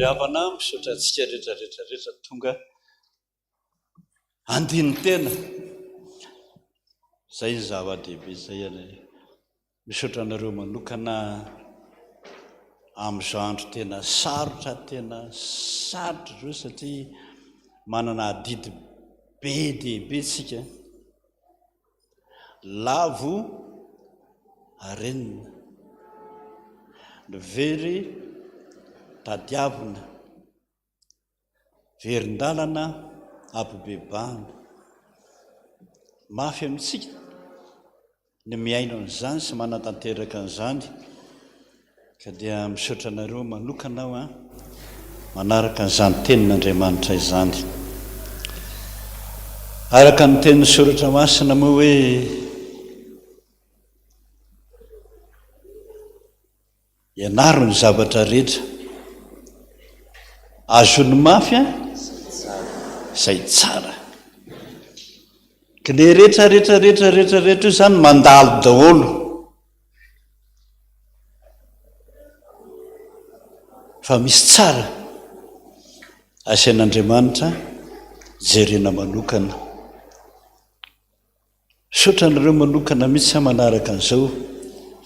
ry havana, misaotra antsika rehetra rehetra rehetra tonga andinin-tena. Izay ny zava-dehibe izay anie. Misaotra anareo manokana amin'izao andro tena sarotra tena sarotra izao satria manana adidy be dia be isika. Lavo arenina, ny very tadiavina, verin-dalana ampibebahana. Mafy amintsika ny mihaino an'izany sy manatanteraka an'izany ka dia misaotra anareo manokana aho an, manaraka an'izany tenin'Andriamanitra izany. Araka ny tenin'ny Soratra Masina moa hoe ianaro ny zavatra rehetra, azony mafy an, izay tsara. Ka le rehetra rehetra rehetra rehetra rehetra io zany mandalo daholo. Fa misy tsara asain'Andriamanitra jerena manokana. Misaotra anareo manokana mihitsy aho manaraka an'izao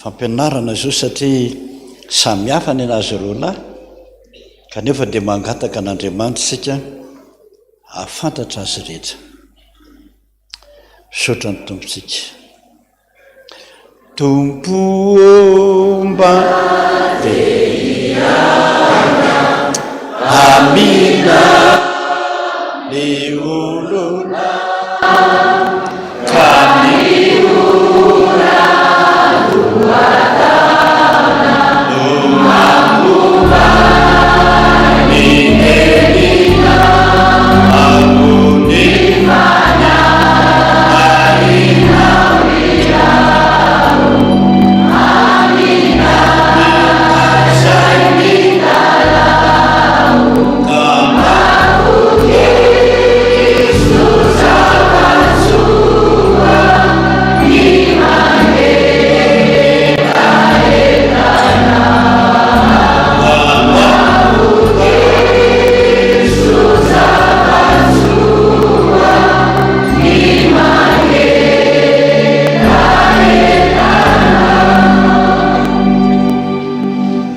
fampianarana izao satria samy hafa ny an'azy ireo lahy kanefa dia mangataka an'Andriamanitra isika hahafantatra azy rehetra. Misaotra ny Tompontsika. Tompo ô mba te hiala amina ny olona ka ny ora no mamoha ny nenina ambony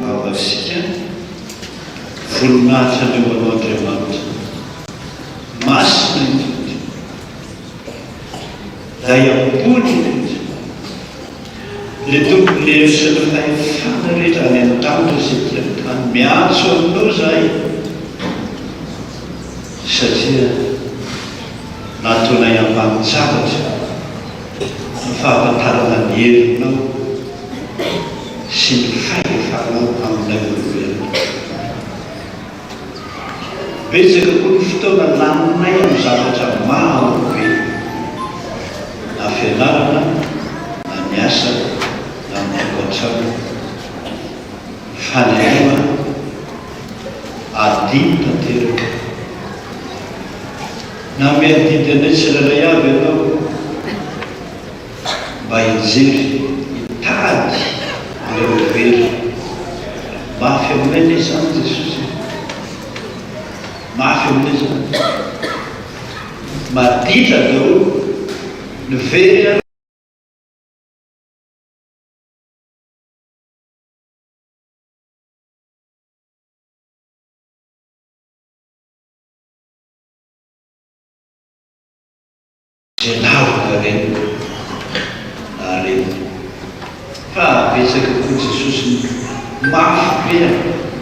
Vavasika, voninahitra ny ho anao Andriamanitra Masina indrindra, Ilay ambony indrindra, Ilay Tompon'ny hery sy ny fahefana rehetra any an-danitra sy ety an-tany, miantso Aminao izahay satria nataonay ambanin-javatra ny fahafantarana ny herinao sy ny fahefanao aminay olombelona. Betsaka koa ny fotoana laninay amin'ny zavatra maro be, na fianarana, na ny asa, na ny tokantrano. Fa ny anao an, adino tanteraka. Nanome adidy anay tsirairay avy ianao mba hijery, hitady ireo very. Mafy aminay anie izany Jesosy e! Mafy aminay izany. Maditra daholo ny very ary. Izay lavina reniny na reniny. Fa betsaka koa Jesosy ny mafy be a!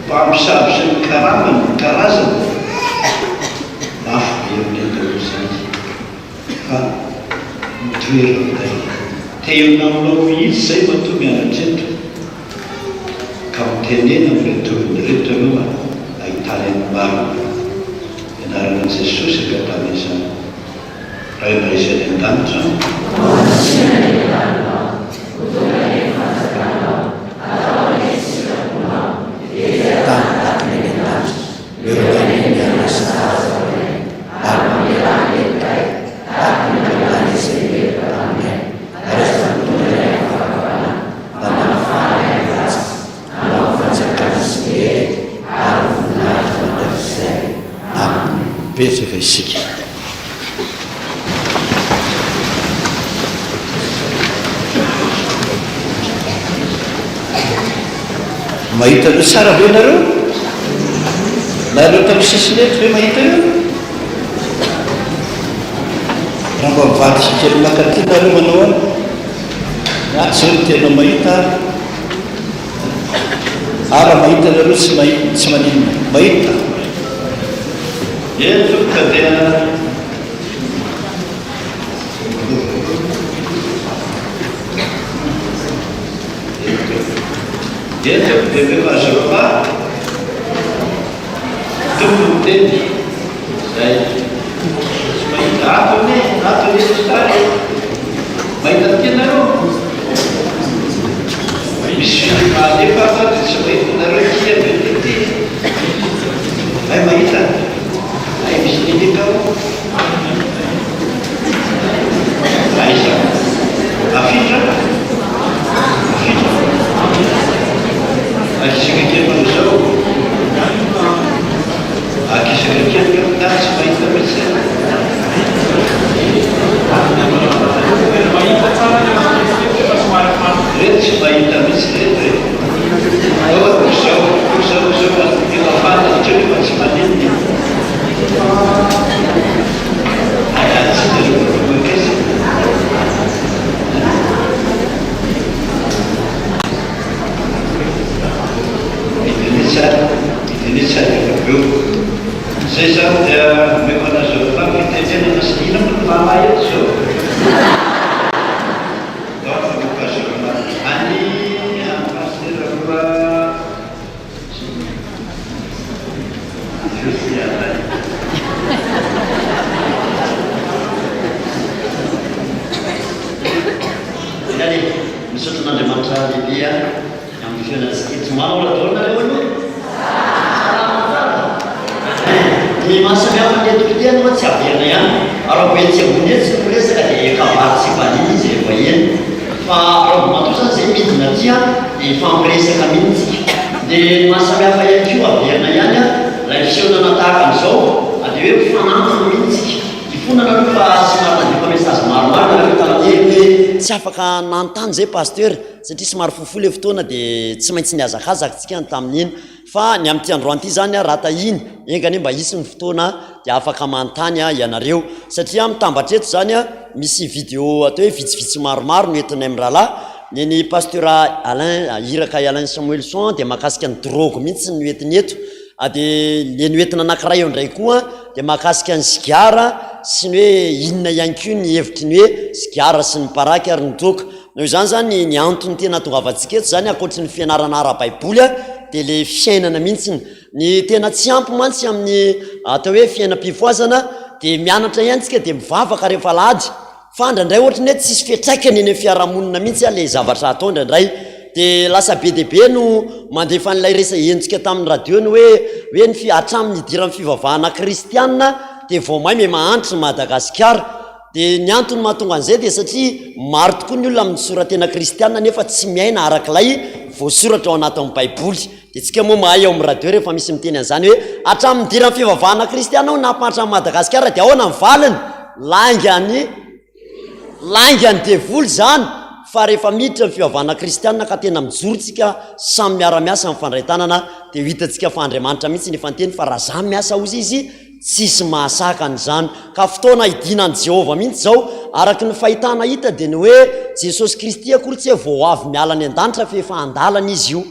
Mpamosavy sy ny karamany, ny karazany. Mafy be aminay daholo izany fa mitoera aminay. Te-hihaona aminao mihitsy izay matoa mianatra eto. Ka mitenena amin'ireto olona ireto ianao mba hahitany ny marina. Ny anaran'i Jesosy angatahana izany. Rainay izay any an-danitra. Homasina ny anaranao, ho tonga anie ny fanjakanao, atao anie ny sitraponao, ety an-tany tahaka ny any an-danitra. Miorina anie ny harena sahaza ho anay, ary mamelà ny helokay, tahaka ny namelanay izay meloka taminay, ary aza mitondra anay amin'ny fakam-panahy, mba hanafahana ny ratsy, hanao ny fanjakana sy ny hery ary ny voninahitra. Mahita an'io tsara ve nareo? Nareo tamin'ny sisiny eto ve mahita io? Raha mba mivadika kely mankaty nareo manao ahoana? Ny ato zao no tena mahita ary. Ary raha mahita nareo tsy mahita, tsy maninona. Mahita. Eny tompoko dia. Eto dia omeko azy ireo fa Tompo miteny izay tsy mahita ato anie, ato anie tsy tany e. Mahita aty ianareo? Misy film alefa ato dia tsy mahita nareo tia be ty. Hay mahita? Hay misy nilika ao. Aiza? Afindra? Afindra? Akisaka kely manao izao. Akisaka kely ka mitady tsy mahita mihitsy. Reto tsy mahita mihitsy reto e. Ao izao, izao, izao, efa fantatro io fa tsy maninona. Zay zany dia omeko anareo fitenenana sy inona moa no maha eto zao? Donc omeko azy roa any amin'ny pasitera roa. Eny e, misaotra an'Andriamanitra lehibe a, amin'ny fihaonantsika eto. Manao ahoana daholo nareo aloha? Salama tsara? Ein, ny maha samy hafa ny eto ity aloha tsy averina ihany. Raha vao etsy ambony etsy no resaka dia kabary sy vahiny izy rehefa eny. Fa raha vao matoa zany zay midina aty a, dia hifampiresaka mihitsy tsika. Dia ny maha samy hafa ihany koa averina ihany a, ilay fihaonana tahaka an'izao a dia hoe mifanantona mihitsy tsika. Hifonana aloha fa somary nandefa message maromaro nareo tamin'ny heriny hoe tsy afaka nanontany zay Pasteur satria somary fohifohy ilay fotoana dia tsy maintsy nihazakazaka tsika ny tamin'iny. Fa ny amin'ity androany ity izany raha tahiny, enga anie mba hisy ny fotoana dia afaka manontany ianareo. Satria mitambatra eto izany misy video atao hoe vitsivitsy maromaro no entinay mirahalahy. Ny an'i Pasteur Alain, Iraka Alain Samuelson dia mahakasika ny drogue mihitsy no entiny eto. Dia le noentina anankiray eo indray koa dia mahakasika ny sigara sy ny hoe inona ihany koa ny hevitry ny hoe sigara sy ny paraky ary ny toaka. Noho izany izany ny antony tena ahatongavantsika eto izany ankoatry ny fianarana ara-baiboly dia le fiainana mihitsiny. Ny tena tsy ampy mantsy amin'ny atao hoe fiainam-pifohazana dia mianatra ihany tsika dia mivavaka rehefa alahady fa indraindray ohatry ny hoe tsisy fiantraikany eny amin'ny fiarahamonina mihitsy le zavatra atao indraindray. Dia lasa be dia be no mandefa an'ilay resa henontsika tamin'ny radio ny hoe hoe ny hatramin'ny nidiran'ny fivavahana kristiana dia vao may miha-mahantra i Madagasikara. Dia ny antony mahatonga an'izay dia satria maro tokoa ny olona misora-tena kristiana nefa tsy miaina arak'ilay voasoratra ao anatin'ny baiboly. Dia tsika moa mahay ao amin'ny radio rehefa misy miteny an'izany hoe hatramin'ny nidiran'ny fivavahana kristiana aho nampahantra an'i Madagasikara dia ahoana ny valiny? Laingan'ny laingan'ny devoly izany fa rehefa miditra ny fivavahana kristiana ka tena mijoro tsika samy miara-miasa mifandray tanana dia ho hitantsika fa Andriamanitra mihitsy no efa niteny fa raha za miasa hozy izy Tsisy mahasakana izany. Ka fotoana hidinan'i Jehovah mihitsy izao. Araka ny fahitana hita dia ny hoe Jesosy Kristy akory tsy hoe vao avy miala any an-danitra fa efa an-dalana Izy io.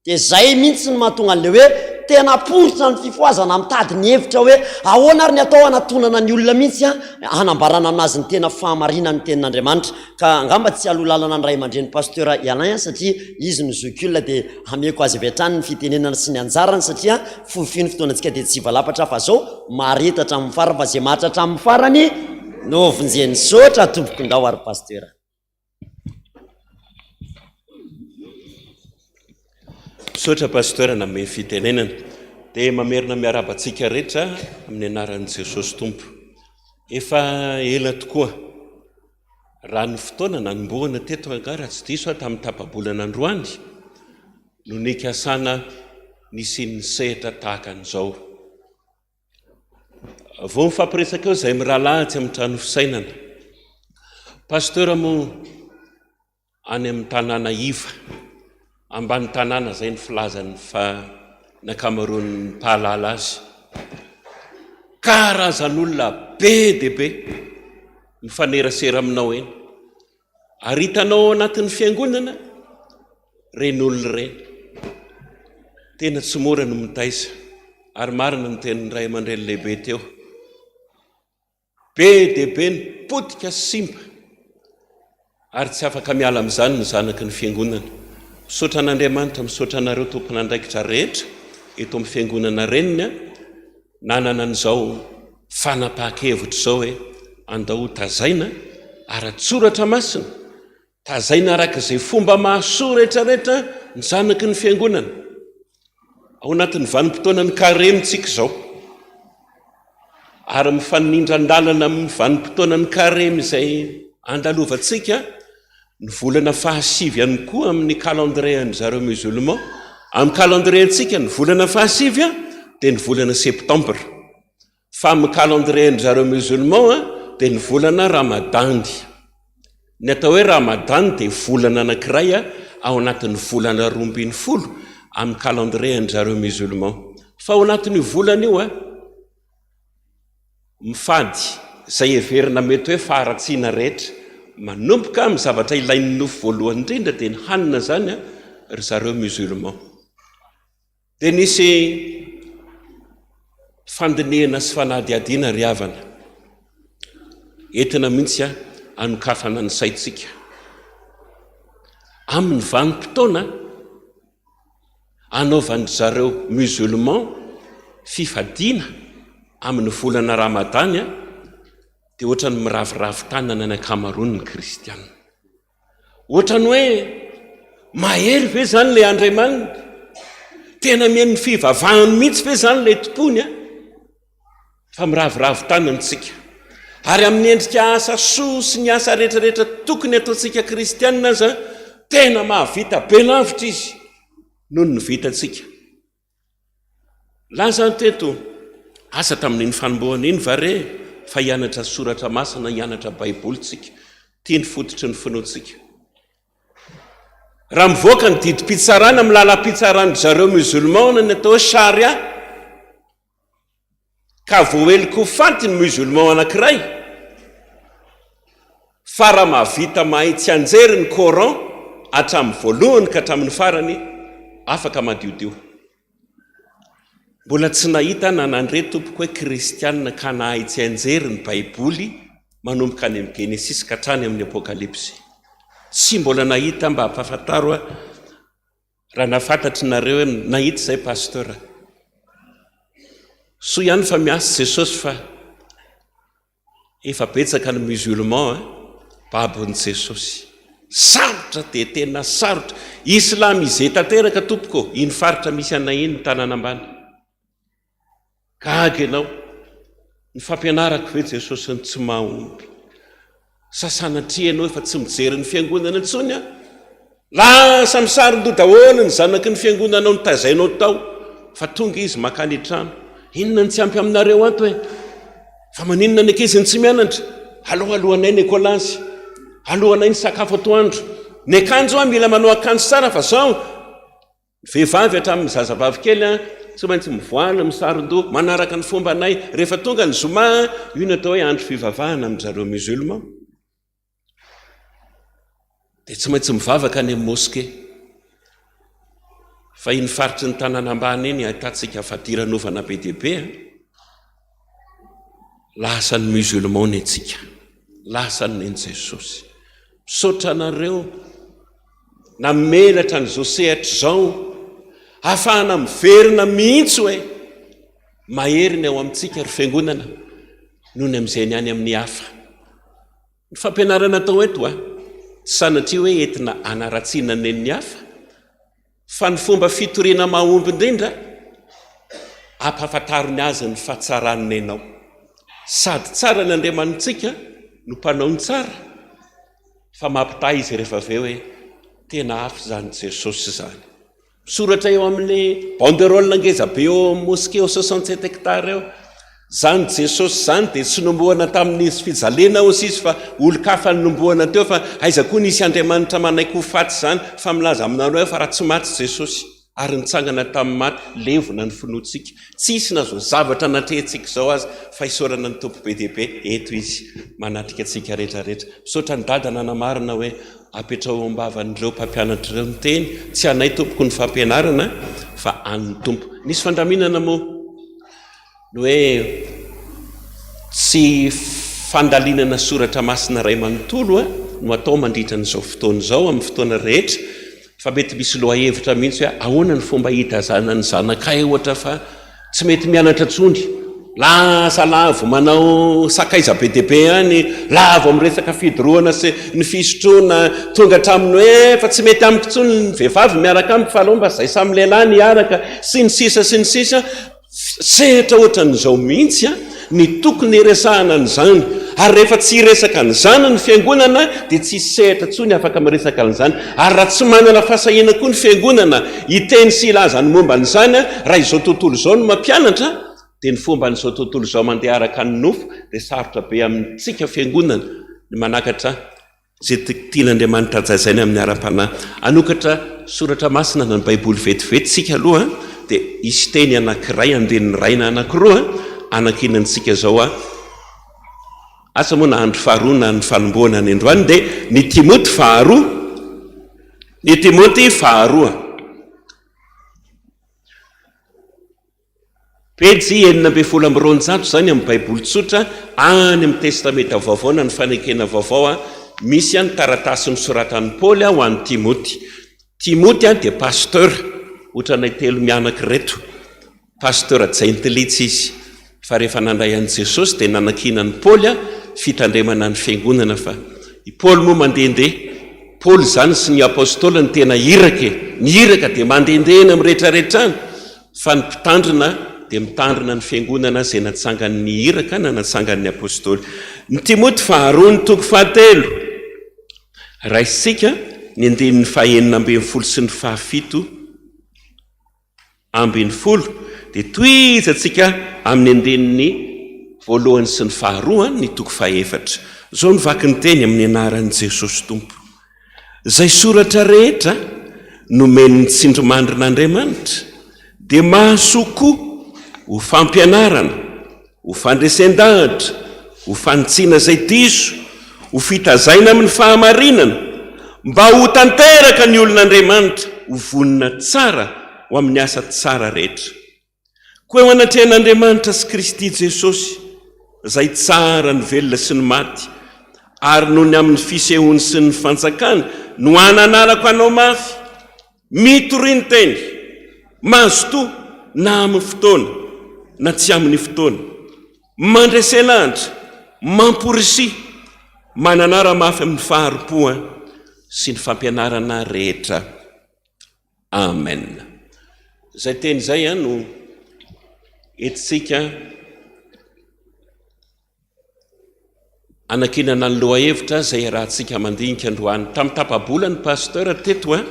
Dia izay mihitsy no mahatonga an'ilay hoe tena poritra ny fifohazana mitady ny hevitra hoe ahoana ary ny atao hanatonana ny olona mihitsy hanambarana aminazy ny tena fahamarinan'ny tenin'Andriamanitra. Ka angamba tsy aloha lalana ny ray aman-dreny Pasteur Alain satria izy no zokiolona dia hameko azy avy hatrany ny fitenenana sy ny anjarany satria fohifohy ny fotoanantsika dia tsy hivalapatra fa zao mahareta hatramin'ny farany fa izay maharitra hatramin'ny farany no vonjeny. Misaotra tompoko ndao ary Pasteur. Misaotra Pasteur nanome fitenenana. Dia mamerina miarahaba antsika rehetra amin'ny anaran'i Jesosy Tompo. Efa ela tokoa Raha ny fotoana nanombohana teto angaha raha tsy diso aho tamin'ny tapa-bolana androany no nikasana nisian'ny sehatra tahaka an'izao. Vao mifampiresaka eo izahay mirahalahy atsy amin'ny trano fisainana. Pasteur moa any amin'ny tanàna iva, ambany tanàna izay ny filazany fa ny ankamaroan'ny mpahalala azy. Karazan'olona be dia be mifanerasera aminao eny. Ary hitanao ao anatin'ny fiangonana ireny olona ireny. Tena tsy mora ny mitaiza. Ary marina ny tenin'ny ray aman-dreny lehibe teo. Be dia be ny potika sy simba. Ary tsy afaka miala amin'izany ny zanaky ny fiangonana. Misaotra an'Andriamanitra, misaotra anareo tompon'andraikitra rehetra eto amin'ny fiangonana reniny nanana an'izao fanapahan-kevitra izao hoe andao ho tazaina ara-tsoratra masina, tazaina araka izay fomba mahasoa rehetrarehetra ny zanaky ny fiangonana. Ao anatin'ny vanim-potoanan'ny karemy tsika izao. Ary mifanindran-dalana amin'ny vanim-potoanan'ny karemy izay andalovantsika ny volana fahasivy ihany koa amin'ny calendrier-an-dry zareo musulman. Amin'ny calendrier-ntsika ny volana fahasivy dia ny volana septembre. Fa amin'ny calendrier-ndry zareo musulman dia ny volana Ramadan. Ny atao hoe Ramadan dia volana anankiray ao anatin'ny volana 12 amin'ny calendrier-ndry zareo musulman. Fa ao anatin'io volana io, mifady izay heverina mety hoe faharatsiana rehetra, manomboka amin'ny zavatra ilain'ny nofo voalohany indrindra dia ny hanina izany ry zareo musulman. Dia nisy fandinihana sy fanadihadiana ry havana. Entina mihitsy hanokafana ny saintsika. Amin'ny vanim-potoana anaovan-dry zareo musulman fifadiana amin'ny volana ramadany dia ohatran'ny miraviravy tanana ny ankamaroan'ny kristiana. Ohatran'ny hoe mahery ve izany ilay Andriamaniny? Tena mihaino ny fivavahany mihitsy ve izany ilay tompony a? Fa miraviravy tanana isika. Ary amin'ny endrika asa soa sy ny asa rehetrarehetra tokony ataontsika kristianina aza, tena mahavita be lavitra izy noho ny vitantsika. Laza aho teto, asa tamin'iny fanombohana iny va re fa hianatra soratra masina, hianatra baiboly tsika. Ity ny fototry ny finoantsika. Raha mivoaka ny didim-pitsarana amin'ny lalam-pitsaran-dry zareo musulman ny atao hoe charia, Ka voaheloka ho faty ny musulman anankiray fa raha mahavita mahay tsianjery ny coran hatramin'ny voalohany ka hatramin'ny farany afaka madiodio. Mbola tsy nahita na nandre tompoko hoe kristianina ka nahay tsianjery ny baiboly manomboka any amin'ny genesisy ka hatrany amin'ny apokalypsy. Tsy mbola nahita mba ampahafantaro aho Raha nahafantatry nareo hoe nahita izay pasteur. Soa ihany fa miasa Jesosy fa efa betsaka ny musulman eh, babon'i Jesosy. Sarotra dia tena sarotra. Islamisé tanteraka tompoko iny faritra misy anay iny ny tanàna ambany. Gaga ianao, ny fampianarako ve Jesosy no tsy mahomby? Sa sanatria ianao efa tsy mijery ny fiangonana intsony an? Lasa misaron-doha daholo ny zanaky ny fiangonanao notazainao tao, fa tonga izy makany an-trano. Inona no tsy ampy aminareo ato e? Fa maninona ny ankizy no tsy mianatra? Aleo alohanay ny ekolazy, alohanay ny sakafo atoandro. Ny akanjo an, mila manao akanjo tsara fa zao Ny vehivavy hatramin'ny zazavavy kely tsy maintsy mivoala, misaron-doha, manaraka ny fombanay. Rehefa tonga ny zoma, io no atao hoe andro fivavahana amin-dry zareo musulman. Dia tsy maintsy mivavaka any amin'ny mosquée. Fa iny faritry ny tanàna ambany iny ahitantsika fadiranovana be dia be. Lasa ny musulman ny antsika. Lasa ny nen'i Jesosy. Misaotra anareo. Namelatra an'izao sehatra izao hahafahana miverina mihitsy hoe mahery ny ao amintsika ry fiangonana noho ny amin'izay ny any amin'ny hafa. Ny fampianarana atao eto a, tsy sanatria hoe entina hanaratsiana ny an'ny hafa fa ny fomba fitoriana mahomby indrindra ampahafantariny azy ny fahatsaran'ny nenao. Sady tsara ny Andriamanitsika no mpanao ny tsara. Fa mampitaha izy rehefa avy eo hoe tena hafa izany Jesosy izany. Misoratra eo amin'ny banderole ngeza be eo amin'ny mosquée eo 67 hectares eo. Izany Jesosy izany dia tsy nombohana tamin'ny fijaliana hozy izy fa olon-kafa no nombohana teo fa aiza koa nisy Andriamanitra manaiky ho faty izany fa milaza aminareo aho fa raha tsy maty Jesosy ary nitsangana tamin'ny maty levona ny finoantsika. Tsy hisy na izao zavatra natrehintsika izao aza fa isaorana ny Tompo be dia be eto Izy manatrika antsika rehetra rehetra. Misaotra an'i Dada nanamarina hoe apetraho eo am-bavan'ireo mpampianatra ireo ny teny, tsy anay tompoko ny fampianarana fa an'ny Tompo. Nisy fandaminana moa Ny hoe tsy fandalinana soratra masina iray manontolo no atao mandritra an'izao fotoana izao amin'ny fotoana rehetra fa mety misy lohahevitra mihitsy hoe ahoana ny fomba hitazana ny zanakay ohatra fa tsy mety mianatra intsony, lasa lavo manao sakaiza be dia be any, lavo amin'ny resaka fidorohana sy ny fisotroana, tonga hatramin'ny hoe efa tsy mety amiko intsony ny vehivavy miaraka amiko fa aleo mba izay samy lehilahy ny hiaraka sy ny sisa sy ny sisa. Sehatra ohatran'izao mihitsy ny tokony hiresahana an'izany, ary rehefa tsy hiresaka an'izany ny fiangonana dia tsy hisy sehatra intsony afaka miresaka an'izany, ary raha tsy manana fahasahiana koa ny fiangonana hiteny sy hilaza ny momba an'izany, raha izao tontolo izao no mampianatra dia ny fomban'izao tontolo izao mandeha araka ny nofo dia sarotra be amintsika fiangonana ny manakatra Izay tian'Andriamanitra hajazaina amin'ny ara-panahy. Hanokatra soratra masina na ny Baiboly vetivety isika aloha dia hisy teny anankiray, andininy iray na anankiroa hanankinantsika izao asa moa na andro faharoa na ny fanombohana ny androany dia ny Timoty faharoa, ny Timoty faharoa. Pejy 216 izany amin'ny Baiboly tsotra, any amin'ny Testamenta Vaovao na ny Fanekena Vaovao, misy ny taratasy nosoratan'i Paoly ho an'i Timoty. Timoty dia pasteur, ohatranay telo mianaka ireto. Pasteur jentilitsy izy, fa rehefa nandray an'i Jesosy dia nanankinan'i Paoly fitandremana ny fiangonana fa i Paoly moa mandehandeha. Paoly izany sy ny apostoly no tena iraka e! Ny iraka dia mandehandeha eny amin'ny rehetrarehetra any. Fa ny mpitandrina dia mitandrina ny fiangonana izay natsangan' ny iraka na natsangan' ny apostoly. Ny Timoty faharoa ny toko fahatelo. Raisintsika ny andininy fahenina ambinifolo sy ny fahafito ambinifolo, dia tohizantsika amin'ny andininy voalohany sy ny faharoa ny toko fahefatra. Izao no vaky ny teny amin'ny anaran'i Jesosy Tompo. Izay soratra rehetra nomen'ny tsindrimandrin'Andriamanitra dia mahasoa koa ho fampianarana, ho fandresen-dahatra, ho fanitsiana izay diso, ho fitazaina amin'ny fahamarinana, mba ho tanteraka ny olon'Andriamanitra, ho vonona tsara ho amin'ny asa tsara rehetra. Koa eo anatrehan'Andriamanitra sy Kristy Jesosy, izay tsara ny velona sy ny maty, ary noho ny amin'ny fisehoany sy ny fanjakany, no ananarako anao mafy, mitoria ny teny, mazotoa na amin'ny fotoana na tsy amin'ny fotoana, mandrese lahatra, mamporisia, mananara mafy amin'ny fahari-po sy ny fampianarana rehetra. Amen. Izay teny izay no entintsika anankinana ny lohahevitra izay iarahantsika mandinika androany. Tamin'ny tapa-bola ny pasteur teto an,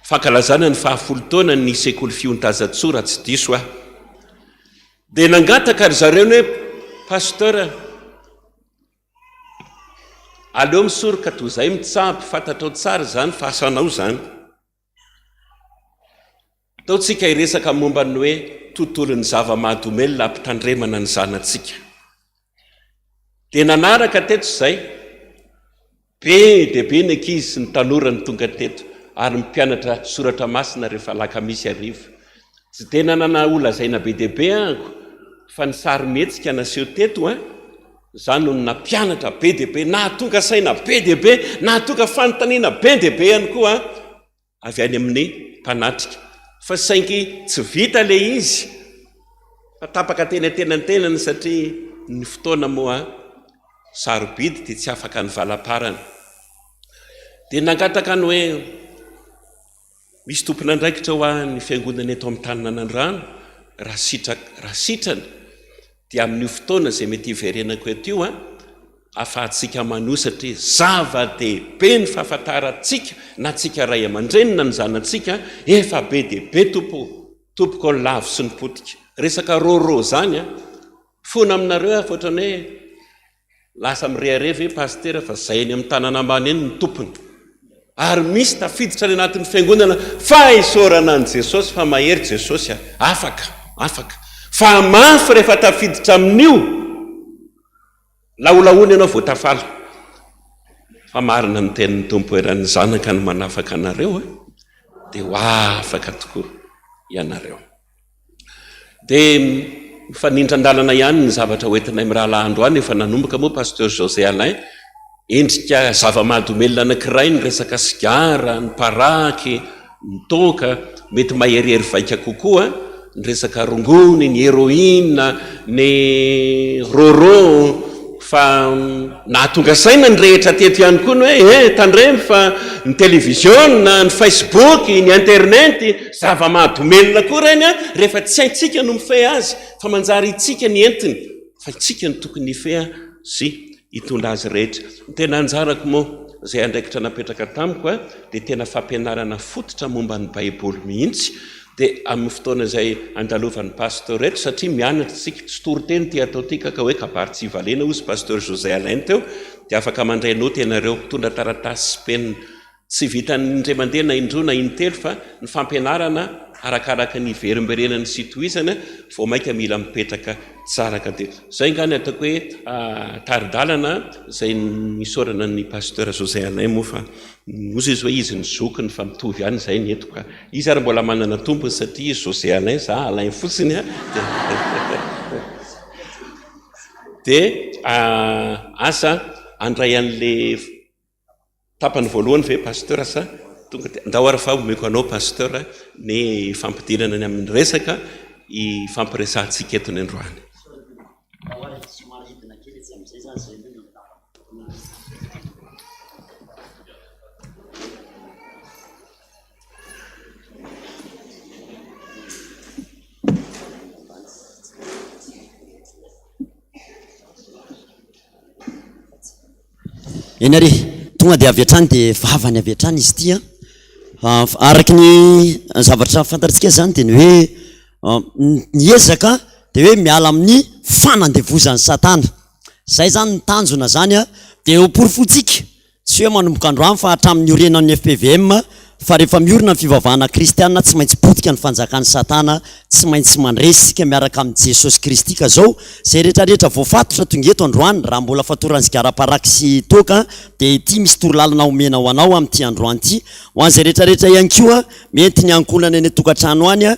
fankalazana ny fahafolo taona ny sekoly fiontazantsoa raha tsy diso aho. Dia nangataka ry zareo ny hoe pasteur Aleo misoroka toy izay mitsabo, fantatrao tsara izany fa asanao izany. Tao tsika hiresaka momba ny hoe tontolon'ny zava-mahadomelina hampitandremana ny zanatsika. Dia nanaraka teto izay, be dia be ny ankizy sy ny tanora no tonga teto ary ny mpianatra soratra masina rehefa alakamisy hariva. Tsy dia nanana holazaina be dia be aho fa ny sarimihetsika naseho teto an, Izany no nampianatra be dia be, nahatonga saina be dia be, nahatonga fanontaniana be dia be ihany koa avy any amin'ny mpanatrika. Fa saingy tsy vita ilay izy fa tapaka teny an-tenantenany satria ny fotoana moa sarobidy dia tsy afaka nivalaparana. Dia nangataka ny hoe Misy tompon'andraikitra ho ahy ny fiangonana eto amin'ny tanin'Anandrano, raha sitraka, raha sitrany dia amin'io fotoana izay mety hiverenako eto io an, ahafahantsika manohy satria zava-dehibe ny fahafantarantsika na tsika ray aman-dreny na ny zanatsika, efa be dia be Tompo o! Tompoko ny lavo sy ny potika. Resaka rôrô zany an! Fona aminareo aho fa ohatran'ny hoe lasa mirehareha ve Pasitera fa zay eny amin'ny tanana ambany eny no tompony. Ary misy tafiditra any anatin'ny fiangonana fa isaorana an'i Jesosy fa mahery Jesosy a! Afaka, afaka. Fa mafy rehefa tafiditra amin'io. Laholahoana ianao vao tafala. Fa marina ny tenin'ny Tompo hoe raha ny Zanaka no manafaka anareo dia ho afaka tokoa ianareo. Dia mifanindran-dalana ihany ny zavatra hoentinay mirahalahy androany, efa nanomboka moa Pasteur José Alain, endrika zava-mahadomelina anankiray ny resaka sigara, ny paraky, ny toaka, mety maherihery vaika kokoa ny resaka rongony, ny heroine, ny rôrô, fa nahatonga saina ny rehetra teto ihany koa ny hoe eh, tandremo fa ny televiziona, ny facebook, ny internet, zava-mahadomelina koa ireny an, rehefa tsy haintsika no mifehy azy fa manjary itsika ny entiny, fa itsika no tokony hifehy sy hitondra azy rehetra. Ny tena anjarako moa, izay andraikitra napetraka tamiko, dia tena fampianarana fototra momba ny Baiboly mihitsy, dia amin'ny fotoana izay andalovan'ny Pasteur eto, satria mianatra isika, tsy toriteny ity atao ity ka ka hoe kabary tsy hivalena hozy Pasteur José Alain teo, dia afaka mandray note ianareo, mitondra taratasy sy penina. Tsy vitan'ny indray mandeha na indroa na intelo fa ny fampianarana arakaraka ny hiverimberenany sy hitohizany vao mainka mila mipetraka tsara ka dia izay angaha ny ataoko hoe tari-dalana izay nisaorana ny Pasteur José Alain moa fa hozy izy hoe izy ny zokiny fa mitovy ihany izay ny eto ka. Izy ary mbola manana tompony satria izy José Alain za Alain fotsiny a. Dia asa handray an'le Tapany voalohany ve Pasteur sa tonga dia ndao ary fa omeko anao Pasteur ny fampidirana ny amin'ny resaka ifampiresahantsika eto ny androany. Eny ary e, tonga dia avy hatrany dia vavany avy hatrany izy ity an. Araka ny zavatra fantatsika izany dia ny hoe ny ezaka dia hoe miala amin'ny fanandevozan'i Satana. Izay izany ny tanjona izany an, dia ho porofointsika Tsy hoe manomboka androany fa hatramin'ny niorenan'ny fpvm fa rehefa miorina ny fivavahana kristiana tsy maintsy potika ny fanjakan'i satana, tsy maintsy mandresy isika miaraka amin'i Jesosy Kristy ka zao zay rehetra rehetra voafatotra tonga eto androany raha mbola fatoran'ny sigara paraky sy toaka dia ity misy torolalana omena ho anao amin'ity androany ity ho an'izay rehetra rehetra ihany koa mety ny ankohonana any an-tokantrano any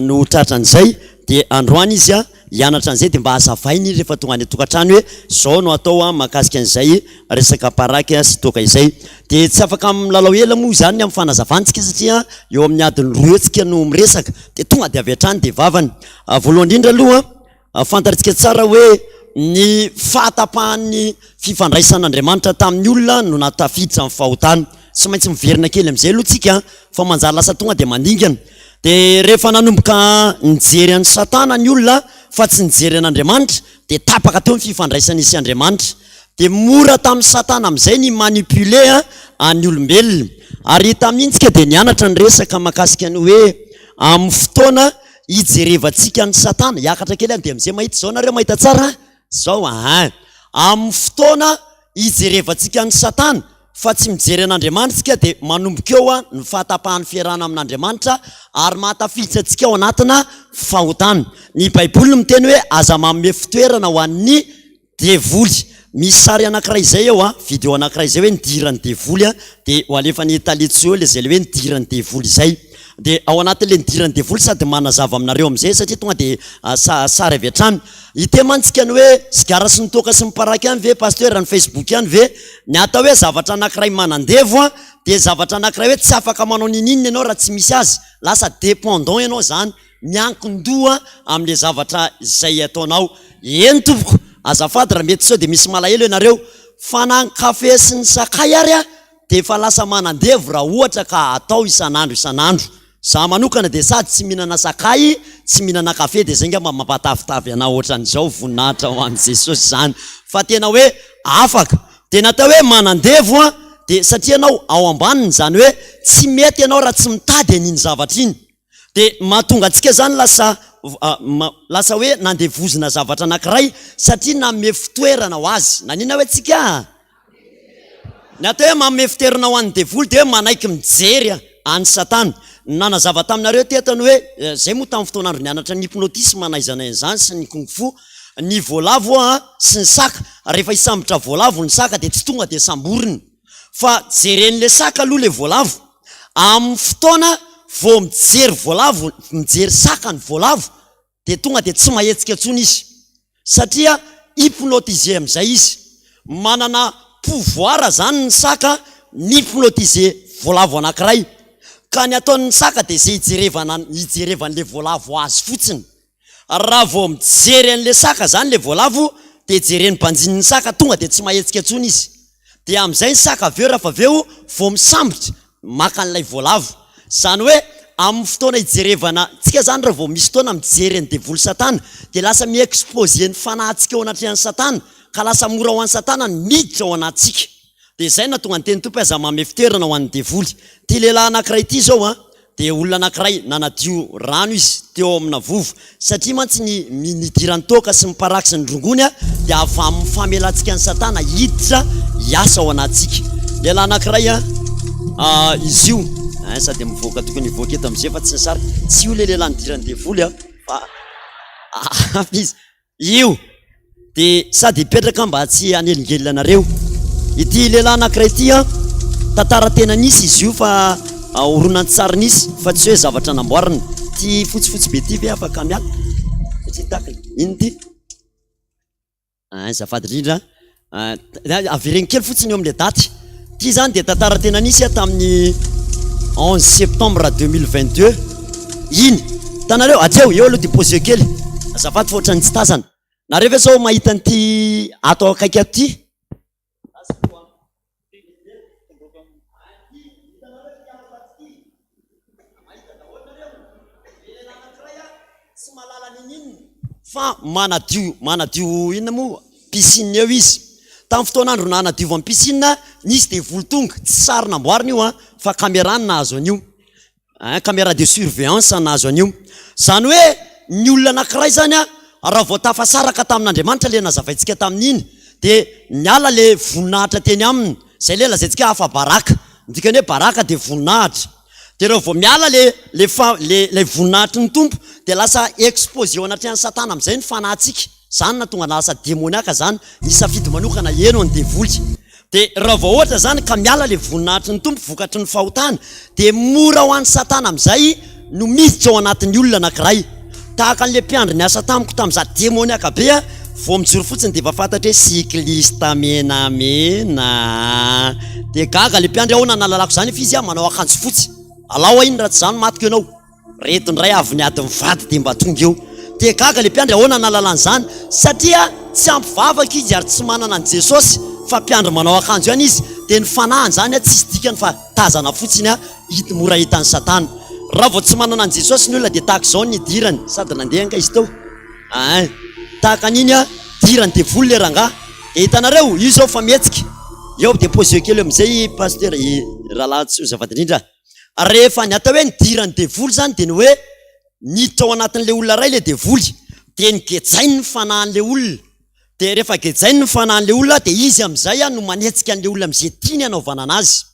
no tratran'izay dia androany izy hianatra an'izay dia mba hazavainy iny rehefa tonga any an-tokantrano hoe zao no atao an mahakasika an'izay resaka paraky sy toaka izay. Dia tsy afaka milalao ela moa izany ny amin'ny fanazavana tsika satria eo amin'ny adiny roa eo tsika no miresaka dia tonga dia avy hatrany dia vavany. Voalohany indrindra aloha fantatritsika tsara hoe ny fahatapahan'ny fifandraisan'Andriamanitra tamin'ny olona no nahatafiditra ny fahotana. Tsy maintsy miverina kely amin'izay aloha tsika fa manjary lasa tonga dia mandingana. Dia rehefa nanomboka nijery an'i Satana ny olona fa tsy nijery an'Andriamanitra dia tapaka teo ny fifandraisan'izy sy Andriamanitra. Dia mora tamin'i Satana amin'izay ny manipuler an'ny olombelona. Ary tamin'iny tsika dia nianatra ny resaka mahakasika ny hoe amin'ny fotoana hijerevantsika an'i Satana, hiakatra kely aho dia amin'izay mahita, izao nareo mahita tsara an? Izao an! Amin'ny fotoana hijerevantsika an'i Satana fa tsy mijery an'Andriamanitra isika dia manomboka eo ny fahatapahan'ny fiarahana amin'Andriamanitra ary mahatafiditra antsika ao anatina fahotana. Ny Baiboly no miteny hoe aza manome fitoerana ho an'ny devoly. Misy sary anankiray izay eo, video anankiray izay hoe nidiran'ny devoly dia ho alefan'i Talitsoa eo ilay hoe nidiran'ny devoly izay. Dia ao anatin'ilay nidiran'ny devoly sady manazava aminareo amin'izay satria tonga dia sary avy hatrany. Ity mantsy ny hoe sigara sy ny toaka sy ny paraky ihany ve Pasteur, ny Facebook ihany ve? Ny atao hoe zavatra anankiray manandevo an, dia zavatra anankiray hoe tsy afaka manao ninininona ianao raha tsy misy azy, lasa dépendant ianao izany, miankin-doha amin'ilay zavatra izay ataonao. Eny tompoko, azafady raha mety sao dia misy malahelo ianareo, fa na ny kafe sy ny sakay ary an, dia efa lasa manandevo raha ohatra ka atao isan'andro isan'andro. Za manokana dia sady tsy mihinana sakay, tsy mihinana kafe dia zay ngamba mampatavitavy anah ohatran'izao, voninahitra ho an'i Jesosy izany fa tena hoe afaka. Dia ny atao hoe manandevo an, dia satria ianao ao ambaniny izany hoe tsy mety ianao raha tsy mitady an'iny zavatra iny. Dia mahatonga antsika izany lasa lasa hoe nandevozina zavatra anankiray satria nanome fitoerana ho azy. Naninona hoe tsika? Ny atao hoe manome fitoerana ho an'ny devoly dia hoe manaiky mijery an'i Satana. Nanazava taminareo teto ny hoe, izay moa tamin'ny fotoan'andro nianatra ny hypnotisme nahaizanay an'izany sy ny kung fu, ny voalavo sy ny saka, rehefa hisambotra voalavo ny saka dia tsy tonga dia samboriny fa jeren'ilay saka aloha ilay voalavo, amin'ny fotoana vao mijery voalavo, mijery saka ny voalavo dia tonga dia tsy mahetsika intsony izy satria hypnotisé amin'izay izy, manana pouvoir zany ny saka mi-hypnotiser voalavo anankiray, ka ny ataon'ny saka dia izay hijerevana hijerevan'ilay voalavo azy fotsiny, raha vao mijery an'ilay saka zany ilay voalavo dia jeren'ny banjinin'ny saka tonga dia tsy mahetsika intsony izy, Dia amin'izay ny saka avy eo rafa avy eo vao misambotra maka an'ilay voalavo. Izany hoe amin'ny fotoana hijerevana, tsika izany raha vao misy fotoana mijery an'ny devoly satana dia lasa mi-exposer ny fanahintsika eo anatrehan'i satana ka lasa mora ho an'i satana ny miditra ao anatintsika. Dia izay no nahatonga ny tenin'ny Tompo hoe aza manome fitoerana ho an'ny devoly. Ity lehilahy anankiray ity izao an, Dia olona anankiray nanadio rano izy teo amina vovo, satria mantsy ny ny nidiran'ny toaka sy ny paraky sy ny rongony dia avy amin'ny famelantsika an'i Satana hiditra hiasa ao anatintsika. Lehilahy anankiray izy io, hein, sady mivoaka tokony hivoaka eto amin'izay fa tsy nisarika, tsy io ilay lehilahy nidiran'ny devoly fa hafa izy. Io dia sady hipetraka mba tsy hanelingelina anareo. Ity lehilahy anankiray ity an, tantara tena nisy izy io fa horonantsary nisy fa tsy hoe zavatra namboarina. Ity fotsifotsy be ity ve afaka miala? Satria takiny. Inona ity? Azafady indrindra. Avereno kely fotsiny eo amin'ilay daty. Ity izany dia tantara tena nisy tamin'ny 11 septembre 2022 iny. Hitanareo? Hatreo, eo aloha dia poseo kely. Azafady fa ohatran'ny tsy tazana. Nareo ve sao mahita an'ity ato akaiky ato ity? Tsy mahalala ninininona fa manadio manadio inona moa piscine eo izy. Tamin'ny fotoan'andro nanadiovany piscine nisy devoly tonga, tsy sary namboarina io an, fa caméra no nahazo an'io, ein caméra de surveillance nahazo an'io. Izany hoe ny olona anankiray izany an, raha vao tafasaraka tamin'Andriamanitra le nazavaintsika tamin'iny dia niala le voninahitra teny aminy, izay le lazaintsika hoe afa-baraka, ny dikany hoe baraka dia voninahitra. Dia raha vao miala le le fa le ilay voninahitry ny Tompo dia lasa exposé eo anatrehan'i Satana amin'izay ny fanahintsika. Izany nahatonga lasa demoniaka izany, nisafidy manokana heno ny devoly. Dia raha vao ohatra izany ka miala le voninahitry ny Tompo vokatry ny fahotana dia mora ho an'i Satana amin'izay no miditra ao anatin'ny olona anankiray. Tahaka an'ilay mpiandry niasa tamiko tamin'izaho demoniaka be a, vao mijoro fotsiny dia efa fantatra hoe cycliste menamena. Dia gaga ilay mpiandry ahoana nahalalako izany fa izy manao akanjo fotsy. Alao aho iny raha tsy izany matiko ianao. Reto indray avy niady mivady dia mba tonga eo. Dia gaga ilay mpiandry ahoana nahalalany izany satria tsy ampy vavaka izy ary tsy manana an'i Jesosy fa mpiandry manao akanjo ihany izy. Dia ny fanahiny izany tsisy dikany fa tazana fotsiny Hita mora hitan'i satana. Raha vao tsy manana an'i Jesosy ny olona dia tahaka izao ny hidirany, sady nandeha angaha izy teo? Ein, tahaka an'iny an, hidiran'ny devoly le rangahy. Dia hitanareo, io izao fa mihetsika. Eo dia poseo kely eo amin'izay i pasteur, i rahalahy Tsoa azafady indrindra. Rehefa ny atao hoe nidiran'ny devoly izany dia ny hoe niditra ao anatin'ilay olona iray ilay devoly, dia nogejainy ny fanahin'ilay olona. Dia rehefa gejainy ny fanahin'ilay olona dia izy amin'izay no manetsika an'ilay olona amin'izay tiany hanaovana anazy.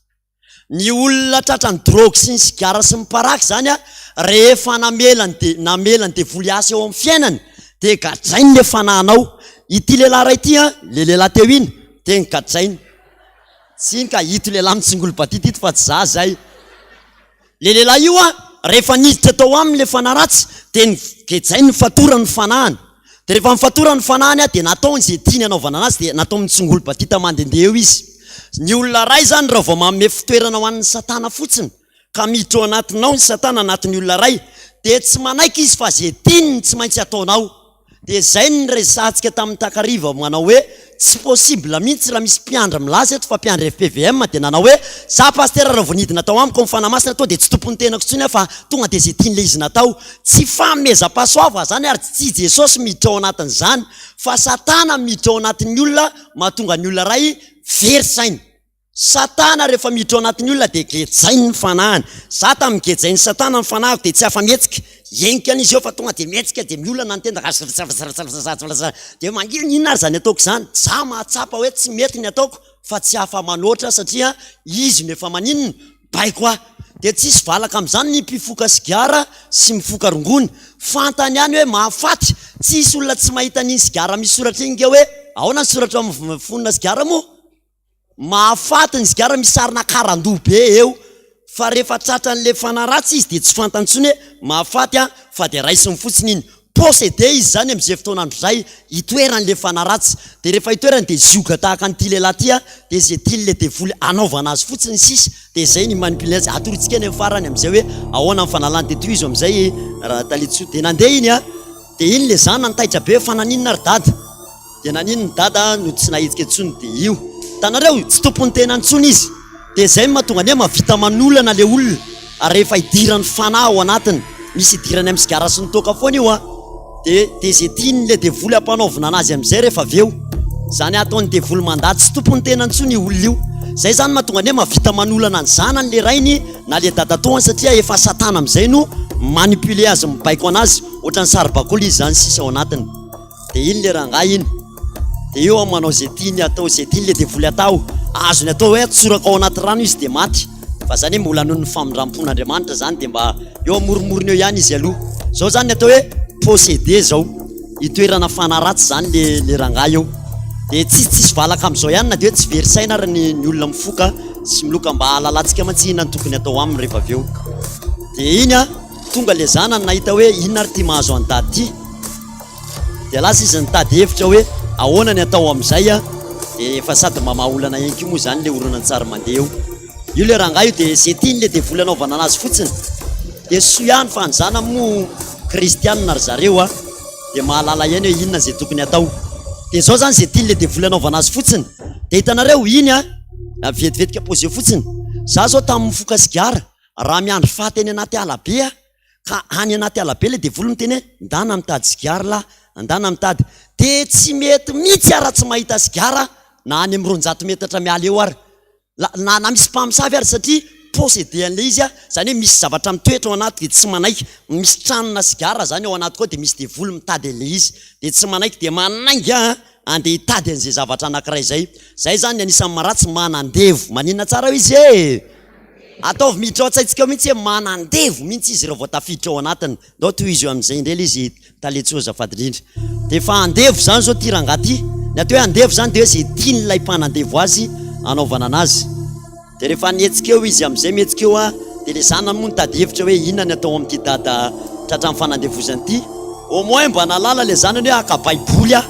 Ny olona tratran'ny drogue sy ny sigara sy ny paraky izany a, rehefa namela ny de, namela ny devoly hiasa eo amin'ny fiainany dia gadrainy le fanahinao. Ity lehilahy iray ity a, le lehilahy teo iny dia nogadrainy. Tsy iny ka, ito lehilahy mitsingolo-batity ito fa tsy za zay. Le lehilahy io an, rehefa niditra tao aminy le fanahy ratsy dia nogejainy nifatorany ny fanahiny. Dia rehefa nifatorany ny fanahiny dia nataony izay tiany hanaovana anazy dia nataony mitsingolo-batita mandehandeha eo izy. Ny olona iray izany raha vao manome fitoerana ho an'ny satana fotsiny ka miditra ao anatinao ny satana anatin'ny olona iray dia tsy manaiky izy fa izay tiany no tsy maintsy ataonao. Dia izay no niresahantsika tamin'ny takariva manao hoe tsy possible mihitsy raha misy mpiandry milaza eto fa mpiandry fpvm dia nanao hoe za pasitera raha vao nidina tao amiko ny Fanahy Masina tonga dia tsy tompon'ny tenako intsony aho fa tonga dia izay tian'ilay izy natao. Tsy fanomezam-pahasoavana izany ary tsy Jesosy miditra ao anatin'izany fa Satana miditra ao anatin'ny olona mahatonga ny olona iray very saina. Satana rehefa miditra ao anatin'ny olona dia gejainy ny fanahiny. Za tamin'ny gejain'i Satana ny fanahiko dia tsy afa-mihetsika. Henoko ihany izy eo fa tonga dia mihetsika dia miolana ny tenda dia mangina inona ary izany ataoko izany? Za mahatsapa hoe tsy mety ny ataoko fa tsy afa-manoatra satria izy no efa maninona? Baiko ahy. Dia tsisy valaka amin'izany ny mpifoka sigara sy mifoka rongony. Fantany ihany hoe mahafaty. Tsisy olona tsy mahita an'iny sigara misy soratra iny nge hoe ahoana ny soratra ao amin'ny fonona sigara moa? Mahafaty ny sigara misy sarina karandoha be eo fa rehefa tratran'le fanahy ratsy izy dia tsy fantany intsony hoe mahafaty an fa dia raisiny fotsiny iny. Possédé izy zany am'izay fotoana andro zay itoeran'le fanahy ratsy dia rehefa itoerany dia zioga tahaka an'ity lehilahy ity an dia ze tian'le devoly anaovana azy fotsiny sisa dia zay ny manipuler azy. Atorontsika eny amin'ny farany am'izay hoe ahoana ny fanalana dia tohizo am'izay Ratalitsoa. Dia nandeha iny an dia iny le zanany taitra be fa naninona ry dada? Dia naninona i Dada no tsy nahetsika intsony dia io. Hitanareo, tsy tompon'ny tenany intsony izy. Dia izay no mahatonga ny hoe mahavita manolana ilay olona ary rehefa idiran'ny fanahy ao anatiny. Misy idirany amin'ny sigara sy ny toaka foana io an. Dia dia izay tian'ilay devoly ampanaovina anazy amin'izay rehefa avy eo. Izany ataon'ny devoly mandà tsy tompon'ny tenany intsony io olona io. Izay izany no mahatonga ny hoe mahavita manolana ny zanany ilay rainy na ilay dadatoany satria efa satana amin'izay no mi-manipuler azy mibaiko anazy. Ohatran'ny saribakoly izy izany sisa ao anatiny. Dia iny le rangahy iny. Dia eo aho manao izay tiany atao, izay tiany le devoly atao. Azony atao hoe atsoraka ao anaty rano izy dia maty. Fa zany hoe mbola noho ny famindram-pon'Andriamanitra zany dia mba eo amoromorony eo ihany izy aloha. Zao zany ny atao hoe possédé zao. Itoerana fanahy ratsy zany le le rangahy eo. Dia tsisy tsisy valaka amin'izao ihany na dia hoe tsy very saina ary ny ny olona mifoka sy miloka mba hahalalantsika mantsy inona no tokony atao aminy rehefa avy eo. Dia iny an, tonga le zanany nahita hoe inona ary ity mahazo an'i dada ity. Dia lasa izy nitady hevitra hoe ahoana ny atao amin'izay a, dia efa sady mamaha olana ihany koa moa izany ilay horonantsary mandeha eo. Io ilay rangahy io dia izay tiany ilay devoly anaovana anazy fotsiny. Dia soa ihany fa ny zanany moa kristianina ry zareo a, dia mahalala ihany hoe inona izay tokony atao. Dia izao izany izay tiany ilay devoly anaovana azy fotsiny. Dia hitanareo iny a, vetivetika poseo fotsiny. Za izao tamin'ny mifoka sigara, raha miandry faty eny anaty ala be aho, Ka any anaty ala be le devoly miteny hoe ndana mitady sigara lah, ndana mitady. De tsy mety mihitsy aho raha tsy mahita sigara na any amin'ny 200 metatra miala eo ary. La, na, na misy mpamosavy ary satria possédé an'ilay izy aho, zany hoe misy zavatra mitoetra ao anatiko de tsy manaiky. Misy tranona sigara zany ao anatiko ao de misy devoly mitady an'ilay izy. De tsy manaiky de manainga aho andeha hitady an'izay zavatra anankiray izay. Zay zany ny anisan'ny maharatsy, manandevo. Maninona tsara hoy izy e? Ataovy miditra ao an-tsaintsika ao mihitsy hoe manandevo mihitsy izy raha vao tafiditra ao anatiny. Ndao tohizo eo amin'izay indray ilay izy Tale Tsoa azafady indrindra. Dia efa andevo izany izao ity rangahy ity. Ny atao hoe andevo izany dia hoe izay tian'ilay mpanandevo azy hanaovana anazy. Dia rehefa nihetsika eo izy amin'izay mihetsika eo an, dia ilay zanany moa nitady hevitra hoe inona ny atao amin'ity dada tratran'ny fanandevozana ity. Au moins mba nahalala ilay zanany hoe haka baiboly aho.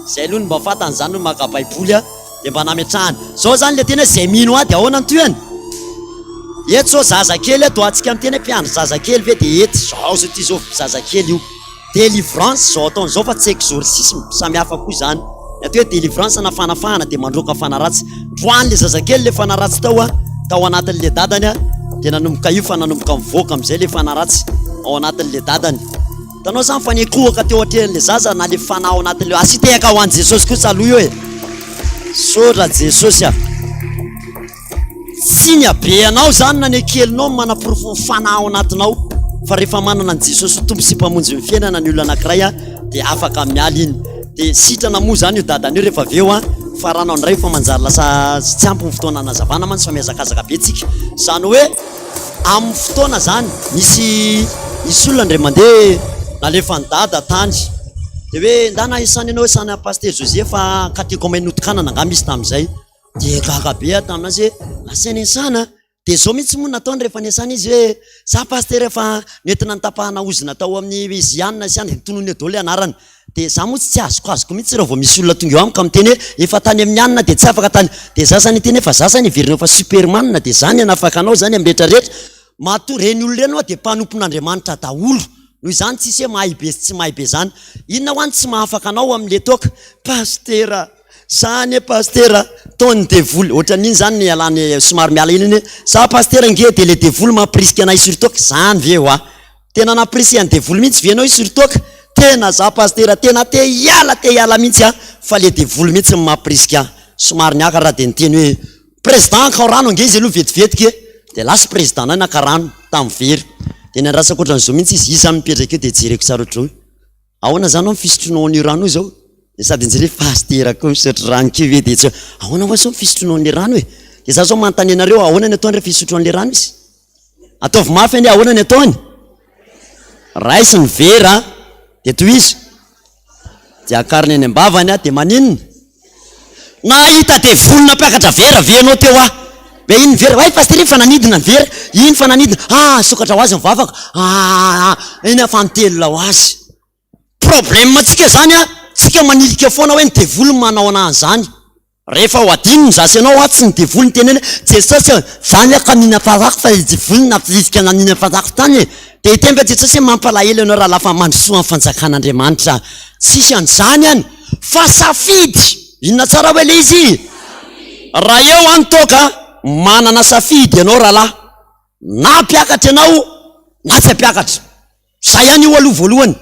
Izay aloha no mba fantany izany hoe maka baiboly aho. Dia mba nametrahany. Zao zany le teny hoe zay mino ahy dia ahoana ny tohiny? Eto zao zazakely eto antsika miteny hoe mpiandry zazakely ve dia eto zao zao ty zao zazakely io. Délivrance zao ataony zao fa tsy exorcisme, samy hafa koa izany. Ny atao hoe délivrance na fanafahana dia mandroaka fanahy ratsy. Ndroany le zazakely le fanahy ratsy tao a, tao anatin'le dadany a, dia nanomboka io fa nanomboka mivoaka amin'izay le fanahy ratsy ao anatin'le dadany. Hitanao zany fa niankohoka teo atrehan'le zaza na le fanahy ao anatin'le asio tehaka ho an'i Jesosy kosa aloha io e. Misaotra Jesosy a. Tsy ny habeanao zany na ny hakelinao no manaporofo ny fanahy ao anatinao fa rehefa manana an'i Jesosy ho Tompo sy Mpamonjy ny fiainana ny olona anankiray a dia afaka miala iny. Dia sitrana moa zany io dadany io rehefa avy eo a, fa raha nao indray fa manjary lasa tsy ampy ny fotoana hanazavana mantsy fa mihazakazaka be tsika. Zany hoe Amin'ny fotoana zany, nisy nisy olona indray mandeha nalefan'i dada tany, dia hoe ndana isany ianao isany an'i Pasteur José fa catéchumène notokanana angamba izy tamin'izay, dia gaga be aho tamin'azy hoe asaina isana, dia izao mihitsy moa nataony rehefa niasana izy hoe za Pasteur efa nentina nitapahana ozona tao amin'ny Ziana sy any, tonony eo daholo anarany, Dia za moa tsy azokazoko mihitsy raha vao misy olona tonga eo amiko ka miteny hoe efa tany amin'ny anona dia tsy afaka tany, dia za zany hiteny hoe fa za zany heverinao fa superman dia za ny hanafaka anao zany amin'ny rehetra rehetra, matoa ireny olona ireny hoa dia mpanompon'Andriamanitra daholo, noho izany tsisy hoe mahay be sy tsy mahay be zany, inona hoa ny tsy mahafaka anao amin'le toaka? Pasitera, za anie pasitera taon'ny devoly, ohatran'iny zany ny ialany somary miala iny hoe za pasitera nge dia le devoly mampirisika anay hisolo toaka, zany ve hoa? Tena nampirisihany devoly mihitsy ve ianao hisolo toaka? Tena za pasitera tena te hiala te hiala mihitsy aho fa le devoly mihitsy no mampirisika ahy. Somary niakatra aho dia niteny hoe. Président akao rano ange izy aloha vetivety ke! Dia lasa président nay naka rano tamin'ny vera. Dia niandrasako ohatran'izao mihitsy izy, izy zany mipetraka eo dia jereko tsara ohatr'izao hoe ahoana zany hoa ny fisotronao an'io rano io zao? Dia sady nijery hoe pasitera koa misotro rano koa ve dia tsy hoe ahoana hoa zao ny fisotronao an'ilay rano e? Dia za zao manontany anareo ahoana ny ataony rehefa hisotro an'ilay rano izy? Ataovy mafy anie ahoana ny ataony? Raiso ny vera dia tohizo. Dia akariny any am-bavany dia maninona? Nahita devoly nampiakatra vera ve ianao teo ah? Be iny ny vera, hay pasitera iny fa nanidina ny vera, iny fa nanidina, ah nisokatra ho azy ny vavako, ah iny fa nitelina ho azy. Problème tsika zany ah, tsika manilika foana hoe ny devoly no manao anah an'izany. Rehefa ho adino ny zasy anao atsy ny devoly niteny hoe Jesosy ô, za anie ka mihina faraky fa i devoly nampirisika anah mihina faraky tany e! Dia hiteny ve Jesosy hoe mampalahelo ianao rahalahy fa mandrosoa amin'ny fanjakan'Andriamanitra. Tsisy an'izany any fa safidy! Inona tsara hoe le izy? Raha eo an toaka, manana safidy ianao rahalahy, na hampiakatra ianao na tsy hampiakatra. Zay ihany io aloha voalohany.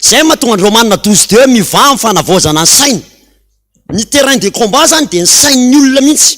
Zay mahatonga ny Romana 12 deux mivaha amin'ny fanavaozana ny saina. Ny terrain de combat zany dia ny sain'ny olona mihitsy.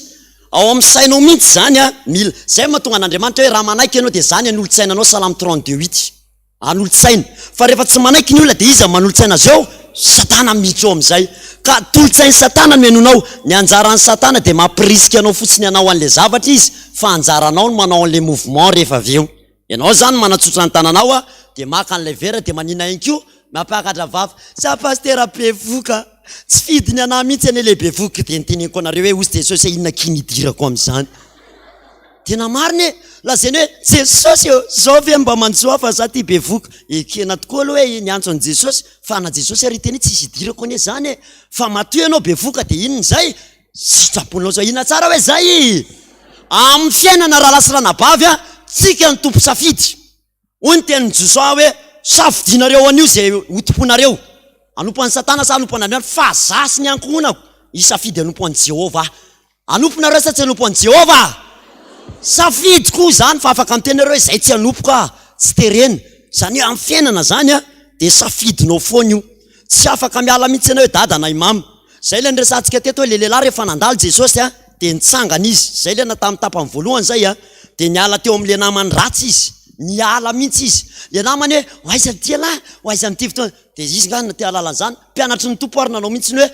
Ao amin'ny sainao mihitsy zany a, mila. Zay mahatonga an'Andriamanitra hoe raha manaiky ianao dia zany hanolotsaina anao Salamo 32 huit. Hanolotsaina. Fa rehefa tsy manaiky ny olona dia iza no manolotsaina azy eo? Satana miditra ao amin'izay. Ka tolotsain'i Satana no henoinao. Ny anjaran'i Satana dia mampirisika anao fotsiny hanao an'ilay zavatra izy fa anjaranao no manao an'ilay mouvement rehefa avy eo. Ianao zany manatsotra ny tananao a, dia maka an'ilay vera dia manina ihany koa, mampakatra vava, za pastera bevoka, tsy fidiny anah mihitsy anie le bevoka, dia niteneniko anareo hoe ozy Jesosy e inona akia nidirako amin'izany, tena marina e, lazainy hoe Jesosy ô, zao ve mba manjo ahy fa za ty bevoka, ekena tokoa aloha hoe niantso an'i Jesosy, fa na Jesosy ary hiteny hoe tsisy idirako anie zany e, fa matoa ianao bevoka dia inona izay? Sitraponao zao inona tsara hoe zay? Amin'ny fiainana rahalahy sy ranabavy a, tsika ny tompo safidy. Hoy ny tenin'i Josoa hoe, safidinareo anio izay ho tomponareo. Hanompo an'i Satana sa hanompo an'Andriamanitra? Fa za sy ny ankohonako hisafidy hanompo an'i Jehovah. Hanompo nareo sa tsy hanompo an'i Jehovah? Safidy koa izany fa afaka miteny nareo hoe zay tsy hanompo ka, tsy terena. Izany hoe amin'ny fiainana izany a, dia safidinao foana io. Tsy afaka miala mihitsy ianao hoe dada na i mama. Zay ilay niresahantsika teto hoe le lehilahy rehefa nandalo Jesosy a, dia nitsangana izy. Zay ilay tamin'ny tapany voalohany zay a, dia niala teo amin'ilay namany ratsy izy. Niala mihitsy izy. Le namany hoe ho aiza ity ialahy? Ho aiza amin'ity fotoana? Dia izy nga te hahalala an'izany? Mpianatry ny Tompo ary nanao mihitsy ny hoe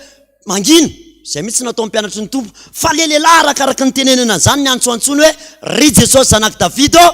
mangina. Zay mihitsy nataon'ny mpianatry ny Tompo. Fa le lehilahy arakaraky ny tenenana an'izany niantsoantsoany hoe ry Jesosy zanak'i Davida ô!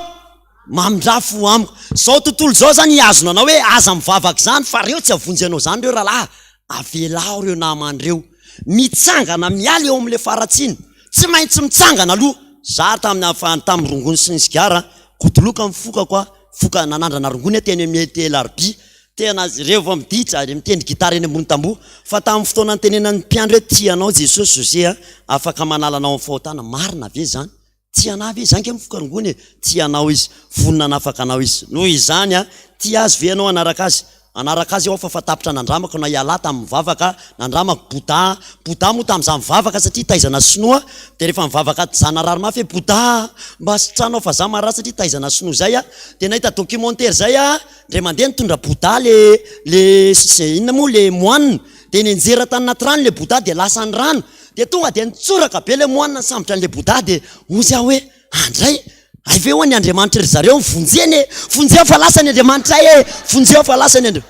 Mamindrà fo amiko. Zao tontolo izao zany hihazona anao hoe aza mivavaka izany fa reo tsy havonjy anao zany reo rahalahy. Avelao reo namany reo. Mitsangana miala eo amle faratsiana. Tsy maintsy mitsangana aloha. Za tamin'ny tamin'ny rongony sy ny sigara, godoloka ny fokako a, foka nanandrana rongony aho teny amin'ny Alarobia. Tena reo vao miditra ary mitendry gitara eny ambony tamboho. Fa tamin'ny fotoana nitenenan'ny mpiandry hoe tia anao Jesosy José a, afaka manala anao amin'ny fahotana. Marina ve zany? Tia anah ve izy? Za nge mifoka rongony e! Tia anao izy, vonona hanafaka anao izy. Noho izany a, tia azy ve ianao hanaraka azy? Hanaraka azy aho fa fa tapitra nandramako na ialahy tamin'ny mivavaka, nandramako Bouddha, Bouddha moa tamin'izaho mivavaka satria taizana sinoa, dia rehefa mivavaka za narary mafy hoe Bouddha a, mba sitrano aho fa za marary satria taizana sinoa zay a, dia nahita documentaire zay a, indray mandeha nitondra Bouddha le le inona moa le moine, dia nianjera tany anaty rano le Bouddha dia lasa ny rano, Dia tonga dia nitsoraka be ilay moine nisambotra an'ilay Bouddha dia hozy aho hoe, andray, hay ve ho'a ny Andriamanitry ry zareo vonjeny e! Vonjeo fa lasa ny Andriamanitray e! Vonjeo fa lasa ny Andri-.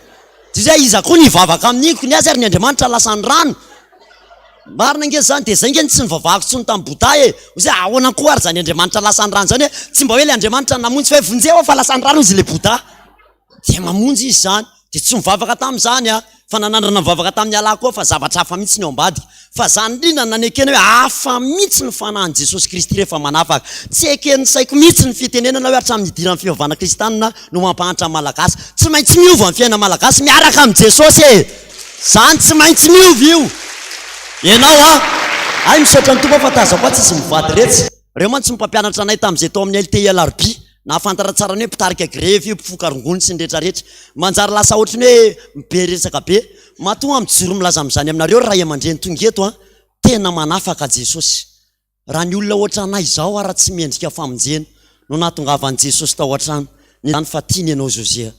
Dia hozy aho, iza koa no hivavaka amin'iny ko ny azy ary ny Andriamanitra lasa ny rano. Marina ange izany, dia izay ange no tsy nivavahako intsony tamin'i Bouddha e! Hozy aho, ahoana koa ary izany Andriamanitra lasa ny rano izany e? Tsy mba hoe ilay Andriamanitra namonjy fa hoe vonjeo aho fa lasa ny rano hozy ilay Bouddha. Dia mamonjy izy izany. Dia tsy nivavaka tamin'izany aho, fa nanandrana nivavaka tamin'i Allah koa fa zavatra hafa mihitsy ny ao ambadika. Fa izany indrindra no nanekena hoe hafa mihitsy ny fanahin'i Jesosy Kristy rehefa manafaka. Tsy eken'ny saiko mihitsy ny fitenenana hoe hatramin'ny nidiran'ny fivavahana kristanina no mampahantra ny Malagasy. Tsy maintsy miova ny fiainan'ny Malagasy miaraka amin'i Jesosy e! Izany tsy maintsy miova io! Ianao an! Hay misaotra ny Tompo aho fa tazako atsy izy mivady retsy. Ireo mantsy no mpampianatra anay tamin'izay tao amin'ny LTI Alarobia. Nahafantatra tsara ny hoe mpitarika grevy io, mpifoka rongony sy ny rehetrarehetra. Manjary lasa ohatry ny hoe be resaka be. Matoa mijoro milaza amin'izany aminareo ry ray aman-dreny tonga eto an, tena manafaka Jesosy. Raha ny olona ohatranay izao ara tsy mendrika famonjena no nahatongavan'i Jesosy tao an-trano. Ny fa tiany ianao José a.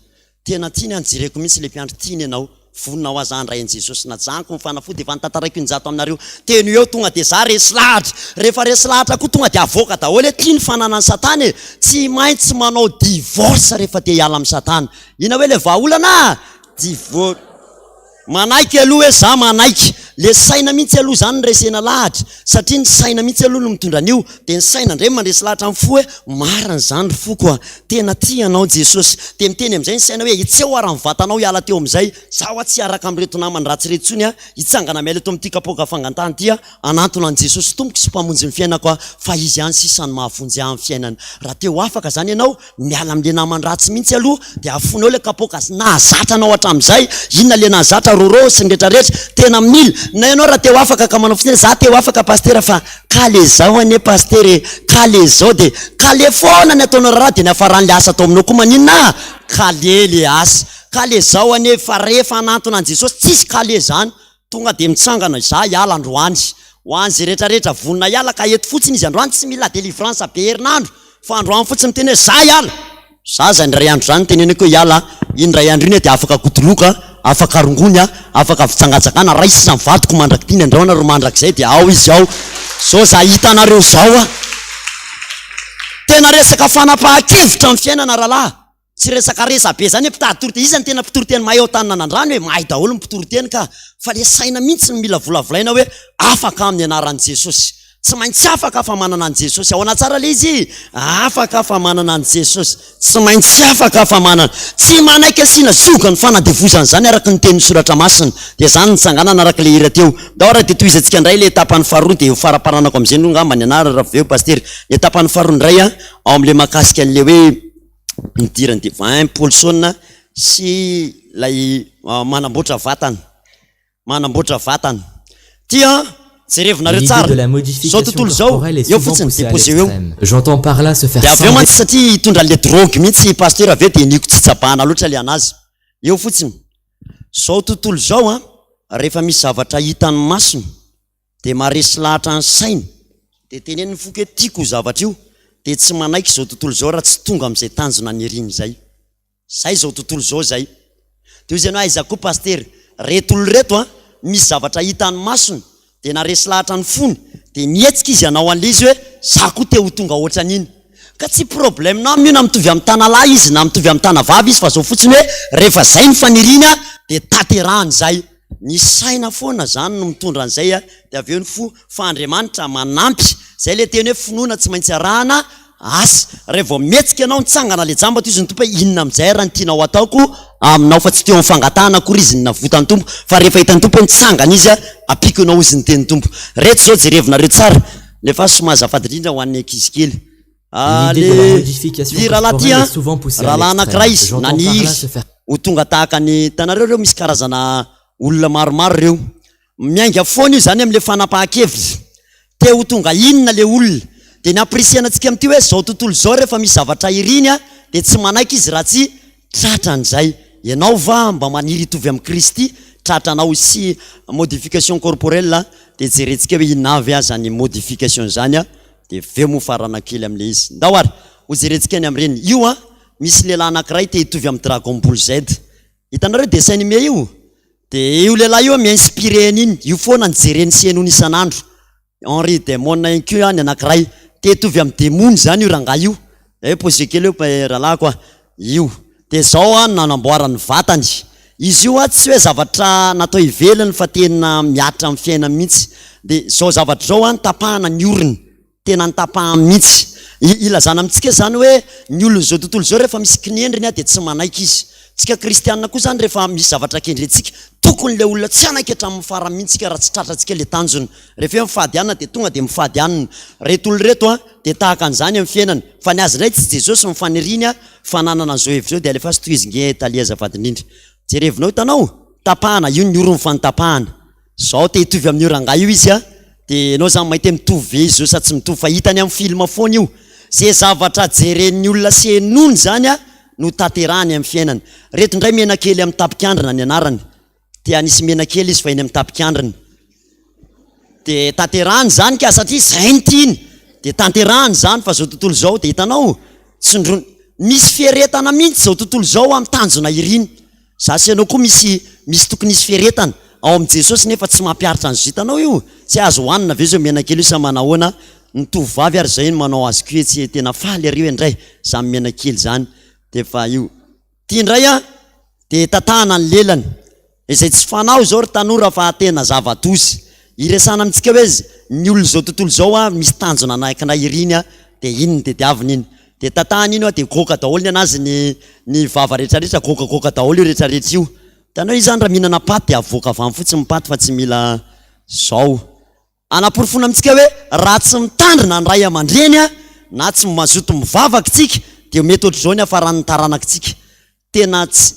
Tena tiany an, jereko mihitsy ilay mpiandry, tiany ianao. Vonona ho ahy za handray an'i Jesosy Najanoko ny fanafody efa notantaraiko injato aminareo teny ho eo tonga dia za resy lahatra. Rehefa resy lahatra koa tonga dia avoaka daholo hoe ty ny fananan'i satana e! Tsy maintsy manao divorce rehefa te hiala amin'i satana. Inona hoe le vahaolana? Divo. Manaiky aloha hoe za manaiky. Le saina mihitsy aloha zany no resena lahatra satria ny saina mihitsy aloha no mitondra an'io dia ny saina indray mandresy lahatra ny fo hoe marina izany ry foko a! Tena tia anao Jesosy. Dia miteny amin'izay ny saina hoe hetseho ara ny vatanao hiala teo amin'izay, za hoa tsy hiaraka amin'ireto namany ratsy ireto intsony a, hitsangana miala eto amin'ity kapoaka fangantany ity aho, hanantona an'i Jesosy Tompoko sy Mpamonjy ny fiainako aho fa Izy ihany sisa no mahavonjy ahy amin'ny fiainana. Raha te ho afaka izany ianao, miala amin'ilay namany ratsy mihitsy aloha dia afoinao ilay kapoaka nahazatra anao hatramin'izay, inona ilay nahazatra, roro sy ny rehetrarehetra, tena mila, na ianao raha te ho afaka ka manao fotsiny hoe za te ho afaka pasitera fa kale zao anie pasitera e, kale zao dia kale foana ny ataonao raharaha dia ny hafaran'ilay asa atao aminao koa maninona? Kale le asa, kale zao anie fa rehefa hanantona an'i Jesosy tsisy kale zany, Tonga dia mitsangana, izaho hiala androany. Ho an'izay rehetra rehetra vonona hiala ka eto fotsiny izy androany, tsy mila délivrance be herinandro fa androany fotsiny miteny hoe za hiala. Za zany indray andro zany teneniko hoe hiala, iny indray andro iny aho dia afaka godoloka, afaka rongony, afaka fijangajangana, raisina ny vadiko mandrak'ity ny androany ary mandrakizay dia ao izy ao. Zao za hitanareo zao aho. Tena resaka fanapahan-kevitra ny fiainana rahalahy. Tsy resaka resa be zany hoe mpitady toriteny, iza no tena mpitory teny mahay ao Tanananandrano e, mahay daholo ny mpitory teny ka, fa le saina mihitsy no mila volavolaina hoe afaka amin'ny anaran'i Jesosy, tsy maintsy afaka fa manana an'i Jesosy, ahoana tsara le izy? Afaka fa manana an'i Jesosy, tsy maintsy afaka fa manana, tsy manaiky asiana zioga ny fanadevozana izany araka ny tenin'ny soratra masina, dia zany nitsanganana araka le hira teo, ndao ary dia tohizantsika indray le tapany faharoa dia ho faraparanako amin'izay aloha angamba ny anarana raha avy eo pasitera, ny tapany faharoa indray an, ao amin'le mahakasika an'le hoe nidiran'i Divin Paulson sy ilay manamboatra vatana, manamboatra vatana. Ty an, jerevinareo L'idée tsara, de la zao modification tontolo izao, corporelle est eo souvent fotsiny, poussée à déposeo eo. l'extrême. J'entends par là se faire Dia avy eo sangrer mantsy satria hitondra an'ilay drogue mihitsy i pasteur avy eo dia niko tsy tsabahana loatra ilay anazy. Eo fotsiny. Zao tontolo izao an, rehefa misy zavatra hitan'ny masony, dia maharesy lahatra ny sainy, dia teneno ny foko hoe tiako io zavatra io, dia tsy manaiky izao tontolo izao raha tsy tonga amin'izay tanjona niriny izay. Izay izao tontolo izao izay. Dia hoy izy ianao aiza koa pasitera, reto olona ireto an, misy zavatra hitan'ny masony, dia naharesy lahatra ny fony, dia nihetsika izy hanao an'ilay izy hoe za koa te ho tonga ohatran'iny. Ka tsy problème-nao amin'io na mitovy amin'ny tanalahy izy na mitovy amin'ny tanavavy izy fa zao fotsiny hoe rehefa izay ny faniriany dia tanterahany izay. Ny saina foana zany no mitondra an'izay a, dia avy eo ny fo, fa Andriamanitra manampy. Zay le teny hoe finoana tsy maintsy arahana asa. Raha vao mihetsika ianao nitsangana le jamba toy izy ny Tompo hoe inona amin'izay ary ny tianao ataoko aminao fa tsy teo amin'ny fangatahana akory izy no navotan'ny Tompo fa rehefa hitan'ny Tompo hoe nitsangana izy a, ampiako ianao hozy ny tenin'ny Tompo. Reto zao jerevinareo tsara, lefaso maha azafady indrindra ho an'ny ankizy kely. Ah, L'idée de la le modification ry rahalahy ty corporelle an, est souvent poussée à rahalahy l'extrême. anankiray izy J'entends par là naniry se faire ho tonga tahaka ny, hitanareo ireo misy karazana olona maromaro ireo. Miainga foana io izany amin'ilay fanapahan-kevitra. Te ho tonga inona ilay olona? Dia ny ampirisihana antsika amin'ity hoe izao tontolo izao rehefa misy zavatra iriny an, dia tsy manaiky izy raha tsy tratran'izay. Ianao va mba maniry hitovy amin'i Kristy? Tratranao sy modification corporelle an, dia jerentsika hoe inona avy aza ny modification izany an. Dia avy eo moa faranana kely amin'ilay izy. Ndao ary ho jerentsika ny amin'ireny. Io an, misy lehilahy anankiray te hitovy amin'ny Dragon Ball Z. Hitanareo dessin animé io? Dia io lehilahy io mi-inspirer an'iny. Io foana no jereny sy henoiny isan'andro. Henri Demon ihany koa ny anankiray. Te hitovy amin'ny demony izany io rangahy io. Eh, posé kely eo rahalahiko a. Io. Dia izao an, nanamboarany ny vatany. Izy io an, tsy hoe zavatra natao ivelany fa tena mihatra amin'ny fiainany mihitsy. Dia izao zavatra izao an, tapahana ny orony. Tena notapahany mihitsy. Ilazana amintsika izany hoe ny olon'izao tontolo izao rehefa misy kinendriny dia tsy manaiky izy. Tsika kristianina koa izany rehefa misy zavatra kendrentsika, tokony ilay olona tsy hanaiky hatramin'ny farany mihitsy tsika raha tsy tratrantsika ilay tanjona. Rehefa hoe mifady hanina dia tonga dia mifady hanina. Ireto olona ireto an, dia tahaka an'izany amin'ny fiainana. Fa ny azy indray tsy Jesosy no faniriany an, fa nanana an'izao hevitra izao dia alefaso tohizo nge Talia azafady indrindra. Jerevinao hitanao? Tapahana, io ny orony fa notapahana. Zao te hitovy amin'io rangahy io izy a, dia ianao zany mahita hoe mitovy ve izy io sa tsy mitovy fa hitany amin'ny film foana io. Ze zavatra jeren'ny olona sy henoiny zany a no tanterahany amin'ny fiainany. Reto indray menakely amin'ny tapik'andrina ny anarany. Te hanisy menakely izy fa eny amin'ny tapik'andrina. Dia tanterahany izany ka satria izay no tiany. Dia tanterahany izany fa izao tontolo izao dia hitanao tsindrona misy fieretana mihitsy izao tontolo izao amin'ny tanjona iriny. Za sy ianao koa misy Misy tokony hisy fiaretana ao amin'i Jesosy nefa tsy mampiaritra an'izao. Hitanao io? Tsy azo hohanina ve izao menakely io sa manahoana? Ny tovovavy ary izay no manao azy koa etsy tena faly ery indray izany menakely izany. Dia efa io. Ity indray an, dia tatahana ny lelany. Izay tsy fanao izao ry tanora fa tena zava-doza. Iresahana amintsika hoe ny olona izao tontolo izao an, misy tanjona anankiray iriny an, dia iny no tediaviny iny. Dia tatahana iny an, dia goaka daholo ny anazy ny ny vava rehetrarehetra, goakagoaka daholo io rehetrarehetra io. Hitanao izy izany raha mihinana paty dia avoaka avy any fotsiny ny paty fa tsy mila zao. Anaporofoana amintsika hoe raha tsy mitandrina ny ray aman-dreny na tsy mazoto mivavaka isika dia mety ohatr'izao ny hafaran'ny taranakitsika. Tena tsy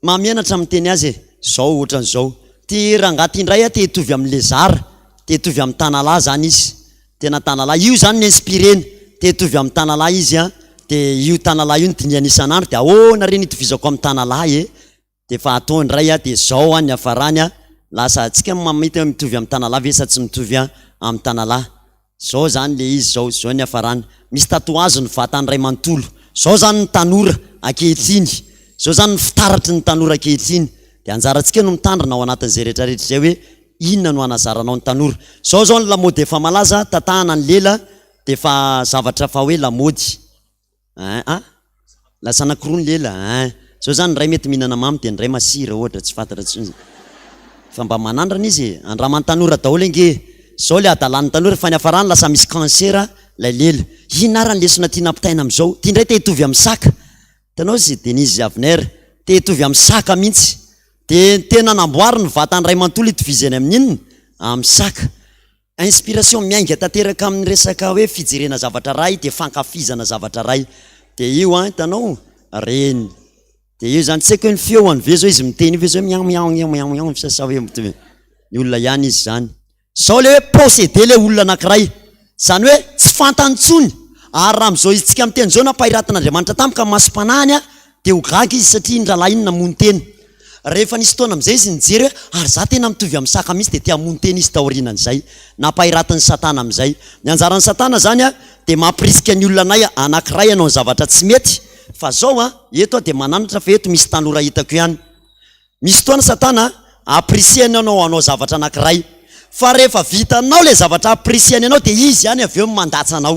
mahamenatra miteny azy e! Zao ohatran'izao. Ty rangahy ty indray te hitovy amin'i Lezara, te hitovy amin'i Tanalahy zany izy. Tena Tanalahy. Io zany ny-inspireny. Te hitovy amin'i Tanalahy izy an, dia io Tanalahy io no dinihany isan'andro dia ahoana re ny hitovizako amin'i Tanalahy e? Dia efa atao indray a, dia zao an ny hafarany a, lasa antsika mamita hoe mitovy amin'ny tanalahy ve sa tsy mitovy amin'ny tanalahy? Zao zany le izy zao, zao ny hafarany. Misy tatouage ny vatany iray manontolo. Zao zany ny tanora ankehitriny, zao zany ny fitaratry ny tanora ankehitriny. Dia anjarantsika no mitandrina ao anatin'izay rehetra rehetra izay hoe inona no hanazaranao ny tanora. Zao zao ny lamaody efa malaza, tatahana ny lela dia efa zavatra fa hoe lamaody. Ein a! Lasa anakiroa ny lela ein! Zao zany ny iray mety mihinana mamy dia ny iray masira ohatra, tsy fantatra intsony zay. Fa mba manandrana izy e! Andraman'ny tanora daholo ange e! Zao le hadalan'ny tanora fa ny hafarany lasa misy cancer lay lela. Inona ara ny lesona tiana ampitaina amizao? Ty indray te hitovy amin'ny saka. Hitanao izy Denise Avner, te hitovy amin'ny saka mihitsy. Dia tena namboariny ny vatany iray manontolo hitovizany amin'ny inona? Amin'ny saka. Inspiration miainga tanteraka amin'ny resaka hoe fijerena zavatra ray dia fankafizana zavatra ray dia io an hitanao reny dia io zany tsy haiko hoe ny feoany ve zao izy miteny io ve zao hoe miao miao miao miao miao sa sa hoe mitovy ny olona ihany izy zany zao le hoe possédé le olona anankiray zany hoe tsy fantany intsony ary raha amin'izao isika miteny izao nampahiratin'Andriamanitra tampoka ny masom-panahiny an dia ho gaga izy satria iny rahalahy iny namono tena Rehefa nisy fotoana amin'izay izy nijery hoe ary za tena mitovy amin'ny saka mihitsy dia te hamono tena izy taorianan'izay. Nampahiratin'i Satana amin'izay. Ny anjaran'i Satana izany dia mampirisika ny olona anay anankiray hanao ny zavatra tsy mety. Fa zao an, eto aho dia mananatra fa eto misy tanora hitako ihany. Misy fotoana Satana ampirisihany anao hanao zavatra anankiray. Fa rehefa vitanao ilay zavatra ampirisihany anao dia izy ihany avy eo no mandatsa anao.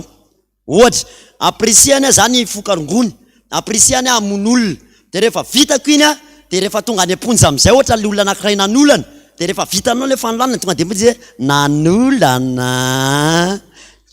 Ohatra, ampirisihany aho zany hifoka rongony, ampirisihany aho hamono olona, dia rehefa vitako iny an, dia rehefa tonga any am-ponja amin'izay ohatra ilay olona anankiray nanolana, dia rehefa vitanao ilay fanolanana tonga dia am-ponja izy hoe nanolana an,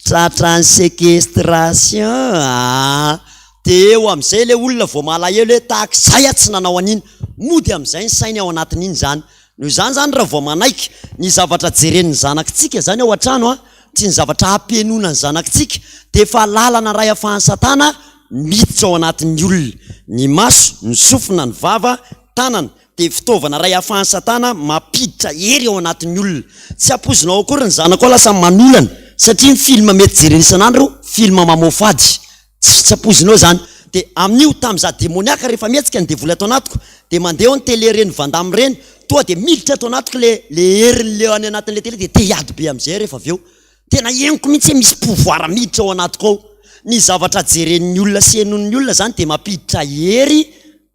tratran'ny séquestration an, dia eo amin'izay ilay olona vao malahelo hoe tahaka izay aho tsy nanao an'iny, mody amin'izay ny sainy ao anatin'iny izany. Noho izany izany raha vao manaiky ny zavatra jeren'ny zanakitsika izany ao an-trano an, tsy ny zavatra hampihainoana ny zanakitsika dia efa lalana iray ahafahan'i Satana miditra ao anatin'ny olona. Ny maso, ny sofina, ny vava, tanana dia fitaovana iray ahafahan'i Satana mampiditra hery ao anatin'ny olona. Tsy ampoizinao akory ny zanakao lasa manolana satria ny film mety jerena isan'andro film mamoafady. Tsy tsy ampoizinao izany. Dia amin'io, tamin'izaho demoniaka rehefa mihetsika ny devoly ato anatiko, dia mandeha ao ny télé ireny Van Damme ireny, toa dia miditra ato anatiko le le herin'le any anatin'le télé dia te hiady be amin'izay aho rehefa avy eo. Tena henoko mihitsy hoe misy pouvoir miditra ao anatiko ao. Ny zavatra jeren'ny olona sy henoin'ny olona izany dia mampiditra hery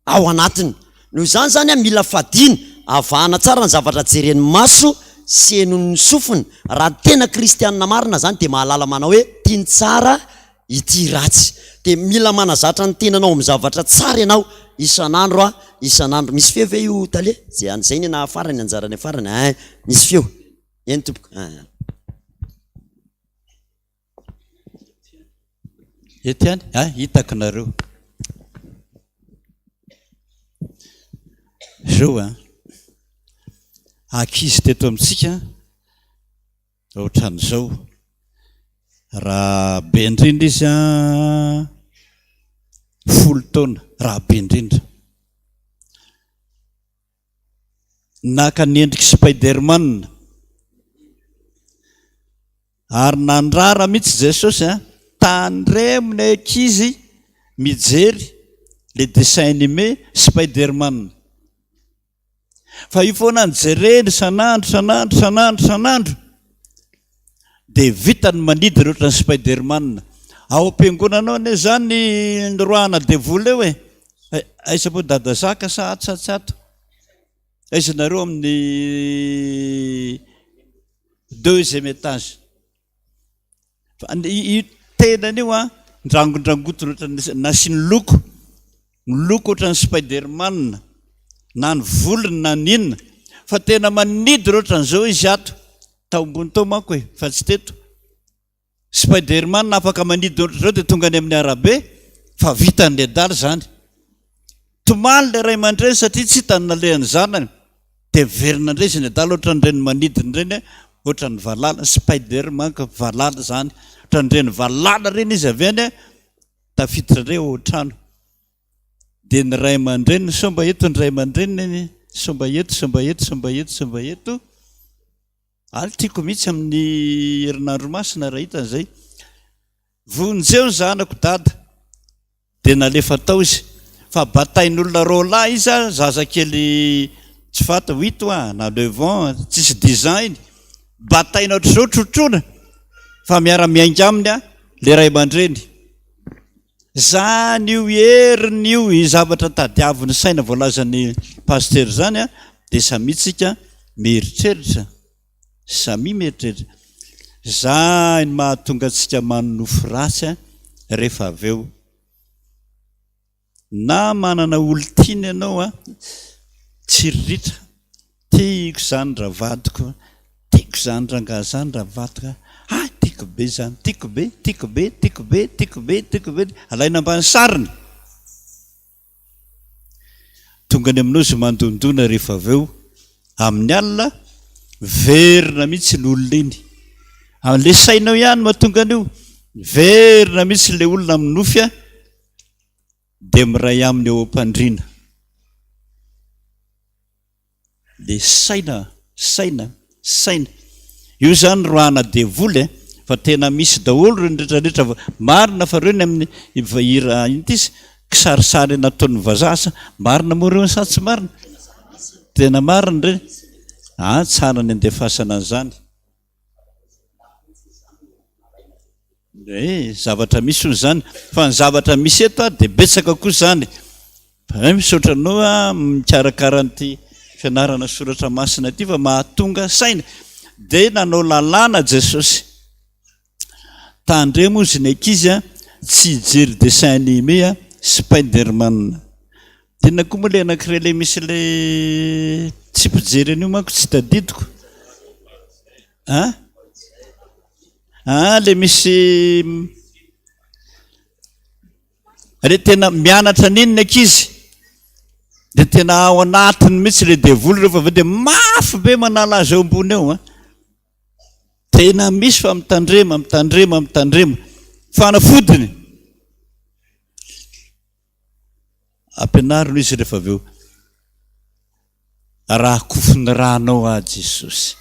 ao anatiny. Noho izany izany an, mila fadiana, avahana tsara ny zavatra jeren'ny maso sy henoin'ny sofina. Raha tena kristianina marina izany dia mahalala manao hoe ity ny tsara, ity ratsy. Dia mila manazatra ny tenanao amin'ny zavatra tsara ianao isan'andro an, isan'andro. Misy feo ve io tale? Zay an, zay ny naha farany, anjarany farany ein, misy feo. Eny tompoko ein. Eto ihany a, hitako nareo. Zao a, ankizy teto amintsika ohatran'izao, raha be indrindra izy an, folo taona, raha be indrindra. Naka ny endrik'i Spider-Man. Ary nandrara mihitsy Jesosy an, tandremo ny ankizy mijery le dessin animé Spider-Man. Fa io foana no jereny isan'andro, isan'andro, isan'andro, isan'andro. Dia vita ny manidina ohatran'ny Spider-Man. Ao am-piangonana ao anie izany ny roahana devoly eo e. Aiza moa Dada Zaka sa ato sa tsy ato? Aiza nareo amin'ny deuxième étage. Fa io tenany io an, ndrangondrangotina ohatran'ny nasiany loko, miloko ohatran'ny Spiderman, na ny volony na ny inona, fa tena manidina ohatran'izao izy ato, tao ambony tao manko e, fa tsy teto. Spiderman afaka manidina ohatr'izao dia tonga any amin'ny arabe fa vitan'ny adala izany. Tomany ilay ray aman-dreny satria tsy hitany nalehan'ny zanany dia miverina indray izy ny adala ohatran'ireny manidina ireny ohatran'ny valala, spider manko valala izany, ohatran'ireny valala ireny izy avy any tafiditra indray ao an-trano. Dia ny ray aman-dreniny sao mba eto ny ray aman-dreniny, sao mba eto, sao mba eto, sao mba eto, sao mba eto. Ary tiako mihitsy amin'ny herinandro masina raha hitany izay. Vonjeo ny zanako dada. Dia nalefa tao izy. Fa batain'olona roalahy izy a, zazakely tsy fanta, huit oa na neuf ans, tsisy dix ans iny. Bataina ohatr'izao trotroina fa miara-miainga aminy a, le ray aman-dreny. Zany io heriny io, io zavatra tadiavin'ny saina voalazan'ny Pasteur zany a, dia samia tsika mieritreritra, samia mieritreritra. Zany mahatonga antsika manonofy ratsy a, rehefa avy eo. Na manana olon-tiana ianao a, tsiriritra, tiako izany ravadiko, tiako izany rangahy izany ravadiko a, hay tiako be izany, tiako be, tiako be, tiako be, tiako be, tiako be, alaina ambany sariny. Tonga any aminao izy mandondona rehefa avy eo, amin'ny alina, verina mihitsy ny olona iny. Amin'ilay sainao ihany mahatonga an'io, verina mihitsy ilay olona amin'ny nofy a. dia miray aminy eo am-pandriana. Le saina, saina, saina. Io zany roahana devoly e, fa tena misy daholo ireny rehetra rehetra. Marina fa ireo ny amin'ny hira inona ity izy? Kisarisary nataon'ny vazaha sa marina moa ireo sa tsy marina? Tena marina ireny. Ah, tsara ny andefasana an'izany. Eh, zavatra misy hono izany. Fa ny zavatra misy eto dia betsaka koa izany. Eh, misaotra anao ah, mikarakara an'ity fianarana soratra masina ity fa mahatonga saina. Dia nanao lalàna Jesosy. Tandremo ozy ny ankizy a, tsy hijery dessin animé a, Spiderman. Inona koa moa ilay anankiray ilay misy ilay tsy mpijery an'io manko tsy tadidiko. An? Ah, le misy le tena mianatra an'iny ny ankizy dia tena ao anatiny mihitsy le devoly rehefa avy eo dia mafy be manala azy eo ambony eo an. Tena misy fa mitandrema, mitandrema, mitandrema. Fanafodiny. Ampianarina izy rehefa avy eo. Rakofin'ny ranao aho Jesosy.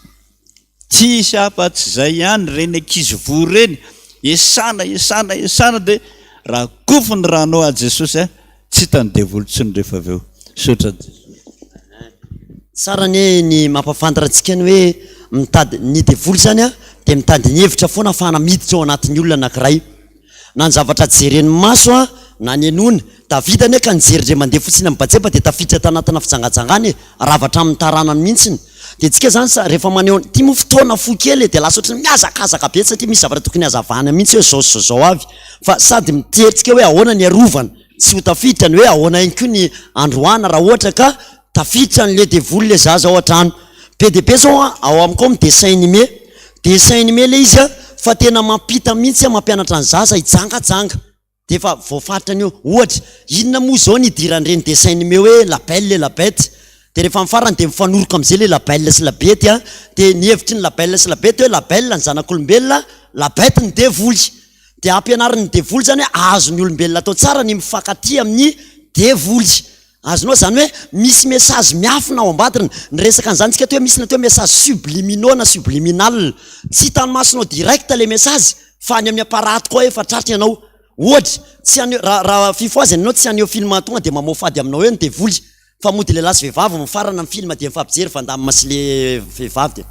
Tsisy afa tsy zay ihany ireny ankizy voa ireny. Esana, esana, esana dia rakofin'ny ranao aho Jesosy a. Tsy hitan'ny devoly intsony rehefa avy eo. Misaotra an'i Jesosy. Tsara anie ny mampahafantatra antsika ny hoe mitady, ny devoly izany an, dia mitady ny hevitra foana ahafahana miditra ao anatin'ny olona anankiray. Na ny zavatra jeren'ny maso an, na ny henoina. Davida anie ka nijery indray mandeha fotsiny amin'i Batseba dia tafiditra tanatina fijangajangana e, rava hatramin'ny taranany mihitsiny. Dia tsika izany sa rehefa maneho, ity moa fotoana fohy kely e, dia lasa ohatran'ny mihazakazaka be satria misy zavatra tokony hazavana mihitsy hoe izao sy izao avy. Fa sady mitery tsika hoe ahoana ny hiarovana tsy ho tafiditra, ny hoe ahoana ihany koa ny androana raha ohatra ka tafiditra an'le devoly le zaza ao an-trano. Be dia be zao an, ao amiko ao mi-dessin animé, dessin animé le izy an, fa tena mampita mihitsy an, mampianatra ny zaza hijangajanga. Dia efa voafaritra an'io. Ohatra, inona moa izao ny idiran'ireny dessin animé hoe la belle et la bête? Dia rehefa amin'ny farany dia mifanoroka amin'izay ilay la belle sy la bête an, dia ny hevitry ny la belle sy la bête hoe la belle ny zanak'olombelona, la bête ny devoly. Dia ampianarin'ny devoly izany hoe azon'ny olombelona atao tsara ny mifankatia amin'ny devoly. Azonao izany hoe misy message miafina ao ambadiny. Niresaka an'izany tsika teo hoe misy ny atao hoe message subliminaux na subliminal. Tsy hitan'ny masonao direct ilay message fa any amin'ny apparat koa efa tratra ianao. Ohatra, tsy haneho, raha raha fifohazana ianao tsy haneho film tonga dia mamoafady aminao eo ny devoly. Fa mody lehilahy sy vehivavy mifarana ny film dia mifampijery Van Damme sy le vehivavy dia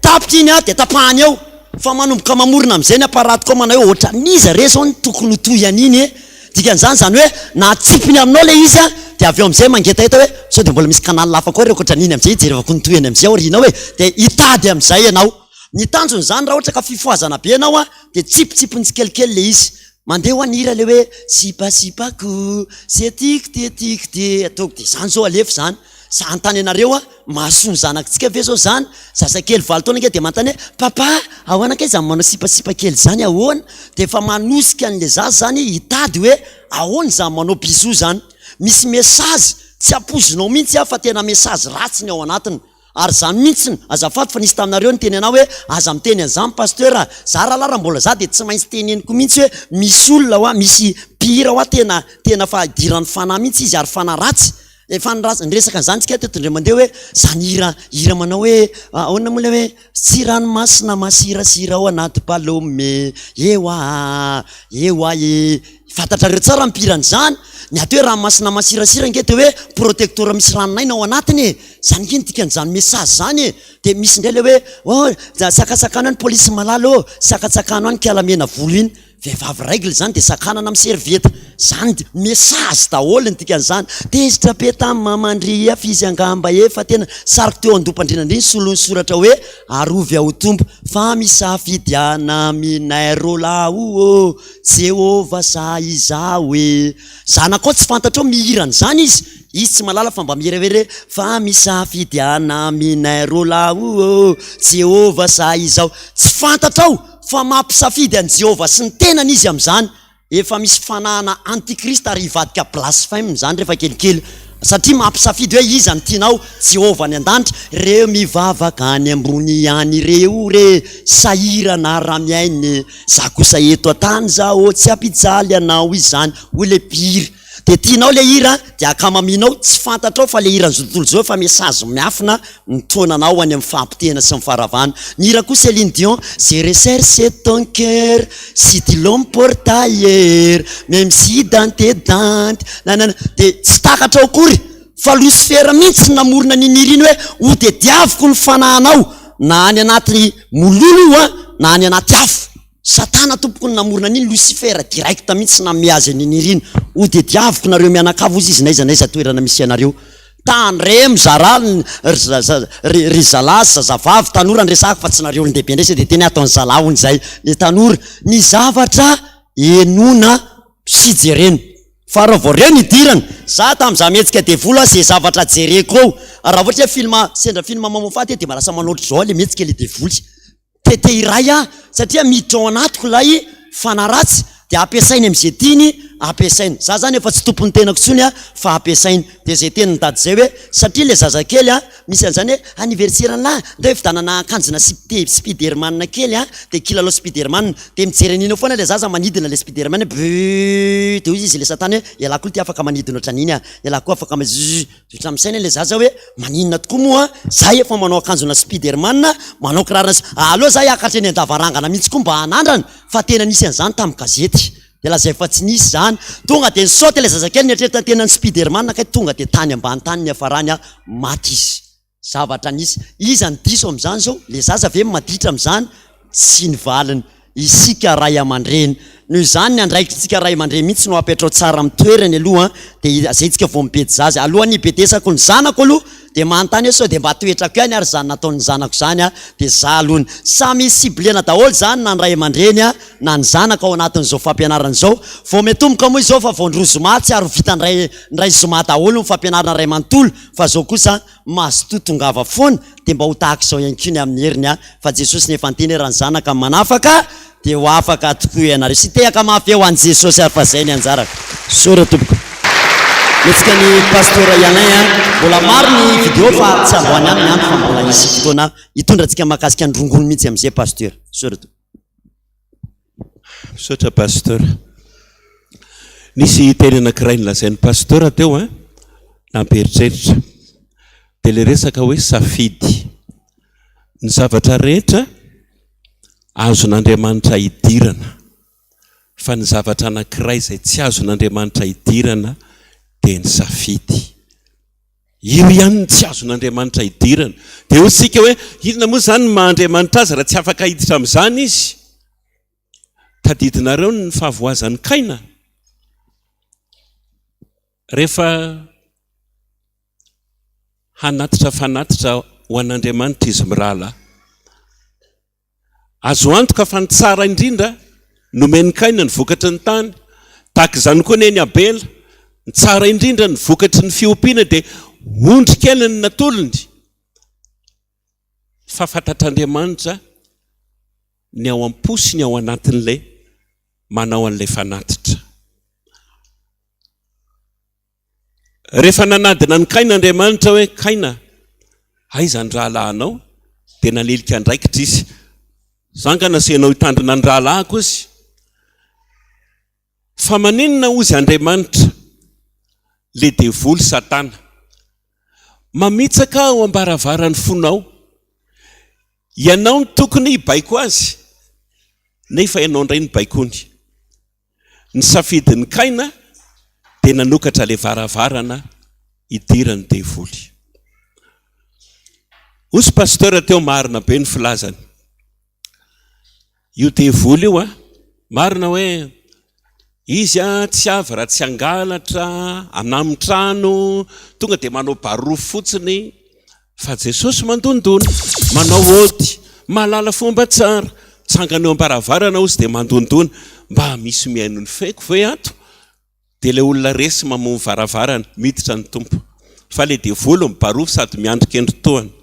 tapitra iny dia tapahany eo fa manomboka mamorona amin'izay ny apparat koa manao hoe ohatran'iza re zao ny tokony ho toy an'iny e dikan'izany izany hoe na atsipiny aminao le izy a. dia avy eo amin'izay mangetaheta hoe sao dia mbola misy canal hafa koa ary ankoatran'iny amin'izay hijerevako ny tohiny amin'izay aoriana ao e, dia hitady amin'izay ianao. Ny tanjona izany raha ohatra ka fifohazana be ianao an, dia tsipitsipiny tsikelikely ilay izy. Mandeha hoa ny hira ilay hoe sipasipako, ze tiako dia tiako dia ataoko dia izany izao alefa izany. Za hanontany anareo aho, mahasoa ny zanakitsika ve zao zany? Zazakely valo taona ange dia manontany hoe papa ahoana kay zany manao sipasipa kely zany ahoana? Dia efa manosika an'le zaza zany hitady hoe ahoana izany manao bisous zany. Misy message tsy ampoizinao mihitsy aho fa tena message ratsy ny ao anatiny. Ary zany mihitsy, azafady fa nisy taminareo niteny anah hoe aza miteny an'izany pasteur a! Za rahalahy raha mbola za dia tsy maintsy teneniko mihitsy hoe misy olona hoa, misy mpihira hoa tena tena fa idiran'ny fanahy mihitsy izy ary fanahy ratsy. Efa niresaka an'izany tsika teto indray mandeha hoe zany hira hira manao hoe ahoana moa ilay hoe tsy ranomasina masirasira ao anaty palome ewa ewa e fantatrareo tsara ny mpihira an'izany ny atao hoe ranomasina masirasira ange dia hoe protecteur misy ranon'aina ao anatiny e zany ange ny dikan'izany message zany e dia misy indray ilay hoe oh sakasakano any polisy malala ô sakatsakano any kiala mena volo iny Vehivavy règle zany de sakanana amin'ny serviette zany de message daholo ny dikan'izany, tezitra be tamin'i maman-dry fa izy angamba efa tena sariko teo andoham-pandriana ndry ny solon'ny soratra hoe arovy aho Tompo fa misafidiana aminay rola o Jehovah sa izaho e zanakao tsy fantatrao mihira an'izany izy, izy tsy mahalala fa mba mihira hoe re fa misafidiana aminay rola o Jehovah sa izaho tsy fantatrao fa mampisafidy an'i Jehovah sy ny tenany izy amin'izany. Efa misy fanahana antichrist ary hivadika blasphème izany rehefa kelikely satria mampisafidy hoe iza no tianao, Jehovah any an-danitra, ireo mivavaka any ambony any ireo re sahirana raha miaina e, za kosa eto an-tany za ô tsy hampijaly anao izany hoy ilay mpihira. Dia tianao ilay hira dia ankamaminao, tsy fantatrao fa ilay hiran'izao tontolo izao efa message miafina mitaona anao any amin'ny fahapotehana sy ny faharavana. Ny hira koa Céline Dion, J'ai recherché ton cœur si tu l'emportes ailleurs même si dans tes dents nanana dia tsy takatrao akory fa Losifera mihitsy no namorona an'iny hira iny hoe hotediaviko ny fanahinao na any anaty mololo io an na any anaty afo. Satana tompoko no namorona an'iny, Lucifer direct mihitsy nanome azy an'iny iriny, ho dediaviko nareo mianakavy hozy izy n'aiza n'aiza toerana misy anareo. Tandremo zara ry ry zalahy sy zazavavy, tanora no resahako fa tsy nareo olon-dehibe indray sao dia hiteny aho ataon'ny zalahy hono izay, le tanora, ny zavatra henoina sy jerena. Fa raha vao reo ny idirana, za tamin'izaho mihetsika devoly aho ze zavatra jereko eo, raha ohatra hoe film sendra film mamoafady aho dia mba lasa manao ohatr'izao aho le mihetsika le devoly. Te te hiray aho satria miditra ao anatiko ilay fanahy ratsy dia ampiasainy amin'izay tiany ampiasaina. Za zany efa tsy tompon'ny tenako intsony aho fa ampiasainy. Dia izay tenin'i dada izay hoe satria ilay zazakely a, misy an'izany hoe anniversaire-nlah, ndao hividianana akanjona spiderman kely a, dia kilalao spiderman. Dia mijery an'iny eo foana ilay zaza manidina ilay spiderman hoe buuuuh, dia hoy izy ilay satana hoe ialahy koa ity afaka manidina ohatran'iny a, ialahy koa afaka mi-zzzz. Zotra misaina ilay zaza hoe maninona tokoa moa za efa manao akanjona spiderman, manao kirarona sy, aleo za hiakatra eny an-davarangana mihitsy koa mba hanandrana fa tena nisy an'izany tamin'ny gazety. Dia lazaiko fa tsy nisy izany. Tonga dia nisaoty ilay zazakely nieritreritra ny tenany spiderman kay tonga dia tany ambany tany niafarany maty izy. Zavatra nisy. Iza no diso amin'izany izao? Ilay zaza ve no maditra amin'izany? Tsy ny valiny. Isika ray aman-dreny. Noho izany ny andraikitritsika ray aman-dreny mihitsy no apetrao tsara amin'ny toerany aloha dia izay tsika vao mibedy zaza. Alohan'ny hibedesako ny zanako aloha dia manontany hoe sao dia mba toetrako ihany ary izany nataon'ny zanako izany dia za aloha. Samy ciblena daholo izany na ny ray aman-dreny na ny zanaka ao anatin'izao fampianarana izao. Vao miatomboka moa izao fa vao ny roa zoma tsy ary ho vita indray indray zoma daholo ny fampianarana iray manontolo fa izao kosa Mazotoa tongava foana dia mba ho tahaka izao ihany koa ny amin'ny heriny a! Fa Jesosy nefa niteny hoe raha ny Zanaka no manafaka dia ho afaka tokoa ianareo. Sy tehaka mafy eo an'i Jesosy ary fa zay ny anjarako. Misaotra tompoko. Mihetsika ny Pasteur Yalain a! Mbola maro ny video fa tsy androany ihany ny andro fa mbola hisy fotoana hitondra antsika mahakasika ny rongony mihitsy amin'izay Pasteur. Misaotra tompoko. Misaotra Pasteur. Nisy teny anankiray nolazain'ny Pasteur teo an, nampieritreritra. Dia ilay resaka hoe safidy. Ny zavatra rehetra azon'Andriamanitra idirana, fa ny zavatra anankiray izay tsy azon'Andriamanitra idirana dia ny safidy. Io ihany no tsy azon'Andriamanitra idirana. Dia hoy isika hoe, inona moa izany ny maha Andriamanitra azy raha tsy afaka hiditra amin'izany izy? Tadidinareo ny fahavoazan'i Kaina? Rehefa. Hanatitra fanatitra ho an'Andriamanitra izy mirahalahy. Azo antoka fa ny tsara indrindra nomen'i Kaina ny vokatry ny tany. Tahaka izany koa anie ny Abela. Ny tsara indrindra ny vokatry ny fiompiana dia ondry kely no natolony. Fa fantatr'Andriamanitra ny ao am-po sy ny ao anatin'ilay manao an'ilay fanatitra. Rehefa nanadina an'i Kaina Andriamanitra hoe, Kaina, aiza ny rahalahinao? Dia nanilika andraikitra izy. Za nga nasainao hitandrina ny rahalahiko izy? Fa maninona hozy Andriamanitra le devoly satana mamitsaka ao ambaravaran'ny fonao? Ianao no tokony hibaiko azy nefa ianao indray no baikony. Ny safidin'i Kaina dia nanokatra ilay varavarana hidiran'ny devoly. Hozy pasteur teo marina be ny filazany. Io devoly io a, marina hoe izy a tsy avy raha tsy hangalatra, hanami-trano, tonga dia manao barofo fotsiny. Fa Jesosy mandondona, manao ody, mahalala fomba tsara, mitsangana eo am-baravarana ozy dia mandondona, mba misy mihaino ny feoko ve ato? Dia ilay olona resy mamoha ny varavarana, miditra ny Tompo. Fa ilay devoly mibarofo sady miandry kendritohana.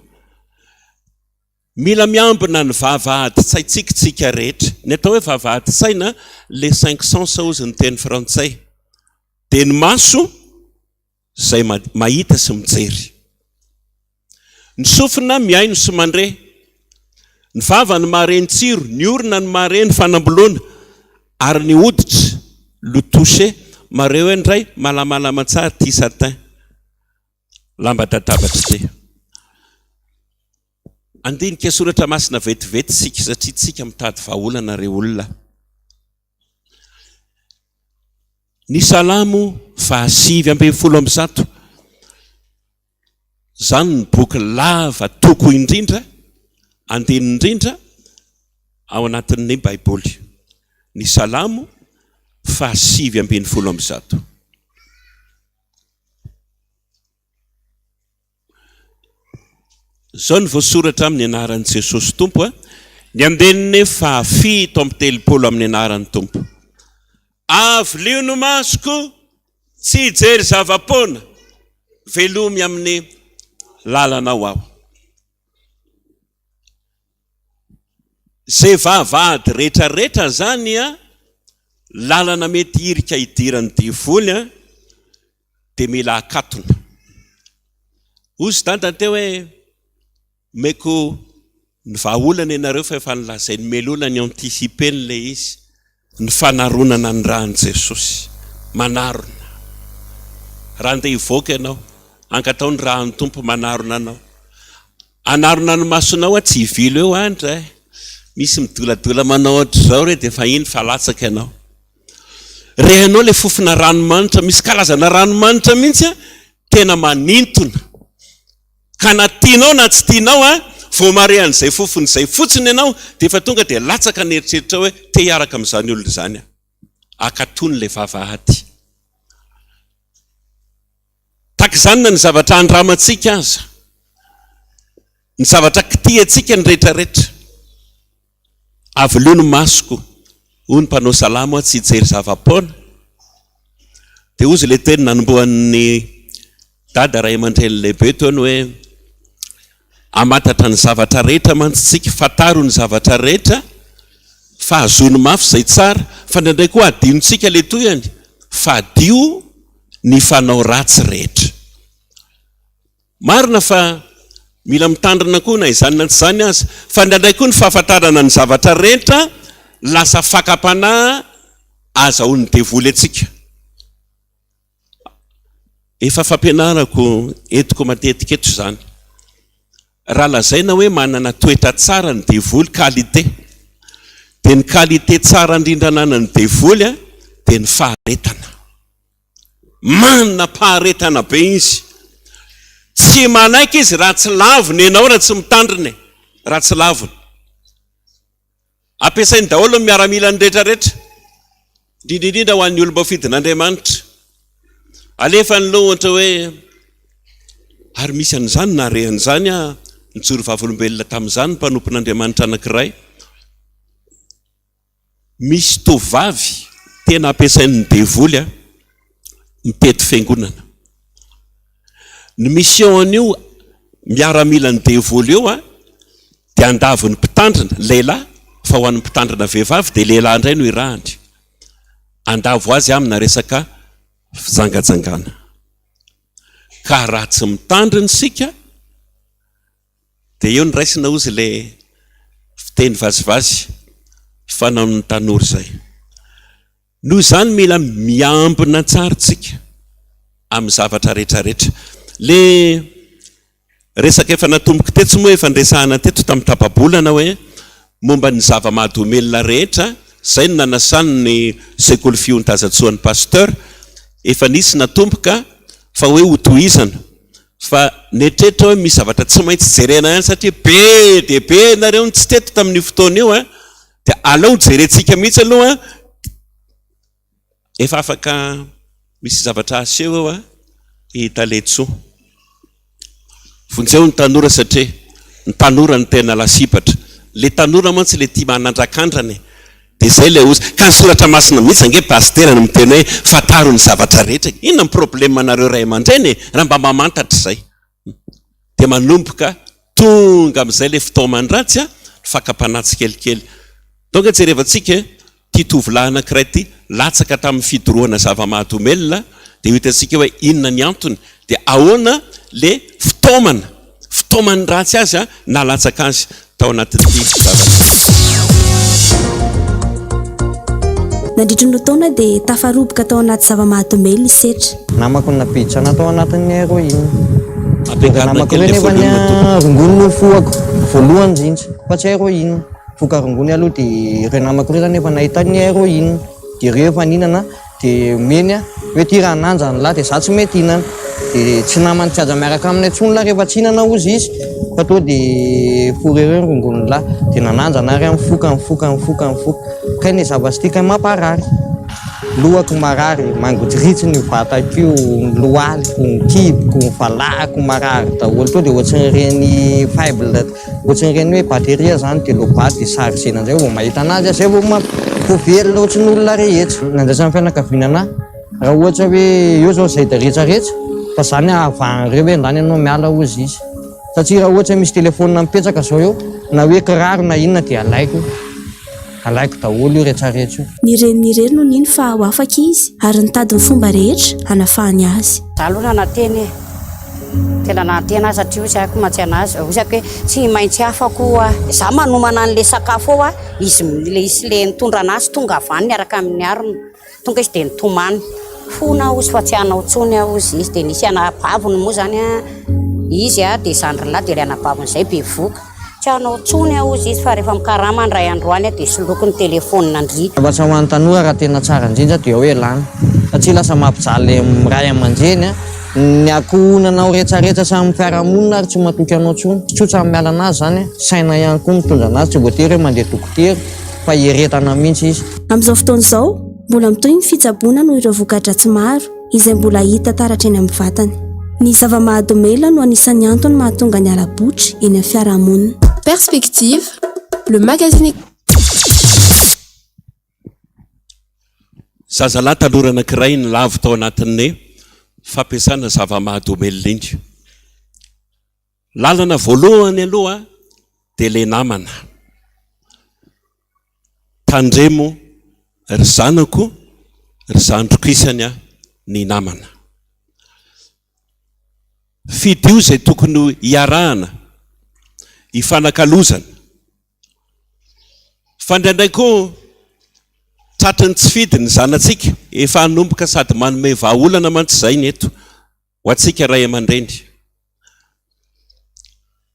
Mila miambina ny vavahadin-tsaintsika tsika rehetra. Ny atao hoe vavahadin-tsaina, les cinq sens hozy ny teny frantsay. Dia ny maso, izay mahita sy mijery. Ny sofina mihaino sy mandre. Ny vava no mahare ny tsiro, ny orona no mahare ny fanamboloana, ary ny hoditra, le toucher, mahare hoe ndray malamalama tsara ity satin, lamba dadabatra ity. Andinika soratra masina vetivety isika satria tsika mitady vahaolana re olona. Ny Salamo faha 119. Izany ny boky lava toko indrindra, andininy indrindra ao anatin'ny Baiboly. Ny Salamo faha 119. Izao no voasoratra amin'ny anaran'i Jesosy Tompo, ny andininy faha-37 amin'ny anaran'ny Tompo. Avilio ny masoko tsy hijery zava-poana, velomy amin'ny lalanao aho. Izay vavahady rehetrarehetra izany, lalana mety hirika hidiran'ny devoly, dia mila akatona. Hozy dada teo hoe omeko ny vahaolana ianareo fa efa nolazain'i Melona ny anticiper-ny ilay izy, ny fanaronana ny ràn'i Jesosy. Manarona. Raha andeha hivoaka ianao, angatao ny ràn'ny Tompo manarona anao. Hanarona ny masonao aho tsy hivilo eo andra eh. Misy midoladola manao ohatr'izao re dia efa iny fa latsaka ianao. Rehanao ilay fofona ranomanitra, misy karazana ranomanitra mihitsy an, tena manintona. Ka na tianao na tsy tianao an, vao mahare an'izay fofona izay fotsiny ianao dia efa tonga dia latsaka ny eritreritrao hoe te hiaraka amin'izany olona izany aho. Akatony ilay vavahady. Tahaka izany na ny zavatra andramantsika aza, ny zavatra kitihantsika ny rehetrarehetra. Avilio ny masoko, hoy ny mpanao salamo, tsy hijery zava-poana. Dia hozy ilay teny nanombohan'ny dada ray aman-dreny lehibe teo ny hoe hamantatra ny zavatra rehetra mantsy tsika, fantaro ny zavatra rehetra fa azony mafy izay tsara, fa indraindray koa adinontsika ilay tohiny, fadio ny fanao ratsy rehetra. Marina fa mila mitandrina koa na izany na tsy izany aza, fa indraindray koa ny fahafantarana ny zavatra rehetra lasa fakam-panahy azahoan'ny devoly antsika. Efa fampianarako entiko matetika eto izany. Raha lazaina hoe manana toetra tsara ny devoly, qualité, dia ny qualité tsara indrindra ananan'ny devoly dia ny faharetana. Manam-paharetana be izy. Tsy manaiky izy raha tsy laviny ianao, raha tsy mitandrina e, raha tsy laviny. Ampiasainy daholo ny miaramilany rehetrarehetra, indrindra indrindra ho an'ny olom-boafidin'Andriamanitra. Alefany aloha ohatra hoe. Ary misy an'izany nahare an'izany aho, nijoro vavolombelona tamin'izany ny mpanompon'Andriamanitra anankiray. Misy tovovavy tena ampiasain'ny devoly a, mitety fiangonana. Ny mission an'io miaramilan'ny devoly io a, dia handavo ny mpitandrina, lehilahy, fa ho an'ny mpitandrina vehivavy dia lehilahy indray no irahany. Handavo azy amina resaka fijangajangana. Ka raha tsy mitandrina isika dia eo no raisina hozy ilay fiteny vazivazy fanaon'ny tanora izay. Noho izany mila miambina tsara isika amin'ny zavatra rehetra rehetra. Le Resaka efa natomboko tetsy moa efa niresahana teto tamin'ny tapa-bolana hoe momba ny zava-mahadomelina rehetra, izay no nanasany ny sekoly fiontazantsoan'ny Pasteur, efa nisy natomboka fa hoe hotohizana, fa nieritreritra hoe misy zavatra tsy maintsy jerena ihany satria be dia be nareo no tsy teto tamin'io fotoana io an, dia aleo jerentsika mihitsy aloha Efa afaka misy zavatra aseho eo a i Taletsoa. Vonjeo ny tanora satria ny tanora no tena lasibatra. Le tanora mantsy le tia manandrakandrana e. Dia izay ilay ozy. Ka ny soratra masina mihitsy ange pasitera no miteny hoe fantaro ny zavatra rehetra e. Inona ny problème nareo ray aman-dreny e raha mba mamantatra izay. Dia manomboka tonga amin'izay ilay fitaoman-dratsy a, ny fakam-panahy tsikelikely. Donc jerevantsika e, ity tovolahy anankiray ity latsaka tamin'ny fidorohana zava-mahadomelina, dia ho hitantsika hoe inona ny antony, dia ahoana ilay fitaomana, fitaoman'ny ratsy azy a, nahalatsaka azy tao anatin'ity zavatra ity. Nandritry ny roa taona dia tafaroboka tao anaty zava-mahadomelina i Setra. Namako no nampiditra anah tao anatin'ny heroine. Ampiakarina Namako kely ireo le nefa ny volume tompoko. rongony no fohako voalohany indrindra fa tsy heroine. Foka rongony aloha dia ireo namako ireo zany efa nahita ny heroine dia ireo efa nihinana dia omeny aho hoe ty raha hananja ny lahy dia za tsy mety hihinana dia tsy namany tsy aza miaraka aminy intsony lahy rehefa tsy hihinana hozy izy fa tonga dia fourrure ny rongony lahy dia nanandrana ary aho nifoka nifoka nifoka nifoka kay ny zavatra ity kay mamparary. Lohako marary, mangotsiritsiny io vatako io, ny lohaliko, ny kiboko, ny valahako marary daholo. Tonga dia ohatran'ireny faible, ohatran'ireny hoe batterie zany dia low-bat dia chargena indray vao mahita anazy aho, zay vao mamp- vao velona ohatran'ny olona rehetra. Nandraisan'ny fianakaviana anahy, raha ohatra hoe eo zao zay rehetrarehetra fa zany ahavahan'ireo hoe ndany ianao miala hozy izy. Satria raha ohatra hoe misy telephone mipetraka zao eo, na hoe kiraro na inona dia alaiko. Alaiko daholo io retraretra io. Ny reniny irery no nino fa ho afaka izy ary nitady ny fomba rehetra hanafahany azy. Za aloha nanantena e! Tena nanantena aho satria hoy ako mantsy anazy, hoy ako hoe tsy maintsy afako ho'a. Za manomana an'le sakafo ao a, izy le izy le nitondra anazy tonga avy any niaraka amin'ny harona. Tonga izy dia nitomany. Fona aho hozy fa tsy hanao intsony aho hozy izy. Dia nisy anabaviny moa izany an, izy an, dia zandriny lahy dia ilay anabaviny izay bevohoka. Tsy hanao intsony aho hozy izy fa rehefa mikarama indray andro any aho dia soloiko ny telefaonina-ndry. Zavatra ho an'ny tanora raha tena tsara indrindra dia hoe lany satria lasa mampijaly ray aman-dreny ny ankohonanao retraretra sy amin'ny fiarahamonina ary tsy matoky anao intsony. Tsotra ny miala anazy izany, saina ihany koa mitondra anazy, tsy voatery hoe mandeha dokotera. fa hieretana mihitsy izy. Amin'izao fotoana izao, mbola mitohy ny fitsaboana noho ireo voka-dratsy maro izay mbola hita taratra eny amin'ny vatany. Ny zava-mahadomelina no anisan'ny antony mahatonga ny hala-botry eny amin'ny fiarahamonina. Perspective, le magazine. Zazalahy tanora anankiray nilavo tao anatin'ny fampiasana zava-mahadomelina iny. Lalana voalohany aloha dia le namana. Tandremo ry zanako, ry zandriko isany a, ny namana. Fidio izay tokony hiarahana, hifanakalozana. Fa indraindray koa tratry ny tsy fidiny ny zanatsika, efa hanomboka sady manome vahaolana mantsy izay ny eto. Ho antsika ray aman-dreny.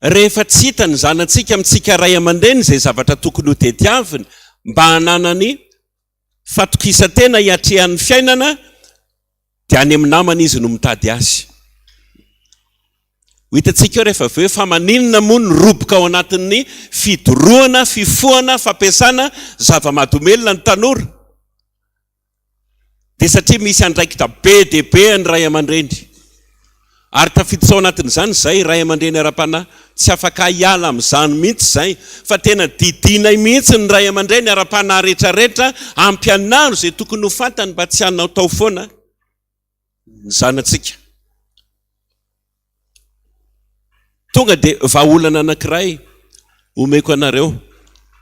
Rehefa tsy hita ny zanatsika amintsika ray aman-dreny izay zavatra tokony ho tediaviny mba hananany fatokisan-tena hiatrehany ny fiainana dia any amin'ny namany izy no mitady azy. Ho hitantsika eo rehefa avy eo fa maninona moa ny roboka ao anatin'ny fidorohana, fifohana, fampiasana zava-mahadomelina ny tanora. Dia satria misy andraikitra be dia be ny ray aman-dreny. Ary tafiditra ao anatin'izany izay ray aman-dreny ara-panahy. Tsy afaka hiala amin'izany mihitsy izay, fa tena didianay mihitsy ny ray aman-dreny ara-panahy rehetrarehetra, ampianaro izay tokony ho fantany mba tsy hanaotao foana ny zanatsika. Tonga dia vahaolana anankiray omeko anareo,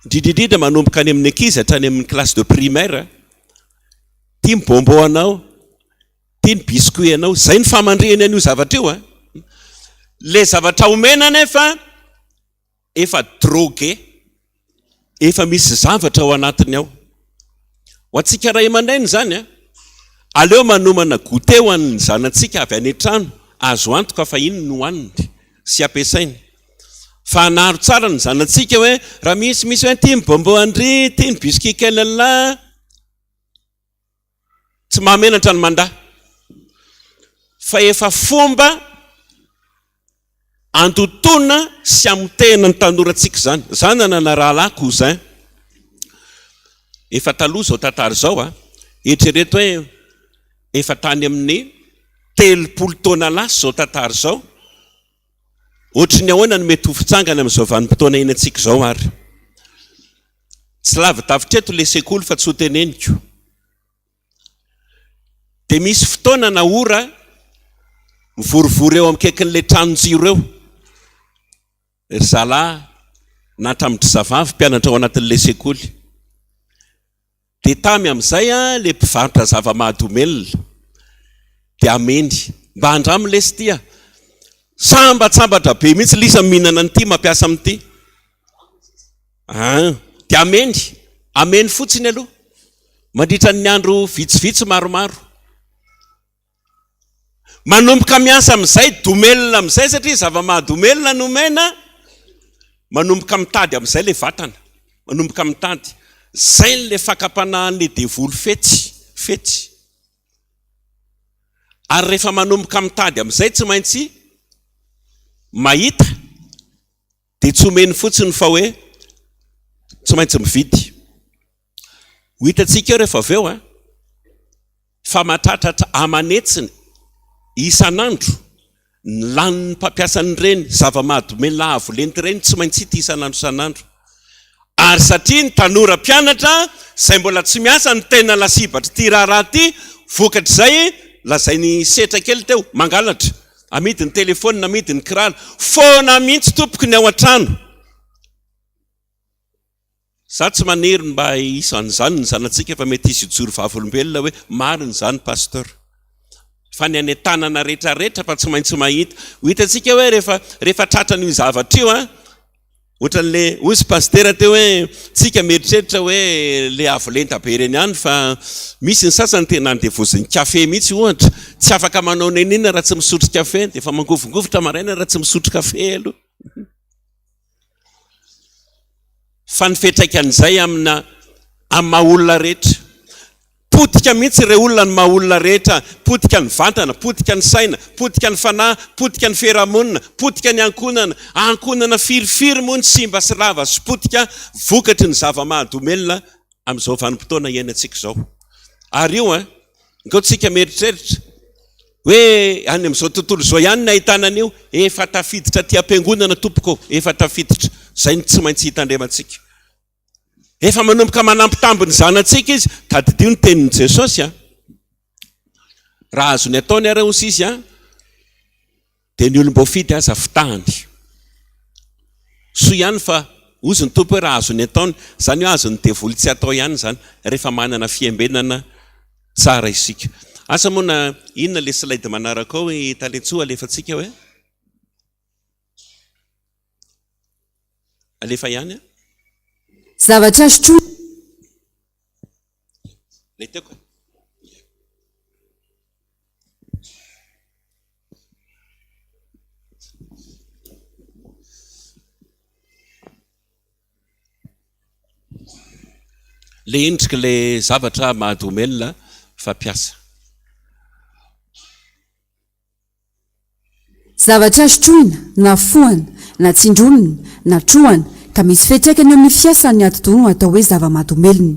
indrindra indrindra manomboka any amin'ny ankizy hatrany amin'ny classe de primaire, tia ny bonbon anao, tia ny biscuit anao, izay ny famandrihany an'io zavatra io an! Le zavatra omena anefa efa drogué, efa misy zavatra ao anatiny ao. Ho antsika ray aman-dreny izany an, aleo manomana goûter ho an'ny zanatsika avy any an-trano, azo antoka fa iny no hohaniny sy ampiasainy. Fa anaro tsara ny zanatsika hoe raha misy misy hoe ity ny bonbon an-dry, ity ny biscuit kely an'lah, Tsy mahamenatra ny mandà fa efa fomba andotoana sy amotehana ny tanorantsika izany. Za nanana rahalahy cousin, efa taloha izao tantara izao a, eritrereto hoe efa tany amin'ny 30 taona lasa izao tantara izao, ohatry ny ahoana no mety ho fitsangana amin'izao vanim-potoana iainantsika izao ary. Tsy lavidavitra eto le sekoly fa tsy ho teneniko. Dia misy fotoana na ora mivorivory eo akaikin'ilay tranon-jiro eo ry zalahy na hatramin-dry zavavy mpianatra ao anatin'ilay sekoly. Dia tamy amin'izay ilay mpivarotra zava-mahadomelina dia ameny mba andramo lesy ity a! Sambatsambatra be mihitsy lisa mihinana an'ity mampiasa amin'ity. An, dia ameny, ameny fotsiny aloha mandritra ny andro vitsivitsy maromaro. Manomboka miasa amin'izay domelina amin'izay satria zava-mahadomelina no omena, manomboka mitady amin'izay ilay vatana, manomboka mitady. Izay ilay fakam-panahin'ilay devoly fetsy, fetsy. Ary rehefa manomboka mitady amin'izay tsy maintsy mahita dia tsy omeny fotsiny fa hoe tsy maintsy mividy. Ho hitantsika eo rehefa avy eo an, fa mahatratratra aman'hetsiny isan'andro ny lanin'ny mpampiasa an'ireny zava-mahadomelina avo lenta ireny tsy maintsy hita isan'andro isan'andro. Ary satria ny tanora mpianatra izay mbola tsy miasa no tena lasibatr'ity raharaha ity, vokatr'izay lazain'i Setra kely teo, mangalatra, amidy ny telefaonina, amidy ny kiraro, foana mihitsy tompoko ny ao an-trano. Za tsy maniry ny mba hisy an'izany ny zanatsika fa mety hisy hijoro vavolombelona hoe marina izany Pasteur. Fa ny any an-tanana rehetra rehetra fa tsy maintsy mahita. Ho hitantsika hoe rehefa rehefa tratran'io zavatra io an, ohatran'le hozy Pasitera teo hoe tsika mieritreritra hoe le avo lenta be ireny ihany fa misy ny sasany tena andevozin'ny kafe mihitsy ohatra, tsy afaka manao n'inon'inona raha tsy misotro kafe, dia efa mangovingovitra maraina raha tsy misotro kafe aloha. Fa ny fiantraikan'izay amina amin'ny maha olona rehetra. Potika mihitsy ireo olona ny maha olona rehetra, potika ny vatana, potika ny saina, potika ny fanahy, potika ny fiarahamonina, potika ny ankohonana. Ankohonana firifiry moa no simba sy rava sy potika vokatry ny zava-mahadomelina amin'izao vanim-potoana iainantsika izao. Ary io an, Angao tsika mieritreritra hoe any amin'izao tontolo izao ihany ny ahitana an'io, efa tafiditra aty am-piangonana tompoko ô, efa tafiditra, izay no tsy maintsy hitandremantsika. Efa manomboka manambitamby ny zanatsika izy, tadidio ny tenin'i Jesosy an, raha azony ataony ary hozy izy an, Dia ny olom-boafidy aza fitahany. Soa ihany fa hozy ny Tompo hoe raha azony ataony, izany hoe azon'ny devoly tsy atao ihany izany rehefa manana fiambenana tsara isika. Asa moa na inona ilay slide manaraka ao i Talentsoa alefantsika hoe? Alefa ihany an? Zavatra sotroina. Ilay teo ka. Le endriky le zavatra mahadomelina fampiasa. Zavatra sotroina, na fohana, na tsindronina, na trohana, ka misy fiantraikany eo amin'ny fiasan'ny atidoha no atao hoe zava-mahadomelina.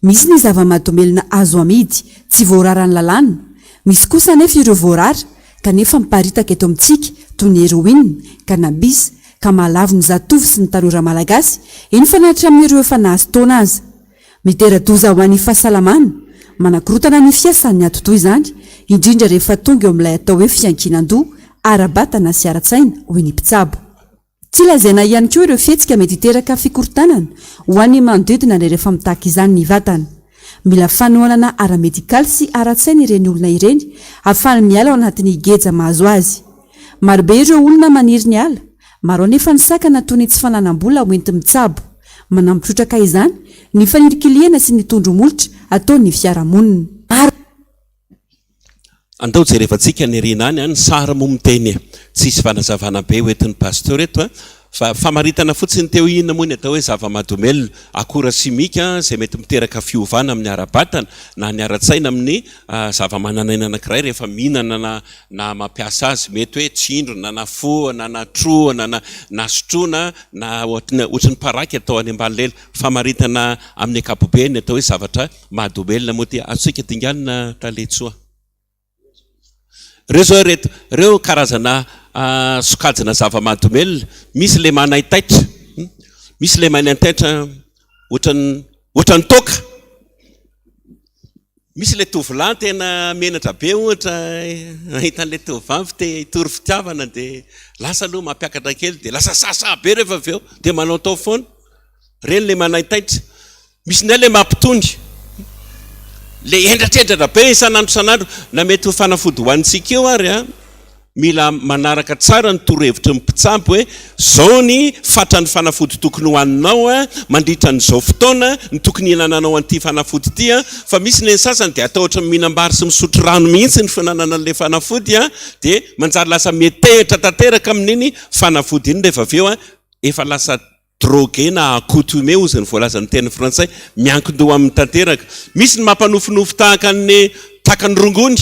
Misy ny zava-mahadomelina azo amidy, tsy voararan'ny lalàna. Misy kosa anefa ireo voarara. kanefa miparitaka eto amintsika toy ny heroine, cannabis, ka mahalavo ny zatovo sy ny tanora malagasy, eny fa na hatramin'ireo efa nahazo taona aza. Mitera-doza ho an'ny fahasalamana, manakorontana ny fiasan'ny atidoha izany, indrindra rehefa tonga eo amin'ilay atao hoe fiankinan-doha, ara-batana sy ara-tsaina, hoy ny mpitsabo. Tsy lazaina ihany koa ireo fihetsika mety hiteraka fikorontanana ho an'ny manodidina rehefa mitaky izany ny vatana. Mila fanohanana ara-medikaly sy ara-tsaina ireny olona ireny ahafahany miala ao anatin'ny geja mahazo azy. Marobe ireo olona maniry ny ala, maro anefa ny sakana toy ny tsy fananam-bola hoenti-mitsabo. Manampy trotraka izany ny fanilikilihana sy ny tondro molotra ataon'ny fiarahamonina. Andao jerevantsika ny aoriana any an, ny sary moa miteny e. Tsisy fanazavana be hoentin'ny Pasteur eto an, fa famaritana fotsiny teo inona moa ny atao hoe zava-mahadomelina, akora simika izay mety miteraka fiovana amin'ny ara-batana na ny ara-tsaina amin'ny zava-manan'aina anankiray rehefa mihinana na na mampiasa azy, mety hoe tsindrona na fohana na trohana na na sotroina na ohatry ny paraky atao any ambany lela. Famaritana amin'ny ankapobeny ny atao hoe zavatra Mahadomelina moa ity. Azontsika dinganina Tale Tsoa. Ireo izao ireto, ireo karazana sokajina zava-mahadomelina. Misy ilay manaitaitra, misy ilay manaitaitra ohatran'ny ohatran'ny toaka. Misy ilay tovolahy tena menatra be ohatra nahita an'ilay tovovavy te hitory fitiavana dia lasa aloha mampiakatra kely dia lasa sahasaha be rehefa avy eo dia manaotao foana. Ireny ilay manaitaitra. Misy indray ilay mampitony, ilay hendratrendrena be isan'andro isan'andro, na mety ho fanafody hohanintsika io ary an, mila manaraka tsara ny torohevitry ny mpitsabo hoe izao ny fatran'ny fanafody tokony hohaninao an, mandritra an'izao fotoana no tokony hihinananao an'ity fanafody ity an, fa misy ny sasany dia atao ohatran'ny mihinam-bary sy misotro rano mihitsy ny fihinanana an'ilay fanafody an, dia manjary lasa mietehitra tanteraka amin'iny fanafody iny rehefa avy eo an, efa lasa Drogué na accoutumé hozy ny voalazan'ny teny frantsay, miankin-doha aminy tanteraka. Misy ny mampanofinofy tahaka ny tahaka ny rongony.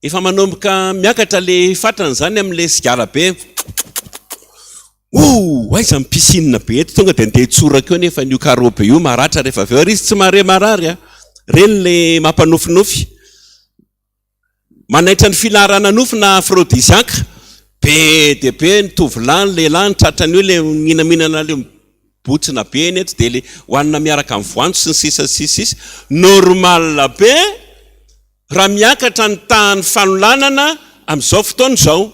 Efa manomboka miakatra le fatrany izany amin'ilay sigara be. Ouh! Aiza ny piscine be eto? Tonga dia andeha hitsoraka eo nefa io carreau be io maratra rehefa avy eo ary izy tsy mahare marary a. Ireny le mampanofinofy. Manaitra ny filaharana nofo na aphrodisiaque, be dia be ny tovolahy, ny lehilahy ny tratran'io le mihinamhinana le mibotsina be eny eto dia le hohanina miaraka amin'ny voanjo sy ny sisa sy ny sisa. Normal be raha miakatra ny tahan'ny fanolanana amin'izao fotoana izao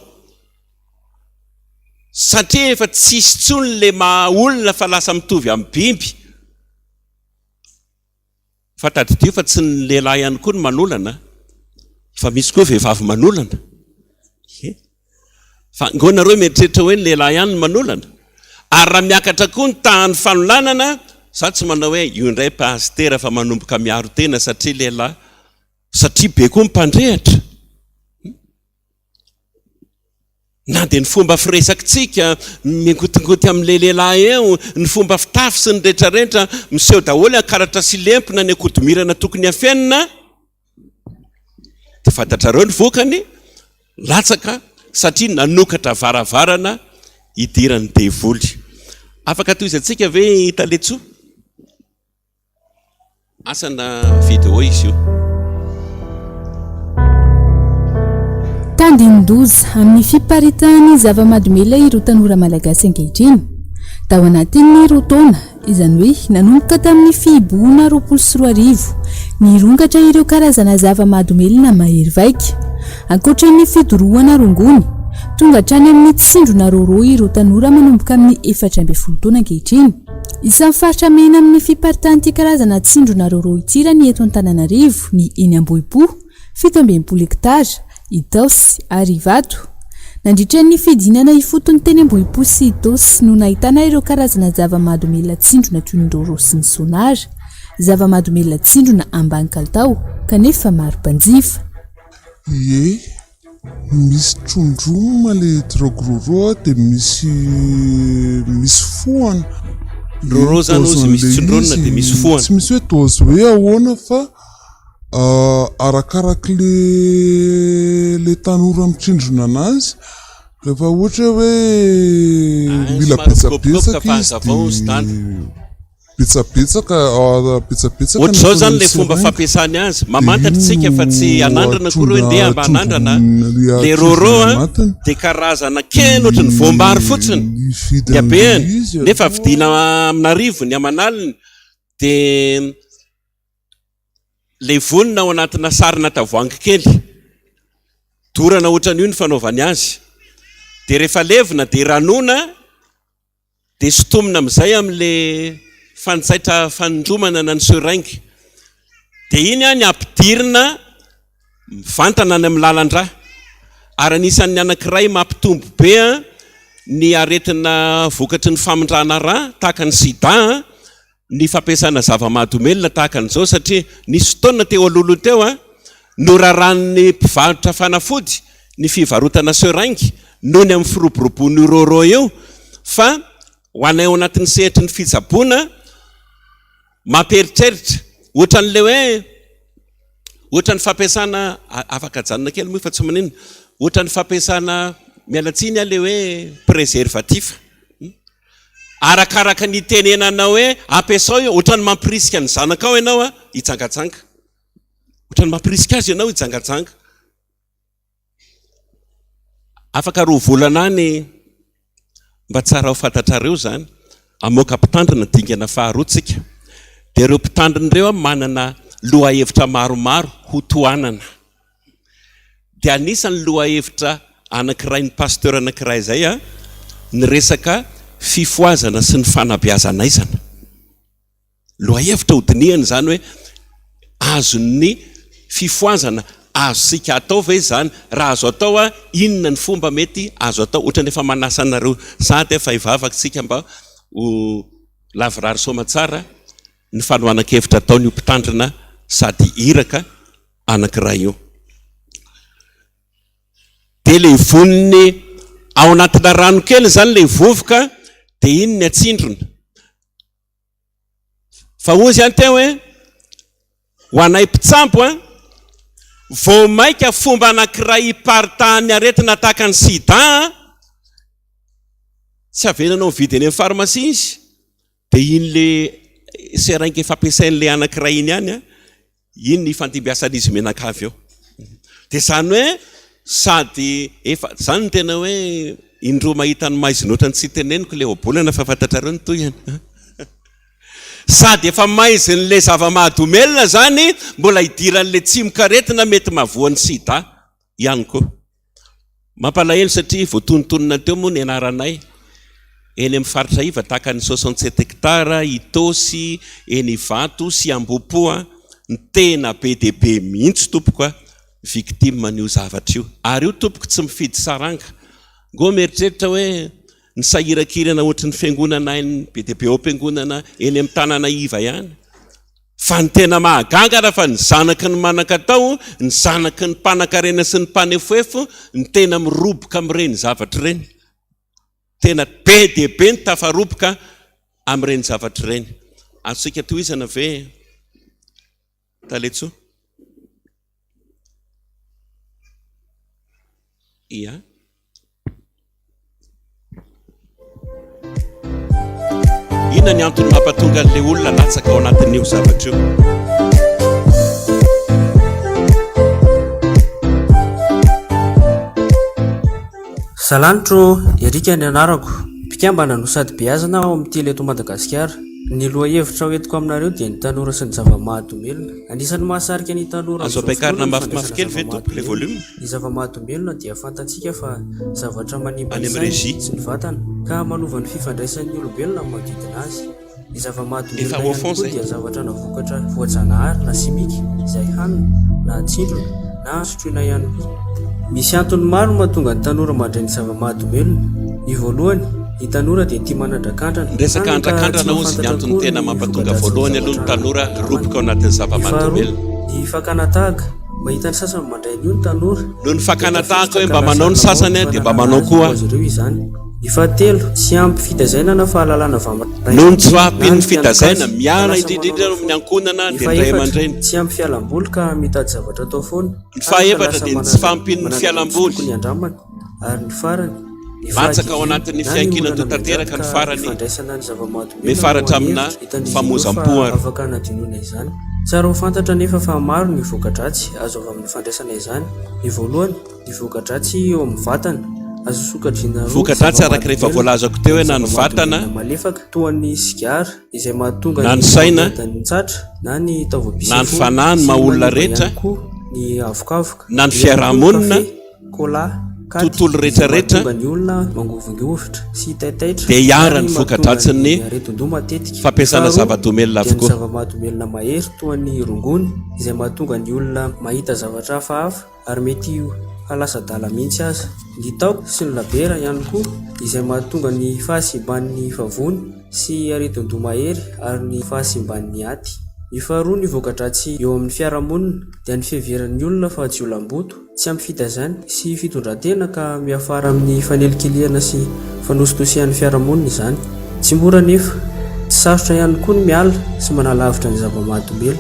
satria efa tsisy intsony le maha olona fa lasa mitovy amin'ny biby. Fa tadidio fa tsy ny lehilahy ihany koa no manolana fa misy koa vehivavy manolana. Ie. Fa ngô nareo mieritreritra hoe ny lehilahy ihany no manolana? Ary raha miakatra koa ny tahan'ny fanolanana, za tsy manao hoe io indray pasitera fa manomboka miaro tena satria lehilahy, satria be koa ny mpandrehitra. Na dia ny fomba firesakitsika miangotingoty amin'ilay lehilahy eo, ny fomba fitafy sy ny retraretra, miseho daholo ankaratra sy lempona ny akodomirana tokony hafenina, dia fantatrareo ny vokany, latsaka satria nanokatra varavarana hidiran'ny devoly. Afaka tohizantsika ve i Taletsoa? Asa na video izy io. Tandindoza amin'ny fiparitahan'ny zava-mahadomelina ireo tanora malagasy ankehitriny. Tao anatin'ny roa taona, izany hoe nanomboka tamin'ny fihibohana 2020, nirongatra ireo karazana zava-mahadomelina mahery vaika. Ankoatra ny fidorohana rongony, tonga hatrany amin'ny tsindrona rôrô ireo tanora manomboka amin'ny 14 taona ankehitriny. Isan'ny faritra mena amin'ny fiparitahan'ity karazana tsindrona rôrô ity raha ny eto Antananarivo, ny eny Ambohipo, 67 hektara, Itaosy ary Ivato. Nandritra ny fidinana ifotony teny Ambohipo sy Itaosy no nahitana ireo karazana zava-mahadomelina tsindrona toy ny rôrô sy ny sonara. Zava-mahadomelina tsindrona ambany kalitao kanefa maro mpanjifa. Ie. Misy trondromina le drogue roro dia misy misy fohana. Roro zany ozy misy tsindronina dia misy fohana. Tsy misy hoe dose hoe ahoana fa arakarak'le le tanora mitsindrona anazy rehefa ohatra hoe mila betsabetsaka izy dia. Betsabetsaka betsabetsaka ny Ohatr'izao ataony izany amin'ny ilay fomba seringue fampiasany azy. dia Mamantatra iny isika fa tsy no hanandrana akory hoe ndeha mba atrondro hanandrana. atrondro Ilay rôrô atrondrony an, anatiny dia karazana kely ohatry ny voambary fotsiny ny ny vidin'ilay habehany, izy nefa aloha vidiana amin'arivony, aman'aliny. Dia levonina ao anatina sarina tavoahangy kely. Dorana ohatran'io ny fanaovany azy. Dia rehefa levona dia ranona, dia sintomina amin'izay amin'ilay fanjaitra fanindromana na ny seringue. Dia iny ny ampidirina mivantana any amin'ny lalan-drà. Ary anisan'ny anankiray mampitombo be ny aretina vokatry ny famindrana rà tahaka ny sida ny fampiasana zava-mahadomelina tahaka an'izao satria nisy fotoana teo alohaloha teo noraràn'ny mpivarotra fanafody ny fivarotana seringue noho ny amin'ny firoborobon'io rôrô io fa ho anay ao anatin'ny sehatry ny fitsaboana Mampieritreritra. Ohatran'ilay hoe, ohatran'ny fampiasana, afaka ajanona kely moa fa tsy maninona, ohatran'ny fampiasana, miala tsiny aho, ilay hoe préservatif. Arakaraka ny itenenanao hoe ampiasao io, ohatran'ny mampirisika ny zanakao ianao hijangajanga. Ohatran'ny mampirisika azy ianao hijangajanga. Afaka roa volana any, mba tsara ho fantatrareo izany, hamoaka mpitandrina dingana faharoa tsika. Dia ireo mpitandrina ireo manana lohahevitra maromaro ho tohanana. Dia anisan'ny lohahevitra anankiray ny pasteur anankiray izay ny resaka fifohazana sy ny fanabeazan'aizana. Lohahevitra hodinihana izany hoe azon'ny fifohazana azontsika atao ve izany? Raha azo atao, inona ny fomba mety azo atao? Ohatran'ny efa manasa anareo sahady aho fa hivavaka isika mba ho lavorary soamatsara ny fanohanan-kevitra ataon'io mpitandrina sady iraka anankiray io. Dia ilay voniny ao anatina rano kely izany ilay vovoka dia iny ny atsindrona. Fa hozy an teo hoe, ho anay mpitsambo an, vao maika fomba anankiray hiparitahan'ny aretina tahaka ny sida an, tsy avelanao mividy eny amin'ny pharmacie izy, dia iny le seringue efa ampiasain'ilay anankiray iny ihany an, Iny ny ifandimbiasan'izy mianakavy eo. Dia izany hoe sady efa, izany no tena hoe indroa mahita ny maizina ohatran'ny tsy teneniko ilay ohabolana fa fantatrareo ny tohiny. Sady efa maizin'ilay zava-mahadomelina izany mbola idiran'ilay tsimokaretina mety mahavoan'ny sida ihany koa. Mampalahelo satria voatonontonona teo moa ny anaranay eny amin'ny faritra iva tahaka ny 67 hectares, Itaosy, eny Ivato sy Ambohipo a, ny tena be dia be mihitsy tompoko a, victime an'io zavatra io. Ary io tompoko tsy mifidy saranga. Ngoa mieritreritra hoe ny sahirankirana ohatry ny fiangonana eny be dia be ao am-piangonana eny amin'ny tanàna iva ihany. Fa ny tena mahagaga ara fa ny zanaky ny manan-katao, ny zanaky ny mpanan-karena sy ny mpanefoefo no tena miroboka amin'ireny zavatra ireny. Tena be dia be ny tafaroboka amin'ireny zavatra ireny. Azontsika tohizana ve Taletsoa? Ia. Inona ny antony mampatonga an'ilay olona latsaka ao anatin'io zavatra io? Salanitro Eric ny anarako, mpikambana no sady beazina ao amin'ny Tily eto Madagasikara. Ny lohahevitra hoentiko aminareo dia ny tanora sy ny zava-mahadomelina. Anisan'ny mahasarika ny tanora Azo amin'izao ampiakarina fotoana ny mafimafy fandraisana kely ve tompoko ilay zava-mahadomelina. volume? Ny zava-mahadomelina dia fantatsika fa zavatra manimba Any ny amin'ny saina régie. sy ny vatana ka manova ny fifandraisan'ny olombelona amin'ny manodidina azy. Ny zava-mahadomelina Efa au ihany fond koa zay. dia zavatra na vokatra voajanahary na simika izay hanina na atsindrona na sotroina ihany koa. Misy antony maro mahatonga ny tanora mandray ny zava-mahadomelina. Ny voalohany, ny tanora dia tia manandrakandrana, Ny resaka hany ka tsy andrakandrana hozy ny mahafantatra antony akory tena ny mampatonga voka-dratsin'ny voalohany aloha ny zavatra tanora andramana. roboka ao anatin'ny Ny faharoa, zava-mahadomelina. ny fakana tahaka. Mahita ny sasany mandray an'io ny tanora, Noho ny dia fakana tahaka tafiditra hoe ka mba lasa manao ny lamaody sasany dia mba fanalana manao azy koa. ho azy ireo izany. Ny fahatelo, tsy ampy fitazaina na fahalalana avy amin'ny ray Noho ny tsy aman-dreny na fahampian'ny ny mpiantoka fitazaina, azy ka miala lasa indrindra indrindra manaonao amin'ny foana. ankohonana Ny dia ny ray fahefatra, aman-dreny. tsy ampy fialam-boly ka mitady zavatra atao foana, Ny hany ka fahaefatra lasa dia ny tsy manandrana fahampian'ny manandrana tsy fialam-boly. tokony handramana. Ary ny farany, ny. Ny Latsaka ao fahadidiana anatin'ny na ny olana fiankinan-doha mianjady tanteraka ny ka farany, ifandraisana ny zava-mahadomelina no miafara hany hatraminà hevitra hitan'izy ireo fa famoizam-po ary. afaka hanadinoana izany. Tsara ho fantatra anefa fa maro ny voka-dratsy azo avy amin'ny fandraisana izany. Ny voalohany, ny voka-dratsy eo amin'ny vatana. Azo sokajiana roa ny Voka-dratsy araka ireo efa zava-mahadomelina, voalazako teo dia hoe ny na ny vatana, zava-mahadomelina malefaka, toa ny sigara, izay mahatonga na ny ny saina, homamiadan'ny tratra na ny na ny taovam-pisefoana fanahy ny sy maha olona manimba rehetra, ihany koa ny avokavoka. na ny Eo ihany koa ny fiaraha-monina, kafe, cola, katy, tontolo izay rehetra rehetra mahatonga ny olona mangovingovitra sy taitaitra dia iharan'ny ary mahatonga voka-dratsin'ny ny aretin-doha matetika. Ny fampiasana faharoa zava-domelina dia ny avokoa. zava-mahadomelina mahery toa ny rongony izay mahatonga ny olona mahita zavatra hafahafa ary mety hahalasa adala mihitsy aza. Ny taoka sy ny labiera ihany koa izay mahatonga ny fahasimban'ny vavony sy aretin-doha mahery ary ny fahasimban'ny aty. Ny faharoa ny voka-dratsy eo amin'ny fiarahamonina dia ny fiheveran'ny olona fa jiolahimboto, tsy ampy fitaizana sy fitondran-tena ka miafara amin'ny fanelikilihana sy fanositosihan'ny fiarahamonina izany. Tsy mora anefa. Tsy sarotra ihany koa ny miala sy manalavitra ny zava-mahadomelina.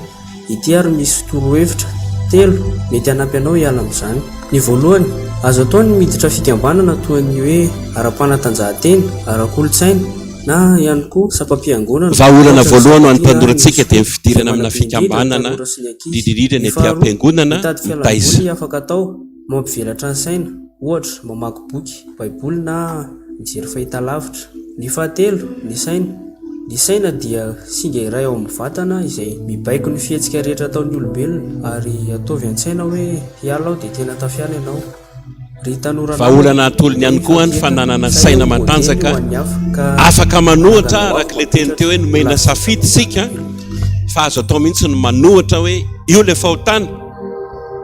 Ity ary misy torohevitra telo mety hanampy anao hiala amin'izany. Ny voalohany, azo atao ny miditra fikambanana toy ny hoe ara-panatanjahantena, ara-kolontsaina, na ihany koa sampam-piangonana, Vahaolana ohatra ny voalohany ho an'ny Sampam-piangonana mpandoro ny antsika dia ny skoto izay fidirana amina manabe indrindra ny fikambanana, tanora sy ny ankizy. indrindra Ny ny aty faharoa, am-piangonana, mitady mitaiza. fialam-boly afaka atao mampivelatra ny saina, ohatra, mamaky boky, baiboly na mijery fahitalavitra. Ny fahatelo, ny saina. Ny saina dia singa iray ao amin'ny vatana izay mibaiko ny fihetsika rehetra ataon'ny olombelona ary ataovy an-tsaina hoe hiala aho dia tena tafiala ianao. Ry tanora namako, Vahaolana atolony ihany rehefa koa ny tena fananana sahy saina ho modely matanjaka ho an'ny hafa ka afaka manohatra hanangana ho araka avy ilay teny mampahantra teo hoe ho nomena lasa safidy isika zava-mahadomelina. fa azo atao mihitsy ny manohatra hoe io ilay fahotana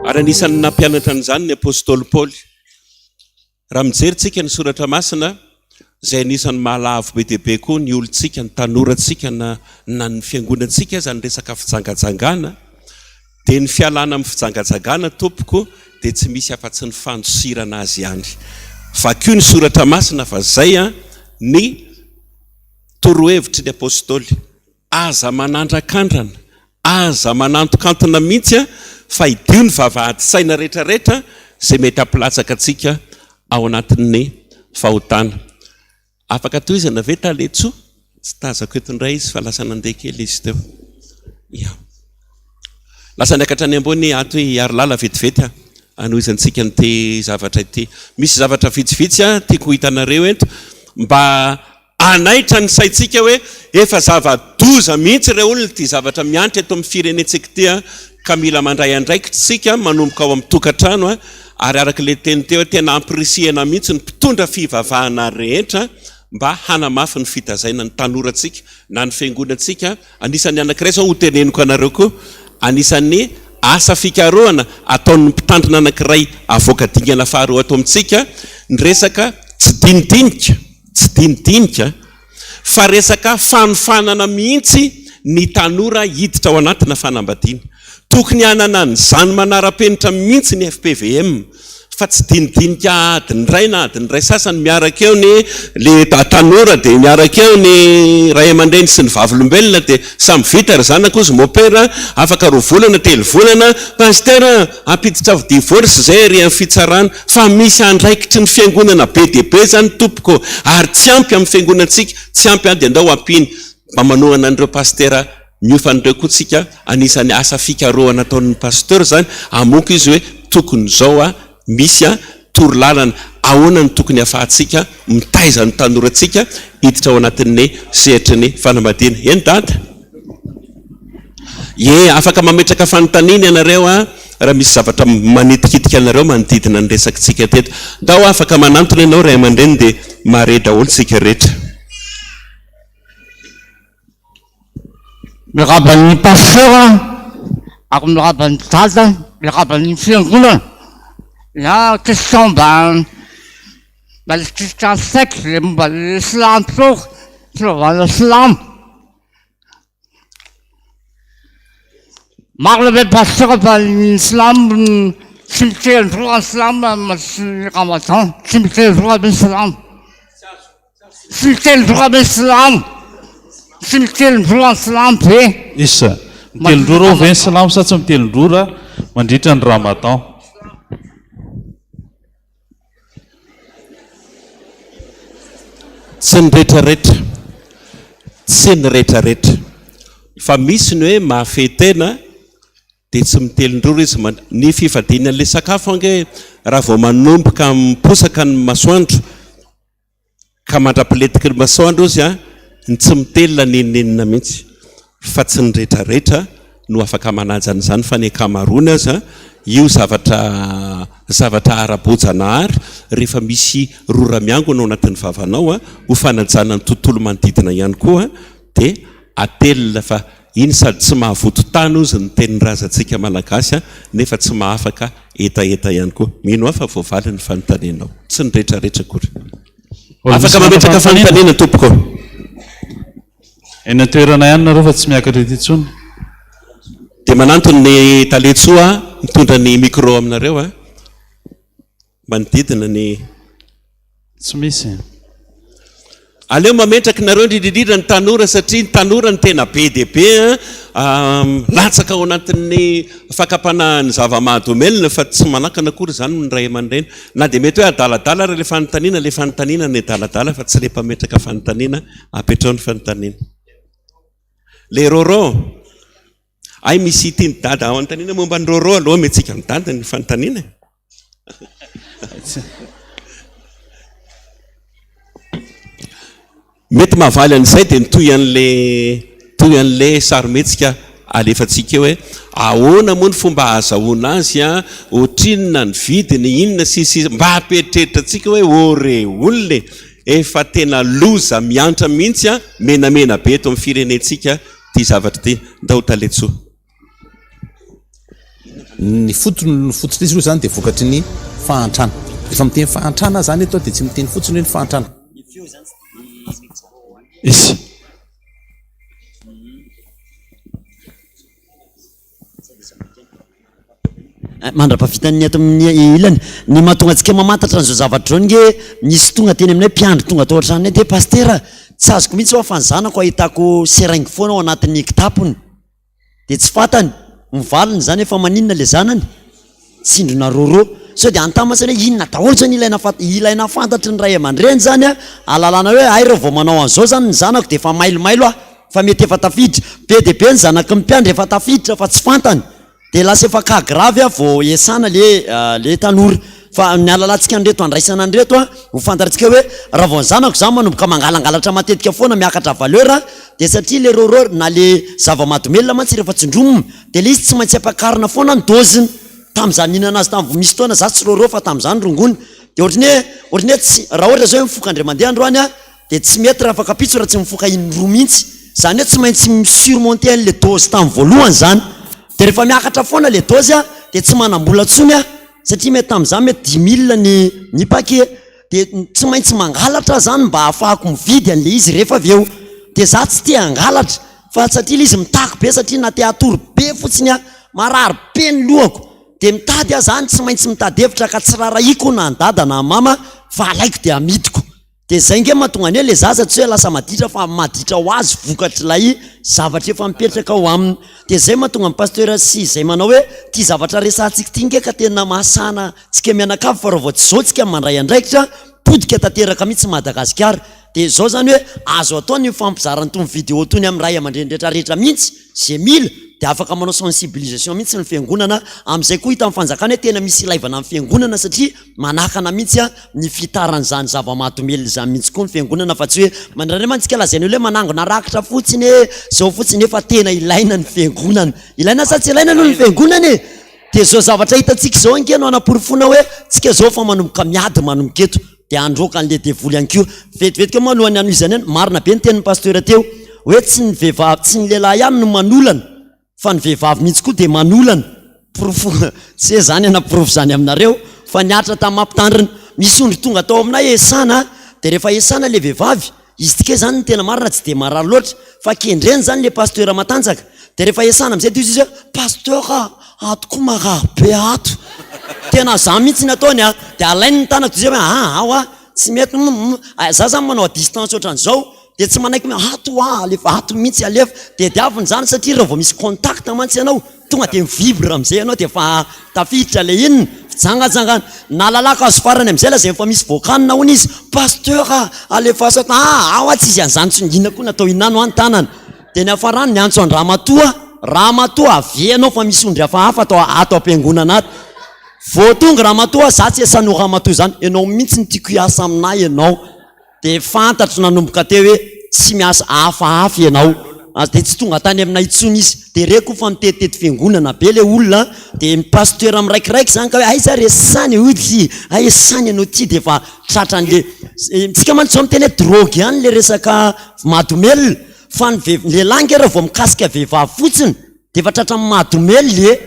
ary anisan'ny nampianatra an'izany ny apostoly Paoly. Raha mijery tsika ny soratra masina izay anisan'ny mahalavo be dia be koa ny olontsika, ny tanorantsika na na ny fiangonantsika aza ny resaka fijangajangana dia ny fialana amin'ny fijangajangana tompoko dia tsy misy afa-tsy ny fandosirana azy ihany. Vakio ny soratra masina fa zay an ny torohevitry ny apostoly. Aza manandrakandrana, aza manantokantona mihitsy an, fa hidio ny vavahady saina rehetra rehetra izay mety hampilatsaka antsika ao anatin'ny fahotana. Afaka tohizana ve Taletsoa? Tsy tazako eto indray izy fa lasa nandeha kely izy teo. Ya. Lasa niakatra any ambony ato i Harilala vetivety an, hanohizantsika an'ity zavatra ity. Misy zavatra vitsivitsy an, tiako ho hitanareo eto mba Hanaitra ny saintsika hoe efa zava-doza mihitsy ireo olona ity zavatra miantra eto amin'ny firenentsika ity ka mila mandray andraikitra isika manomboka ao amin'ny tokantrano ary araka ilay teny teo hoe tena ampirisihana mihitsy ny mpitondra fivavahana rehetra mba hanamafy ny fitazaina ny tanorantsika na ny fiangonantsika. Anisan'ny anankiray izao hoteneniko anareo koa, anisan'ny asa fikarohana ataon'ny mpitandrina anankiray avoaka dingana faharoa ato amintsika ny resaka tsy dinidinika. Tsy dinidinika fa resaka fanofanana mihitsy ny tanora hiditra ao anatina fanambadiana. Tokony hanana an'izany manara-penitra mihitsy ny fpvm fa tsy dinidinika adiny iray na adiny iray sasany miaraka eo ny le tanora dia miaraka eo ny ray aman-dreny sy ny vavolombelona dia samy vita ry zanako hozy mopera afaka roa volana telo volana pasitera Hampiditra divorce zay ery amin'ny fitsarana fa misy andraikitry ny fiangonana be dia be zany tompoko ary tsy ampy amin'ny fiangonantsika, tsy ampy an dia ndao ampiana mba manohana an'ireo pasitera miofana ireo koa tsika, anisan'ny asa fikarohana ataon'ny pasteur zany hamoaka izy hoe tokony zao an misy an torolalana ahoana no tokony afahantsika mitaiza ny tanorantsika hiditra ao anatin'ny sehatry ny fanambadiana. Eny dada. Ie, afaka mametraka fanontaniana ianareo an, raha misy zavatra manitikitika anareo manodidina ny resakitsika teto. Ndao afaka manantona ianao ray aman-dreny dia mahare daholo isika rehetra. Miarahaba ny Pasteur ary miarahaba ny Dada, miarahaba ny Fiangonana. Na question mba mba nisisika ny saiko le momba ny silamo teo, fivavahana silamo. Marina ve Pasteur fa ny silamo tsy miteny-droa ny silamo mandritry ny ramadan, tsy miteny-droa ve ny silamo? Tsy mitelin-droa ve ny silamo? Tsy mitelin-droa ny silamo ve? Isa, Mitelin-droa reo ve ny silamo sa tsy mitelin-droa raha mandritra ny ramadan? Tsy ny retraretra, tsy ny retraretra. Fa misy ny hoe mahafehy tena dia tsy mitelin-drora izy man-, ny fifadiana an'ilay sakafo ange raha vao manomboka miposaka ny masoandro ka mandra-pilentiky ny masoandro izy an, ny tsy mitelina n'inon'inona mihitsy. Fa tsy ny retraretra no afaka manaja an'izany fa ny ankamaroany aza io zavatra zavatra ara-boajanahary rehefa misy rora miangona ao anatin'ny vavanao ho fanajana ny tontolo manodidina ihany koa dia atelina fa iny sady tsy mahavoto tany hozy ny tenin-drazantsika malagasy nefa tsy mahafaka hetaheta ihany koa. Mino aho fa voavaly ny fanontanianao. Tsy ny retraretra akory. Afaka mametraka fanontaniana tompoko. Eny an-toerana ihany nareo fa tsy miakatra eto intsony. Dia manantona ny tale Tsoa mitondra ny micro aminareo a. Manodidina ny. Tsy misy. Aleo mametraka nareo indrindra indrindra ny tanora satria ny tanora no tena be dia be a, latsaka ao anatin'ny fakam-panahin'ny zava-mahadomelina fa tsy manakana akory izany ny ray aman-dreny. Na dia mety hoe adaladala ary ilay fanontaniana, ilay fanontaniana ny adaladala fa tsy ilay mpametraka fanontaniana. Apetrao ny fanontaniana. Le Roro. Hay misy tian'i Dada anontaniana momba ny Roro aloha omentsika amin'i Dada ny fanontaniana e. Mety mahavaly an'izay dia ny toy an'le toy an'le sarimihetsika alefantsika eo hoe ahoana moa ny fomba ahazahoana azy an, ohatrinona ny vidiny, inona sy ny sisa, mba hampieritreritra antsika hoe ô re olona e, efa tena loza miantra mihitsy an, menamena be eto amin'ny firenentsika ity zavatra ity. Ndao Taletsoa. Ny fotony, ny fototr'izy aloha izany dia vokatry ny fahantrana. Rehefa miteny fahantrana aho izany eto dia tsy miteny fotsiny hoe ny fahantrana. Izy. Mandra-pahavitan'ny ato amin'ny ilany. Ny mahatonga antsika mamantatra an'izao zavatra izao nge, nisy tonga teny aminay mpiandry tonga tao an-tranonay dia Pasitera, tsy azoko mihitsy hoa fa ny zanako ahitako seringue foana ao anatin'ny kitapony. Dia tsy fantany. Ny valiny izany efa maninona ilay zanany? Tsindrona rôrô. Sao dia hanontany mantsy hoe inona daholo izany ilaina fant- ilaina fantatry ny ray aman-dreny izany an, ahalalana hoe hay raha vao manao an'izao izany ny zanako dia efa mailomailo aho fa mety efa tafiditra. Be dia be ny zanaky ny mpiandry efa tafiditra fa tsy fantany. Dia lasa efa cas grave vao esana le le tanora. Fa ny ahalalantsika an'ireto andraisana an'ireto an, ho fantatritsika hoe raha vao ny zanako izany manomboka mangalangalatra matetika foana miakatra valeur an, dia satria le rôrô na le zava-mahadomelina mantsy rehefa tsindromina dia le izy tsy maintsy ampiakarina foana ny dose-ny. Tamin'izaho nihinana azy tamin'ny vao misy fotoana za tsy rôrô fa tamin'izany rongony. Dia ohatran'ny hoe ohatran'ny hoe tsy raha ohatra zao hoe mifoka indray mandeha androany aho dia tsy mety raha afaka ampitso raha tsy mifoka indroa mihitsy. Izany hoe tsy maintsy mi-surmonter an'ilay dose tamin'ny voalohany izany. Dia rehefa miakatra foana ilay dose dia tsy manam-bola intsony aho satria mety tamin'izany mety dix mille ny ny paquet. Dia tsy maintsy mangalatra aho izany mba hahafahako mividy an'ilay izy rehefa avy eo. Dia izaho tsy te hangalatra fa satria ilay izy mitaky be satria na te hatory be fotsiny aho, marary be ny lohako. Dia mitady aho izany, tsy maintsy mitady hevitra ka tsy rarahiko na an'i dada na an'i mama fa alaiko dia amidiko. Dia zay nge mahatonga ny hoe le zaza tsy hoe lasa maditra fa maditra ho azy vokatr'ilay zavatra efa mipetraka ao aminy. Dia zay mahatonga ny pasteur sy izay manao hoe ty zavatra resahantsika ty nge ka tena mahasana antsika mianakavy fa raha vao tsy zao tsika mandray andraikitra potika tanteraka mihitsy Madagasikara. Dia zao zany hoe azo atao ny mifampizara an'itony vidéo tony amin'ny ray aman-dreny rehetra rehetra mihitsy ze mila dia afaka manao sensibilisation mihitsy ny fiangonana amin'izay koa hitan'ny fanjakana hoe tena misy ilaivana ny fiangonana satria Manakana mihitsy ny fitaran'izany zava-mahadomelina izany mihitsy koa ny fiangonana fa tsy hoe mandraindray mantsy tsika lazaina hoe manangona rakitra fotsiny e, zao fotsiny nefa tena ilaina ny fiangonana. Ilaina sa tsy ilaina aloha ny fiangonana e? Dia izao zavatra hitantsika izao ange no anaporofoana hoe tsika izao efa manomboka miady manomboka eto dia handroaka an'ilay devoly ihany koa. Vetivety koa moa alohan'ny hanohizana eny, marina be ny tenin'ny pasteur teo hoe tsy ny vehivavy, tsy ny lehilahy ihany no manolana Fa ny vehivavy mihitsy koa dia manolana. Porofo, tsy hoe zany hanaporofo izany aminareo, fa nihatra tamin'ny mampitandrina. Misy ondry tonga tao aminay esana, dia rehefa esana ilay vehivavy, izy ity kay zany ny tena marina tsy dia marary loatra, fa kendreny zany ilay pasteur matanjaka, dia rehefa esana amin'izay dia hoy izy hoe, pasteur a, ato koa marary be ato. Tena zany mihitsy ny ataony a, dia alainy ny tanako dia izay hoe, aa ao a, tsy mety, hum hum, za zany manao à distance ohatran'izao, Dia tsy manaiky hoe ato hoa alefa ato mihitsy alefa. Tediavina izany satria raha vao misy contact mantsy ianao tonga dia mi-vibre amin'izay ianao dia efa tafiditra ilay inona. Fijangajangana. Nahalalako azy farany amin'izay lazainy fa misy voakanina hono izy. Pasteur a! Alefaso ato. Ah, ao tsy izy an'izany intsony. Inona koa natao inona no any tanana. Dia niafarany niantso an-dramatoa. Ramatoa, avia ianao fa misy ondry hafahafa ato ato am-piangonana ato. Vao tonga ramatoa, za tsy esan'io ramatoa izany. Ianao mihitsy no tiako hiasa aminà ianao. Dia fantatro nanomboka teo hoe tsy miasa hafahafa ianao. Ary dia tsy tonga tany aminay intsony izy. Dia reko fa mitetitety fiangonana be ilay olona, dia ny pasteur miraikiraiky izany ka hoe aiza re sany ody, aiza sany ianao ity dia efa tratran'ilay, tsika mantsy izao miteny hoe drogue ihany ilay resaka mahadomelina, fa ny vehiv- ny lehilahy ange raha vao mikasika vehivavy fotsiny dia efa tratran'ny mahadomelina e.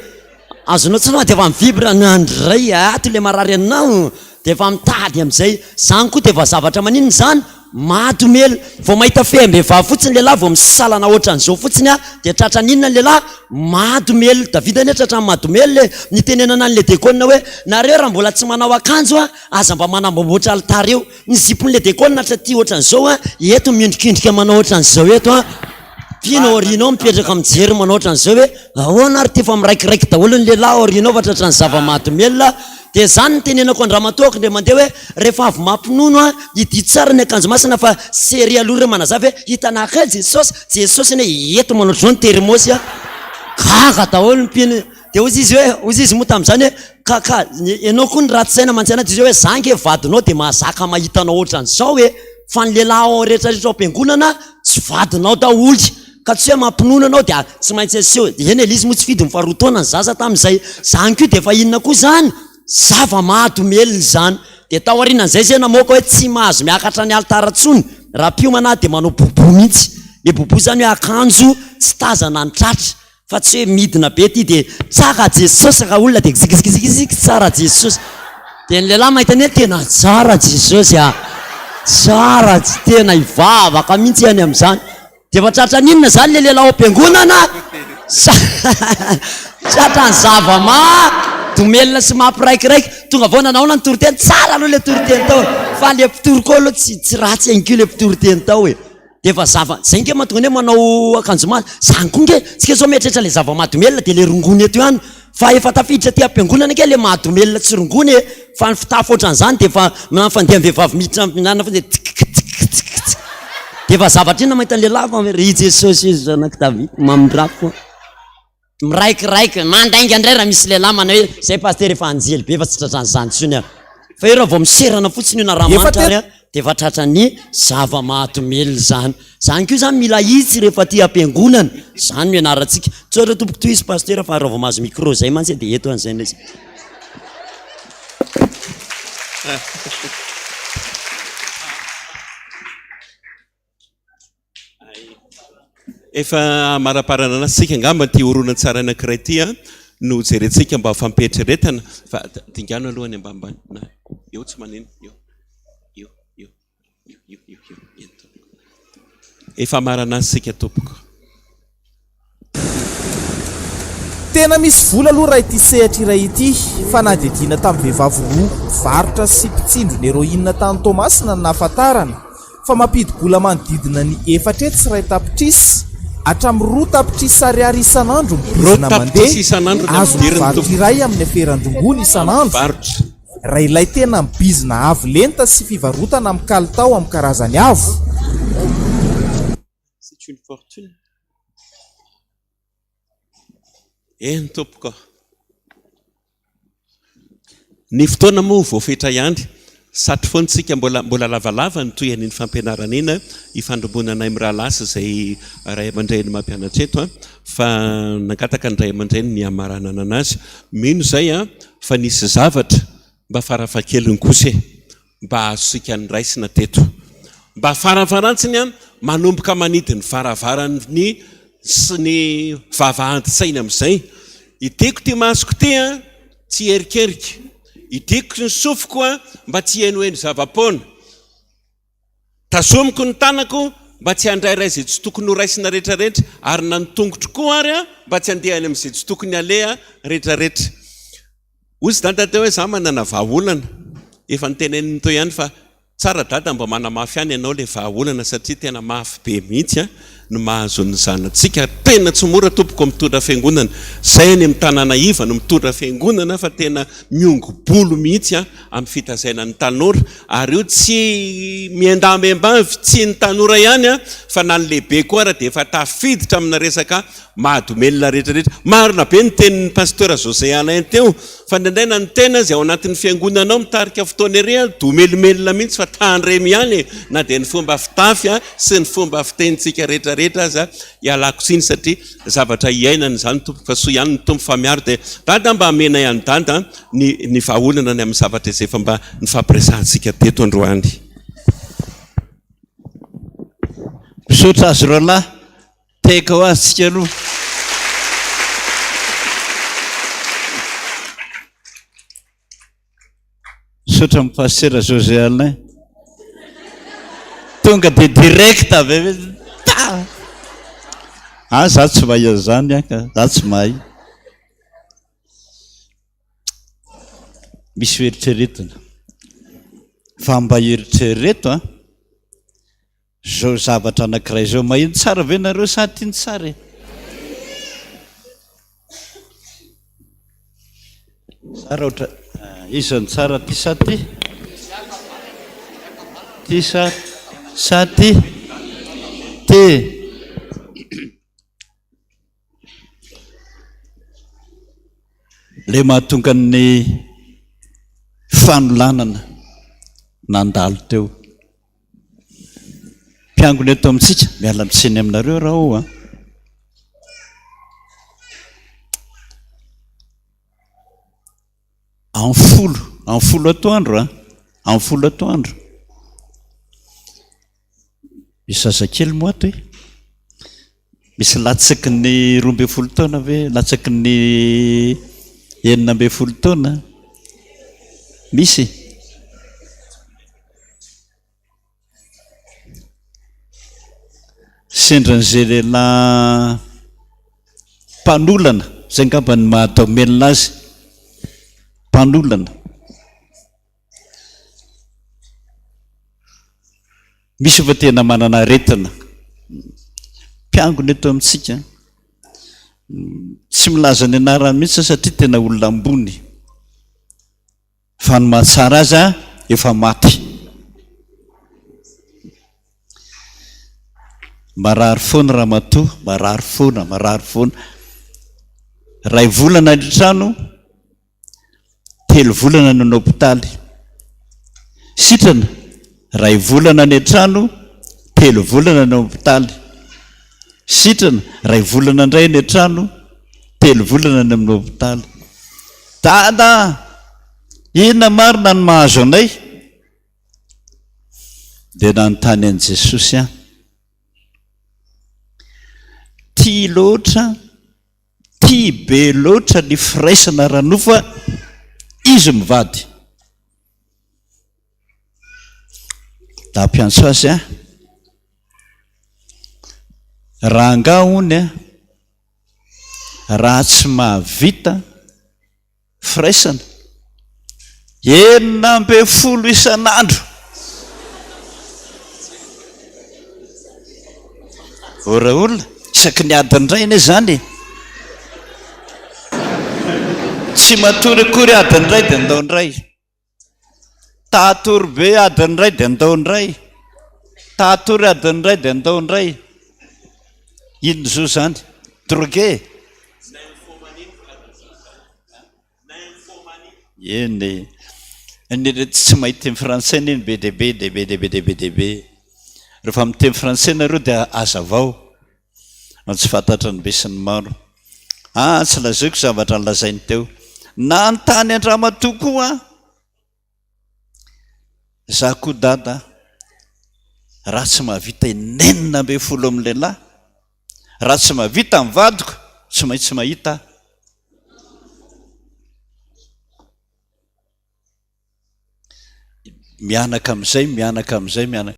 Azonao tsara fa dia efa mi-vibre nandray ato ilay marary anao dia efa mitady amin'izay. Izany koa dia efa zavatra maninona izany? Mahadomelina. Vao mahita fehim-behivavy fotsiny ny lehilahy vao misalana ohatran'izao fotsiny a, dia tratran'ny inona ny lehilahy? Mahadomelina. Davida anie tratran'ny mahadomelina e. Nitenenana an'ilay dekona hoe, nareo raha mbola tsy manao akanjo a, aza mba manamboamboatra alitara eo. Ny zipon'ilay dekona hatraty ohatran'izao a, eto miondrikondrika manao ohatran'izao eto a. Mpino aoriana ao mipetraka mijery manao ohatran'izao hoe ahoana ary ty fa miraikiraiky daholo ny lehilahy aoriana ao fa tratran'ny zava-mahadomelina. Dia izany no tenenako an-dramatoako indray mandeha hoe rehefa avy mampinono an, hidio tsara ny akanjo masina fa serie aloha ireo manazava hoe hitanareo Jesosy, Jesosy anie eto manao ohatr'izao ny termosy an. Gaga daholo ny mpino. Dia hozy izy hoe, hozy izy moa tamin'izany hoe, ka, ka, ianao koa ny ratsy saina mantsy anah, dia izy hoe, za ange vadinao dia mahazaka mahita anao ohatran'izao e, fa ny lehilahy ao rehetra rehetra ao am-piangonana tsy vadinao daholo, ka tsy hoe mampinono anao dia tsy maintsy aseho, eny e, izy moa tsy fidiny fa roa taona ny zaza tamin'izay, zany koa dia efa inona koa izany? Zava-mahadomelina izany. Dia tao aorianan'izay izay namoaka hoe tsy mahazo miakatra ny alitara intsony raha mpiomana dia manao boubou mihitsy, le boubou izany hoe akanjo tsy tazana ny tratra, Fa tsy hoe midina be ty dia tsara Jesosy raha olona dia gzigzigzigzig tsara Jesosy. Dia ny lehilahy mahita ny hoe tena tsara Jesosy a! Tsara, tsy tena hivavaka mihitsy any amin'izany. Dia efa tratran'ny inona izany ilay lehilahy ao am-piangonana? Tratran'ny zava-mahadomelina sy mampiraikiraiky. Tonga avy eo nanao ahoana ny toriteny? Tsara aloha ilay toriteny tao e! Fa ilay mpitory koa aloha tsy tsy ratsy ihany koa ilay mpitory teny tao e! Dia efa zava, zay nge mahatonga ny hoe manao akanjo manja, zany koa nge, tsika zao mieritreritra le zava-mahadomelina dia le rongony eto ihany, fa efa tafiditra aty am-piangonana nge le mahadomelina tsy rongony e, fa ny fitafy ohatran'izany dia efa na ny fandehan'ny vehivavy miditra mihinana fotsiny dia tsk tsk tsk tsk, dia efa zavatra inona mahita ny lehilahy fa ry Jesosy zanak'i Davida mamindrafo. Miraikiraiky, mandainga indray raha misy lehilahy manao hoe zay pasitera efa anjely be fa tsy tratran'izany intsony aho. Fa io raha vao miserana fotsiny io na raha Efa manitra ary dia efa tratran'ny zava-mahadomelina izany. Izany koa izany mila ahitsy rehefa aty am-piangonana. Izany no ianarantsika. Misaotra tompoko tohizo pasitera fa raha vao mahazo micro izay mantsy dia eto an'izay indray. Efa amaraparana antsika angamba ity horonantsary anankiray ity an, no jerentsika mba ho fampieritreretana fa dingano aloha any ambanimbany na eo tsy manino eo eo eo io io io io eny tompoko. Efa amarana antsika tompoko. Tena misy vola aloha raha ity sehatra iray ity. Fanadihadiana tamin'ny vehivavy roa mpivarotra sy mpitsindrona heroine tany Toamasina no nahafantarana fa mampidi-bola manodidina ny 400 tapitrisa hatramin'ny roa tapitrisa ariary isan'andro ny Roa bizina tapitrisa mandeha isan'andro ny azon'ny ampidiriny mpivarotra tompoko. iray amin'ny aferan-drongony isan'andro Mpivarotra. raha ilay tena mibizina avo lenta sy fivarotana amin'ny kalitao amin'ny karazany avo. C'est une fortune. Eny tompoko. Ny fotoana moa voafetra ihany. Satry foana isika mbola mbola lavalava ny tohin'iny fampianarana iny ifandrombonanay mirahalahy sy izay ray aman-dreny mampianatra eto fa nangataka ny ray aman-dreny ny hamaranana anazy. Mino izay fa nisy zavatra mba farafahakeliny kosa e. mba azontsika noraisina teto. Mba farafarantsiny an, manomboka manidy ny varavaran'ny sy ny vavahadin-tsaina amin'izay. Idiko ity masoko ity an, tsy hierikerika. Idiko ny sofiko an, mba tsy hihenoheno zava-poana. Tazomiko ny tanako mba tsy handrairay izay tsy tokony horaisina rehetrarehetra, ary na ny tongotro koa ary an, mba tsy handeha any amin'izay tsy tokony haleha rehetrarehetra. Hoy izy dada teo hoe za manana vahaolana, efa noteneniny teo ihany fa tsara dada mba manamafy ihany ianao le vahaolana satria tena mafy be mihitsy an! no mahazo ny zanatsika ary tena tsy mora tompoko mitondra fiangonana. Zay any amin'ny tanàna iva no mitondra fiangonana fa tena miongo-bolo mihitsy an amin'ny fitazaina ny tanora ary io tsy miendambembavy tsy ny tanora ihany an fa na ny lehibe koa ara dia efa tafiditra amina resaka mahadomelina rehetra rehetra. Marina be ny tenin'ny Pasteur José Alain teo fa indraindray na ny tena aza ao anatin'ny fiangonana ao mitarika fotoana ery an domelomelona mihitsy fa tandremo ihany e na dia ny fomba fitafy an sy ny fomba fitenintsika rehetra rehetra aza ialako tsiny satria zavatra iainana izany tompoko fa soa ihany ny Tompo fa miaro dia dada mba amenay an'i dada ny ny vahaolana ny amin'ny zavatra izay efa mba nifampiresahantsika teto androany. Misaotra azy roalahy. Tehaka ho azy tsika aloha. Misaotra amin'ny Pasitera José Alain. Tonga dia direct avy eo. Ta! Ah, za tsy mahay an'izany an ka, za tsy mahay. Misy hoeritreretina. Fa mba eritrereto an. Zao zavatra anankiray zao, maheno tsara ve nareo sa ty ny tsara e? Za raha ohatra, iza no tsara ty sa ty? Ty sa sa ty? Ty. Ilay mahatonga ny fanolanana nandalo teo. Mpiangona eto amintsika, miala tsiny aminareo raho an. Amin'ny folo, amin'ny folo atoandro an, amin'ny folo atoandro. Misy zazakely moa ato e? Misy latsaky ny 12 taona ve? Latsaky ny 16 taona? Misy? Sendran'izay lehilahy mpanolana, izay angamba ny maha-domelina azy, mpanolana. Misy efa tena manana aretina. Mpiangona eto amintsika. Tsy milaza ny anarany mihitsy satria tena olona ambony. Fa ny mahatsara azy efa maty. Marary foana ramatoa, marary foana, marary foana. Ray volana ny trano. Telo volana any hopitaly. Sitrana, iray volana any an-trano, telo volana any hopitaly. Sitrana, iray volana indray any an-trano, telo volana any amin'ny hopitaly. Dada a! Inona marina no mahazo anay? Dia nanontany an'i Jesosy aho. Tia loatra Tia be loatra ny firaisana ara-nofo izy mivady. Da ampiantso azy an. Raha angaha hono an, raha tsy mahavita Firaisana. 16 isan'andro. O Raoul, isaky ny adiny iray anie izany e. Tsy matory akory adiny iray dia ndao indray. Ta hatory be adiny iray dia ndao indray. Ta hatory adiny iray dia ndao indray. Inona izao izany? Drogué? Eny e. Ny reto tsy mahay teny frantsay anie no be dia be dia be dia be dia be dia be. Rehefa miteny frantsay nareo dia hazavao fa tsy fantatry ny besinimaro. Ah, tsy lazaiko zavatra nolazainy teo. Nanontany an-dramatoa koa aho. Za koa dada raha tsy mahavita inenina ambin'ny folo amin'ny lehilahy, raha tsy mahavita ny vadiko, tsy maintsy mahita aho. Mianaka amin'izay, mianaka amin'izay, mianaka.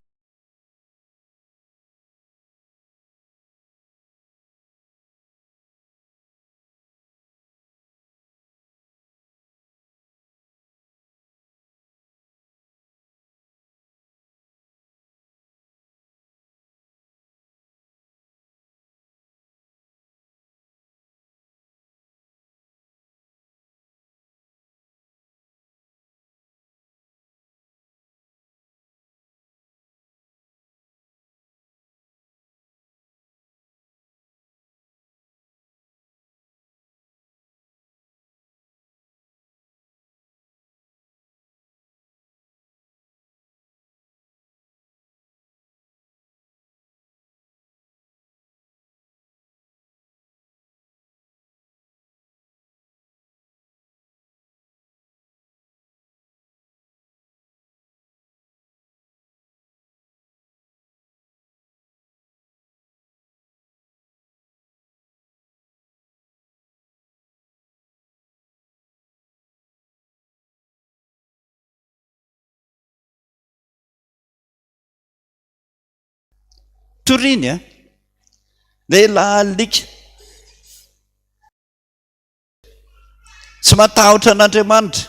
Toriny a! Lehilahy alika. Tsy matahotra an'Andriamanitra.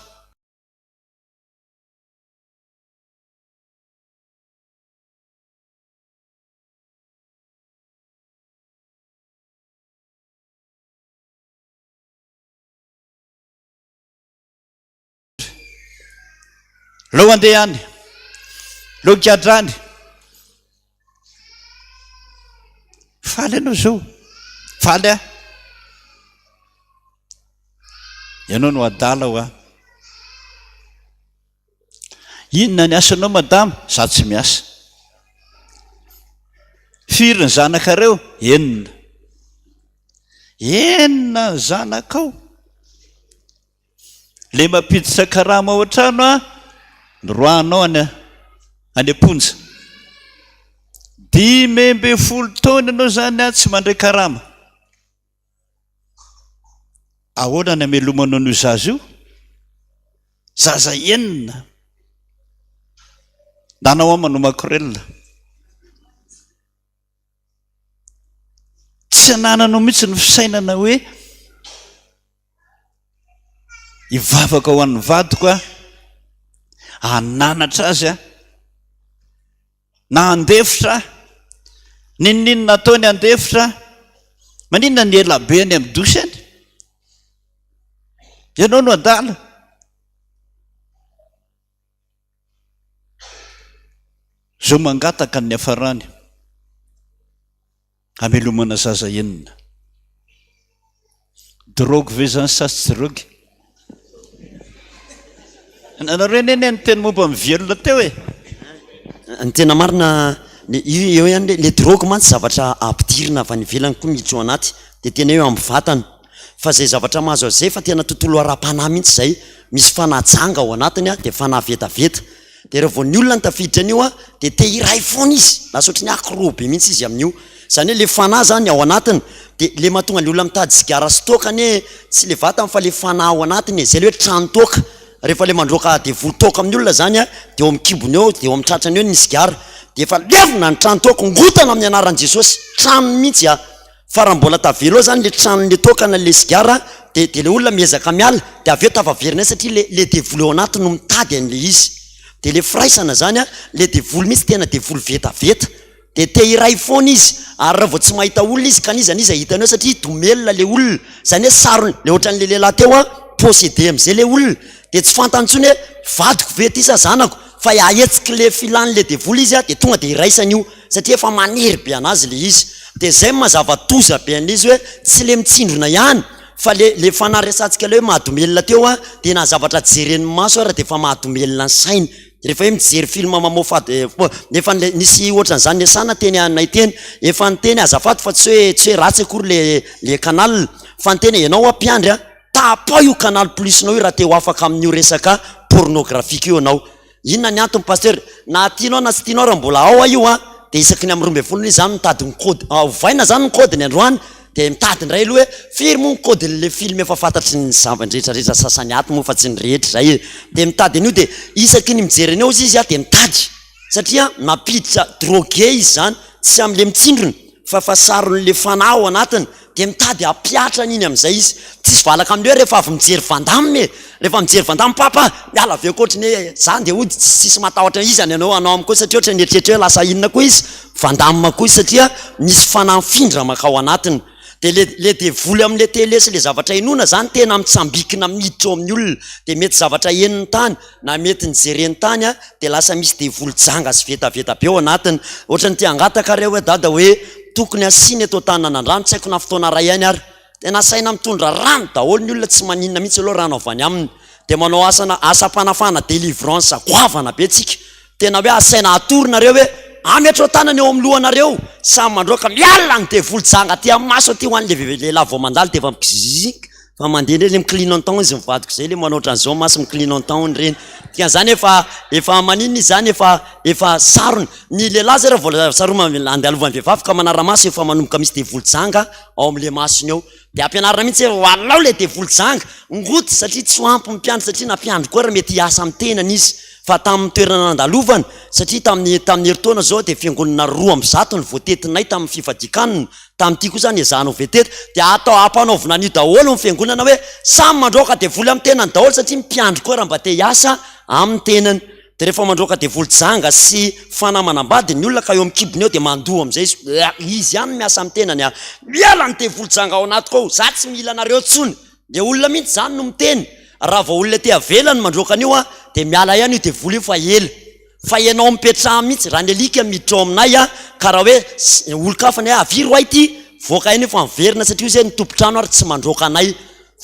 Leo andeha any. Leo higadra any. Faly ianao izao. Faly aho. Ianao no adala hoa. Inona ny asanao madama? Za tsy miasa. Firy ny zanakareo? Enina. Enina ny zanakao. Le mampiditra karama ao an-trano a, noroahanao any any am-ponja. 15 taona ianao zany a tsy mandray karama. Ahoana ny amelomanao an'io zaza io? Zaza enina. Nanao aho manao makorelina. Tsy anananao mihitsy ny fisainana hoe hivavaka ho an'ny vadiko aho, hananatra azy aho, na handefitra aho, n'inon'inona ataony handefitra aho. Maninona ny ela be any amin'ny douche any? Ianao no adala. Zao mangataka ny niafarany hamelomana zaza enina. Drogue ve zany sa tsy drogue? Nareo anie niteny momba ny viol teo e. Ny tena marina le io eo ihany le le drogue mantsy zavatra ampidirina avy any ivelany koa miditra ao anaty de tena eo amin'ny vatana fa zay zavatra mahazo azy zay fa tena tontolo ara-panahy mihitsy zay misy fanahy janga ao anatiny a de fanahy vetaveta De raha vao ny olona no tafiditra an'io an, de te hiray foana izy, lasa ohatran'ny accro be mihitsy izy amin'io. Izany hoe le fanahy zany ao anatiny, de le mahatonga le olona mitady sigara sy toaka anie tsy le vatany fa le fanahy ao anatiny e, zay le hoe tranon-toaka. Rehefa le mandroaka devoly toaka amin'ny olona zany an, de eo amin'ny kibony eo, de eo amin'ny tratrany eo ny sigara, de efa levona ny tranon-toaka, ongotana amin'ny anaran'i Jesosy, tranony mihitsy an. Fa raha mbola tavela ao zany le tranon'le toaka na le sigara de de le olona miezaka miala de avy eo tafaverina eo satria le le devoly ao anaty no mitady an'le izy. De le firaisana zany an, le devoly mihitsy tena devoly vetaveta. De te hiray foana izy ary raha vao tsy mahita olona izy ka n'iza n'iza hitany eo satria domelina le olona, zany hoe sarony, le ohatran'le lehilahy teo an, possédé am'zay le olona de tsy fantany intsony hoe vadiko ve ty sa zanako fa ahetsik'le filan'le devoly izy an de tonga de iraisany io. satria efa manery be anazy le izy de zay no mazava-doza be an'izy hoe tsy le mitsindrona ihany fa le le fanahy resahantsika le hoe mahadomelina teo a de na zavatra jeren'ny maso ara de efa mahadomelina ny saina rehefa hoe mijery film mamoafady efa nle nisy ohatran'izany niasana teny anay teny efa niteny azafady fa tsy hoe tsy hoe ratsy akory le le canal fa niteny ianao hoa mpiandry a tapaho io canal plus nao io raha te ho afaka amin'io resaka pornographique io ianao Inona ny antony Pasteur? Na tianao na tsy tianao raha mbola ao aho io an, dia isaky ny amin'ny 12 ora izaho mitady ny code, ovaina izany ny code-ny androany, dia mitady indray aloha hoe firy moa ny code-n'ilay film efa fantatry ny zava-drehetra rehetra sasany ato moa fa tsy ny rehetra izay e, dia mitady an'io dia isaky ny mijery an'io ozy izy an dia mitady satria mampiditra drogué izy izany, tsy amin'ilay mitsindrona fa fa saron'ilay fanahy ao anatiny. Dia mitady hampihatra an'iny amin'izay izy. Tsisy valaka amin'ilay hoe rehefa avy mijery Van Damme e! Rehefa mijery Van Damme, papa, miala avy eo koa ohatran'ny hoe za ndeha hody, tsisy matahotra iza ny anao hanao amiko koa satria ohatran'ny mieritreritra hoe lasa inona koa izy, Van Damme koa izy satria misy fanahy mifindra mankao anatiny. Dia le le devoly amin'ilay télé sy ilay zavatra henoina zany tena mitsambikina miditra ao amin'ny olona. Dia mety zavatra henony tany na mety nijereny tany an, dia lasa misy devoly janga sy vetaveta be ao anatiny. Ohatran'ny te hangataka ary aho hoe dada hoe tokony asiana eto an-tananandrano, tsy haiko na fotoana iray ihany ary. Tena asaina mitondra rano daholo ny olona, tsy maninona mihitsy aloha rano avy any aminy. Dia manao asana asam-panafahana délivrance goavana be tsika. Tena hoe asaina atoro nareo hoe ametrao tanana eo amin'ny lohanareo, samy mandroaka miala ny devoly janga aty amin'ny maso aty ho an'ilay lehilahy vao mandalo dia efa mi-gzz Fa mandeha indray le mi-clignotant izy mivadika zay le manao ohatran'izao maso mi-clignotant ireny. Dikan'izany efa efa maninona izy zany efa efa sarona. Ny lehilahy zay raha vao saromana andalovan'ny vehivavy ka manara-maso efa manomboka misy devoly janga ao amin'le masony ao. Dia ampianarina mihitsy hoe alao le devoly janga, ngoty satria tsy ho ampy ny mpiandry satria na mpiandry koa ary mety hiasa amin'ny tenany izy. Fa tamin'ny toerana nandalovana, satria tamin'ny tamin'ny herintaona izao dia fiangonana 102 no voatetinay tamin'ny fifadian-kanina, tamin'ity kosa nezahana ho vetety, dia atao ampanaovina an'io daholo ny fiangonana hoe samy mandroaka devoly amin'ny tenany daholo satria ny mpiandry koa raha mba te hiasa amin'ny tenany. Dia rehefa mandroaka devoly janga sy fanahy manambady ny olona ka eo amin'ny kibony eo dia mandoa amin'izay izy, izy ihany no miasa amin'ny tenany a! Miala ny devoly janga ao anatiko ao, za tsy mila anareo intsony! Le olona mihitsy zany no miteny, raha vao olona ety avelany mandroaka an'io an, dia miala ihany io devoly io fa ela. Fa ianao mipetraha mihitsy, raha ny alika miditra ao aminay an, ka raha hoe olon-kafa ny hoe avia roahy ity, voaka ihany io fa miverina satria hoy izy hoe ny tompon-trano ary tsy mandroaka anay.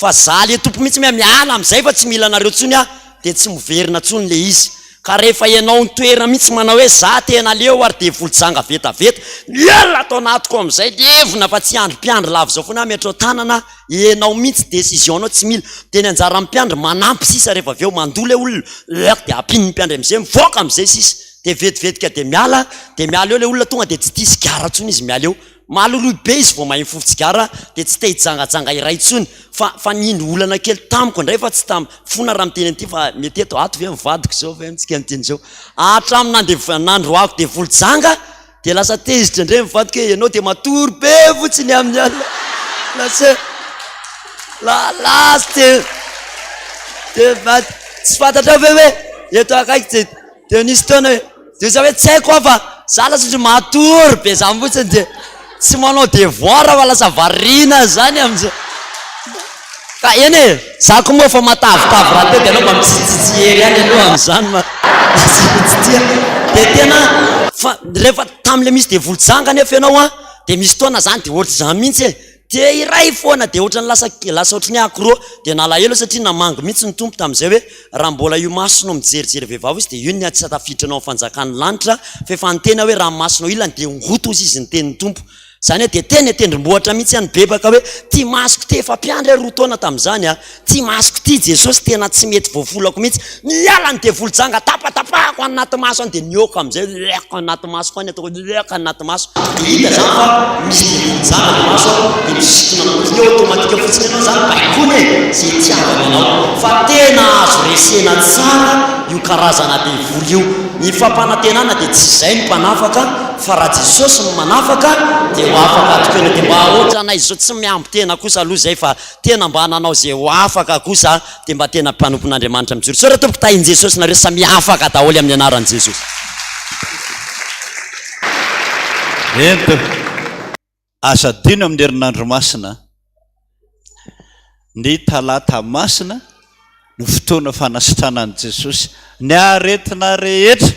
Fa za le tompo mihitsy miala amin'izay fa tsy mila anareo intsony aho, dia tsy miverina intsony le izy. Ka rehefa ianao nitoerana mihitsy manao hoe za tena leo ary devoly janga vetaveta, miala ato anatiko amin'izay, levona fa tsy hiandry mpiandry lava izao foana aho, miatrao tanana aho. Enao mintsy decision nao tsy mila de ny anjaran'ny mpiandry manampy sisa rehefa avy eo mandoa le olona eur de ampin'ny mpiandry amizay mivoaka amizay sisa de vetivetika de miala de miala eo le olona tonga de tsy tia sigara tsony izy miala eo maloloy be izy vao mahay mifofa sigara de tsy te hijangajanga iray tsony fa fa ny olana kely tamiko ndray fa tsy tam fona raha miteny an'ity fa mety eto ato ve ny vadiko zao ve tsika miteny zao hatramin'ny nandev- nandroako devoly janga Dia lasa tezitra indray mivadika hoe ianao dia matory be fotsiny amin'ny alina. Lasa la lasa dia dia mivadika. Tsy fantatrao ve hoe eto akaiky dia dia nisy fotoana hoe dia za hoe tsy haiko aho fa za lasa ohatry matory be zany fotsiny dia tsy manao devoir fa lasa variana zany amin'izay. Ka eny e, za koa moa efa matavitavy rahateo dia aleo mba mitsitsitsy hery ihany aloha amin'izany ma mitsitsitsy dia tena fa rehefa tamin'ilay misy devoly janga anefa ianao an, dia misy fotoana zany dia ohatr'izany mihitsy e, dia iray foana dia ohatran'ny lasa lasa ohatran'ny hoe accro, dia nalahelo aho satria namangy mihitsy ny Tompo tamin'izay hoe raha mbola io masonao mijerijery vehivavy io izy dia io ny tsy tafiditra anao amin'ny fanjakan'ny lanitra fa efa niteny aho hoe raha ny masonao ilany dia hongoto hozy izy ny tenin'ny Tompo. Zany hoe dia teny an-tendrombohitra mihitsy aho nibebaka hoe ty masoko ty efa mpiandry aho 2 taona tamin'izany a, ty masoko ty Jesosy tena tsy mety voafolako mihitsy, miala ny devoly janga tapatapahako any anaty maso any dia nihoaka amin'izay leako any anaty masoko any ataoko leako any anaty maso dia hita zany fa misy devoly janga ny maso a, dia misintona fotsiny eo automatique fotsiny ianao zany baikoina e, zay itiavany anao fa tena azo resena tsara io karazana devoly io, ny fampanantenana dia tsy izay no mpanafaka Fa raha Jesosy no manafaka dia ho afaka tokoa ianao. Dia mba ohatranay izao tsy mihambo tena kosa aloha izay fa tena mba nanao izay ho afaka kosa dia mba tena mpanompon'Andriamanitra mijoro. Misaotra tompoko tahin'i Jesosy nareo samia afaka daholo amin'ny anaran'i Jesosy. Ento. Aza adino amin'ny herinandro masina ny talata masina no fotoana fanasitranan'i Jesosy ny aretina rehetra.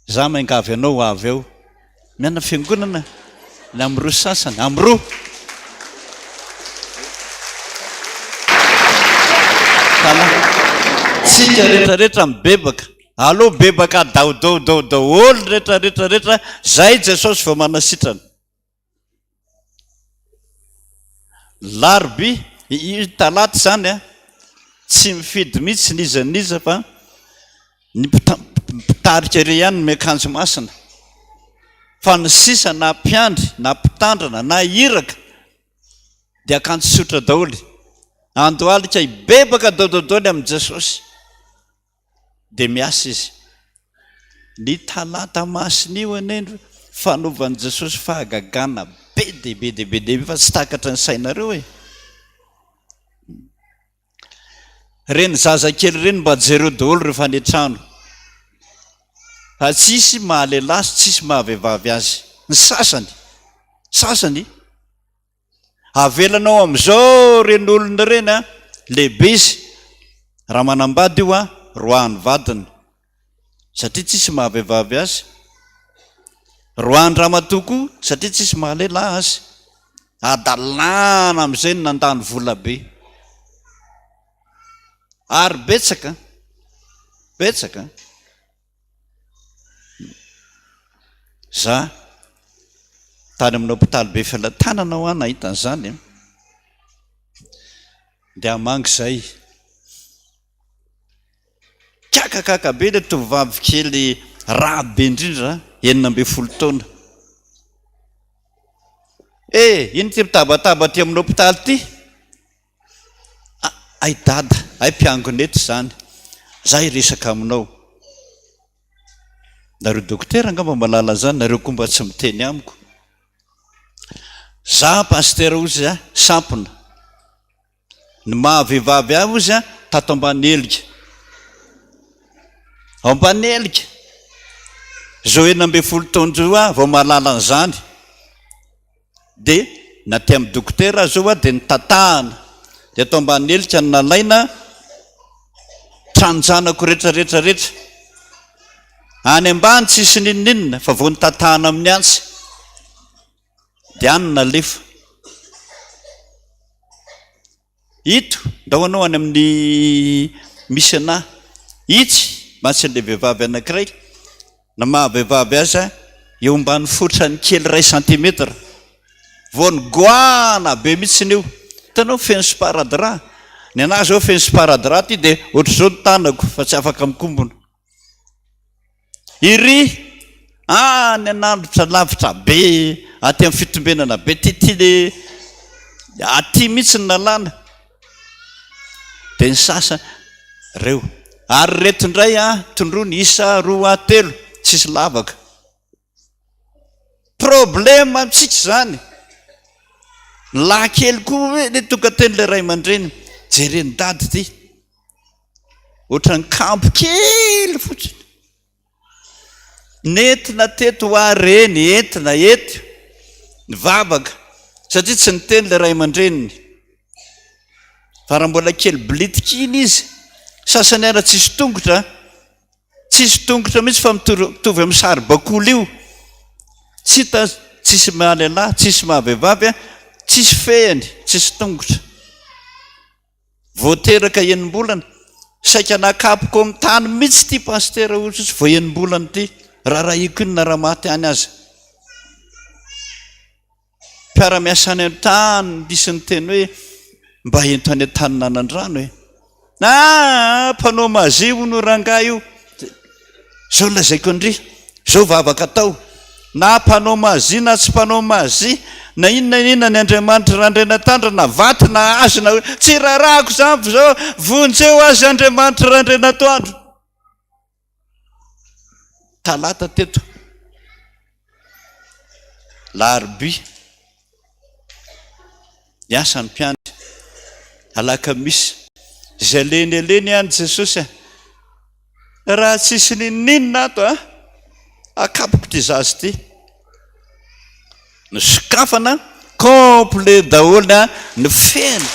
Za miangavy anao ho avy eo. Miana fiangonana ny amin'ny roa sasany, amin'ny roa. Tala. Tsika rehetra rehetra mibebaka. Aleo bebaka daholo daholo rehetra rehetra rehetra zay Jesosy vao manasitrana. Larobia, io talata izany an, tsy mifidy mihitsy n'iza n'iza fa ny mpitarika ireo ihany no miakanjo masina. Fa ny sisa na mpiandry na mpitandrina na iraka dia akanjo tsotra daholo. Andohalika hibebaka daholo amin'i Jesosy. Dia miasa izy. Ny talata masina io anie no fanaovan'i Jesosy fahagagana be dia be dia be dia be fa tsy takatry ny sainareo e. Ireny zazakely ireny mba jereo daholo rehefa any an-trano. Fa tsisy maha lehilahy sy tsisy maha vehivavy azy. Ny sasany, sasany Avelanao amin'izao ireny olona ireny an, lehibe izy, raha manambady io an, roahan'ny vadiny, satria tsisy maha vehivavy azy, roahan'ny ramatoa koa satria tsisy maha lehilahy azy, hadalana amin'izay ny nandany vola be, ary betsaka, betsaka. Za tany amin'ny hopitaly Befelatanana hoa nahita an'izany an. Dia hamangy izay. Kakakaka be ilay tovovavy kely raha be indrindra, 16 taona. Eh, ino ity mitabataba aty amin'ny hopitaly ity? Hay dada, hay mpiangona eto izany. Za hiresaka aminao. Nareo dokotera angamba mahalala an'izany, nareo koa mba tsy miteny amiko. Za pasitera ozy a, sampona. Ny maha vehivavy ahy ozy a, tato ambany helika. Ao ambany helika. Zao 16 taona zao aho vao mahalala an'izany. Dia na aty amin'ny dokotera aza io dia notatahana, dia atao ambany helika no nalaina tranon-janako rehetra rehetra rehetra. Any ambany tsisy n'inon'inona fa vao notatahana amin'ny antsy dia any no nalefa. Ito, ndao anao any amin'ny misy anah. Itsy mantsy ilay vehivavy anankiray, na maha vehivavy azy a, eo ambany fotrany kely iray centimètre. Vao nigoahana be mihitsy io. Hitanao feno sparadrap. Ny anah zao feno sparadrap ty dia ohatr'izao ny tanako fa tsy afaka mikombona. Iry any an'androtra lavitra be aty amin'ny fitombenana be ty ty le aty mihitsy ny nalana dia ny sasa reo ary reto indray a tondroa ny isa roa telo tsisy lavaka problème amintsika izany ny lahy kely koa hoe le tonga teny le ray aman-dreny jereny dady ty Ohatran'ny kambo kely fotsiny. Nentina teto hoa reny, entina eto, nivavaka, satria tsy niteny ilay ray aman-dreniny. Fa raha mbola kely bilitika iny izy, sasany ara tsisy tongotra, tsisy tongotra mihitsy fa mitovy amin'ny saribakoly io. Tsy hita, tsisy maha lehilahy, tsisy maha vehivavy, tsisy fehiny, tsisy tongotra. Vao teraka enim-bolana, saika nakapoko amin'ny tany mihitsy ity pasitera ohatr'izao, vao enim-bolana ity, rarahiko inona raha maty any aza. Mpiara-miasa any an-tany nisy niteny hoe mba ento any an-tanin'Anandrano e. Ah, mpanao magie hono rangahy io. Zao lazaiko an-dry, zao vavaka atao, na mpanao magie na tsy mpanao magie, na inona na inona ny Andriamanitra Randrianatandra na vato na hazo na tsy rarahako izany fa zao vonjeo azy Andriamanitra Randrianatoandro. Talata teto. Larobia. Niasa ny mpiandry. Alakamisy. Izay leny aleny ihany Jesosy a. Raha tsisy n'inon'inona ato a, akapoko ity zaza ity. Nosokafana complet daholo a, ny feno.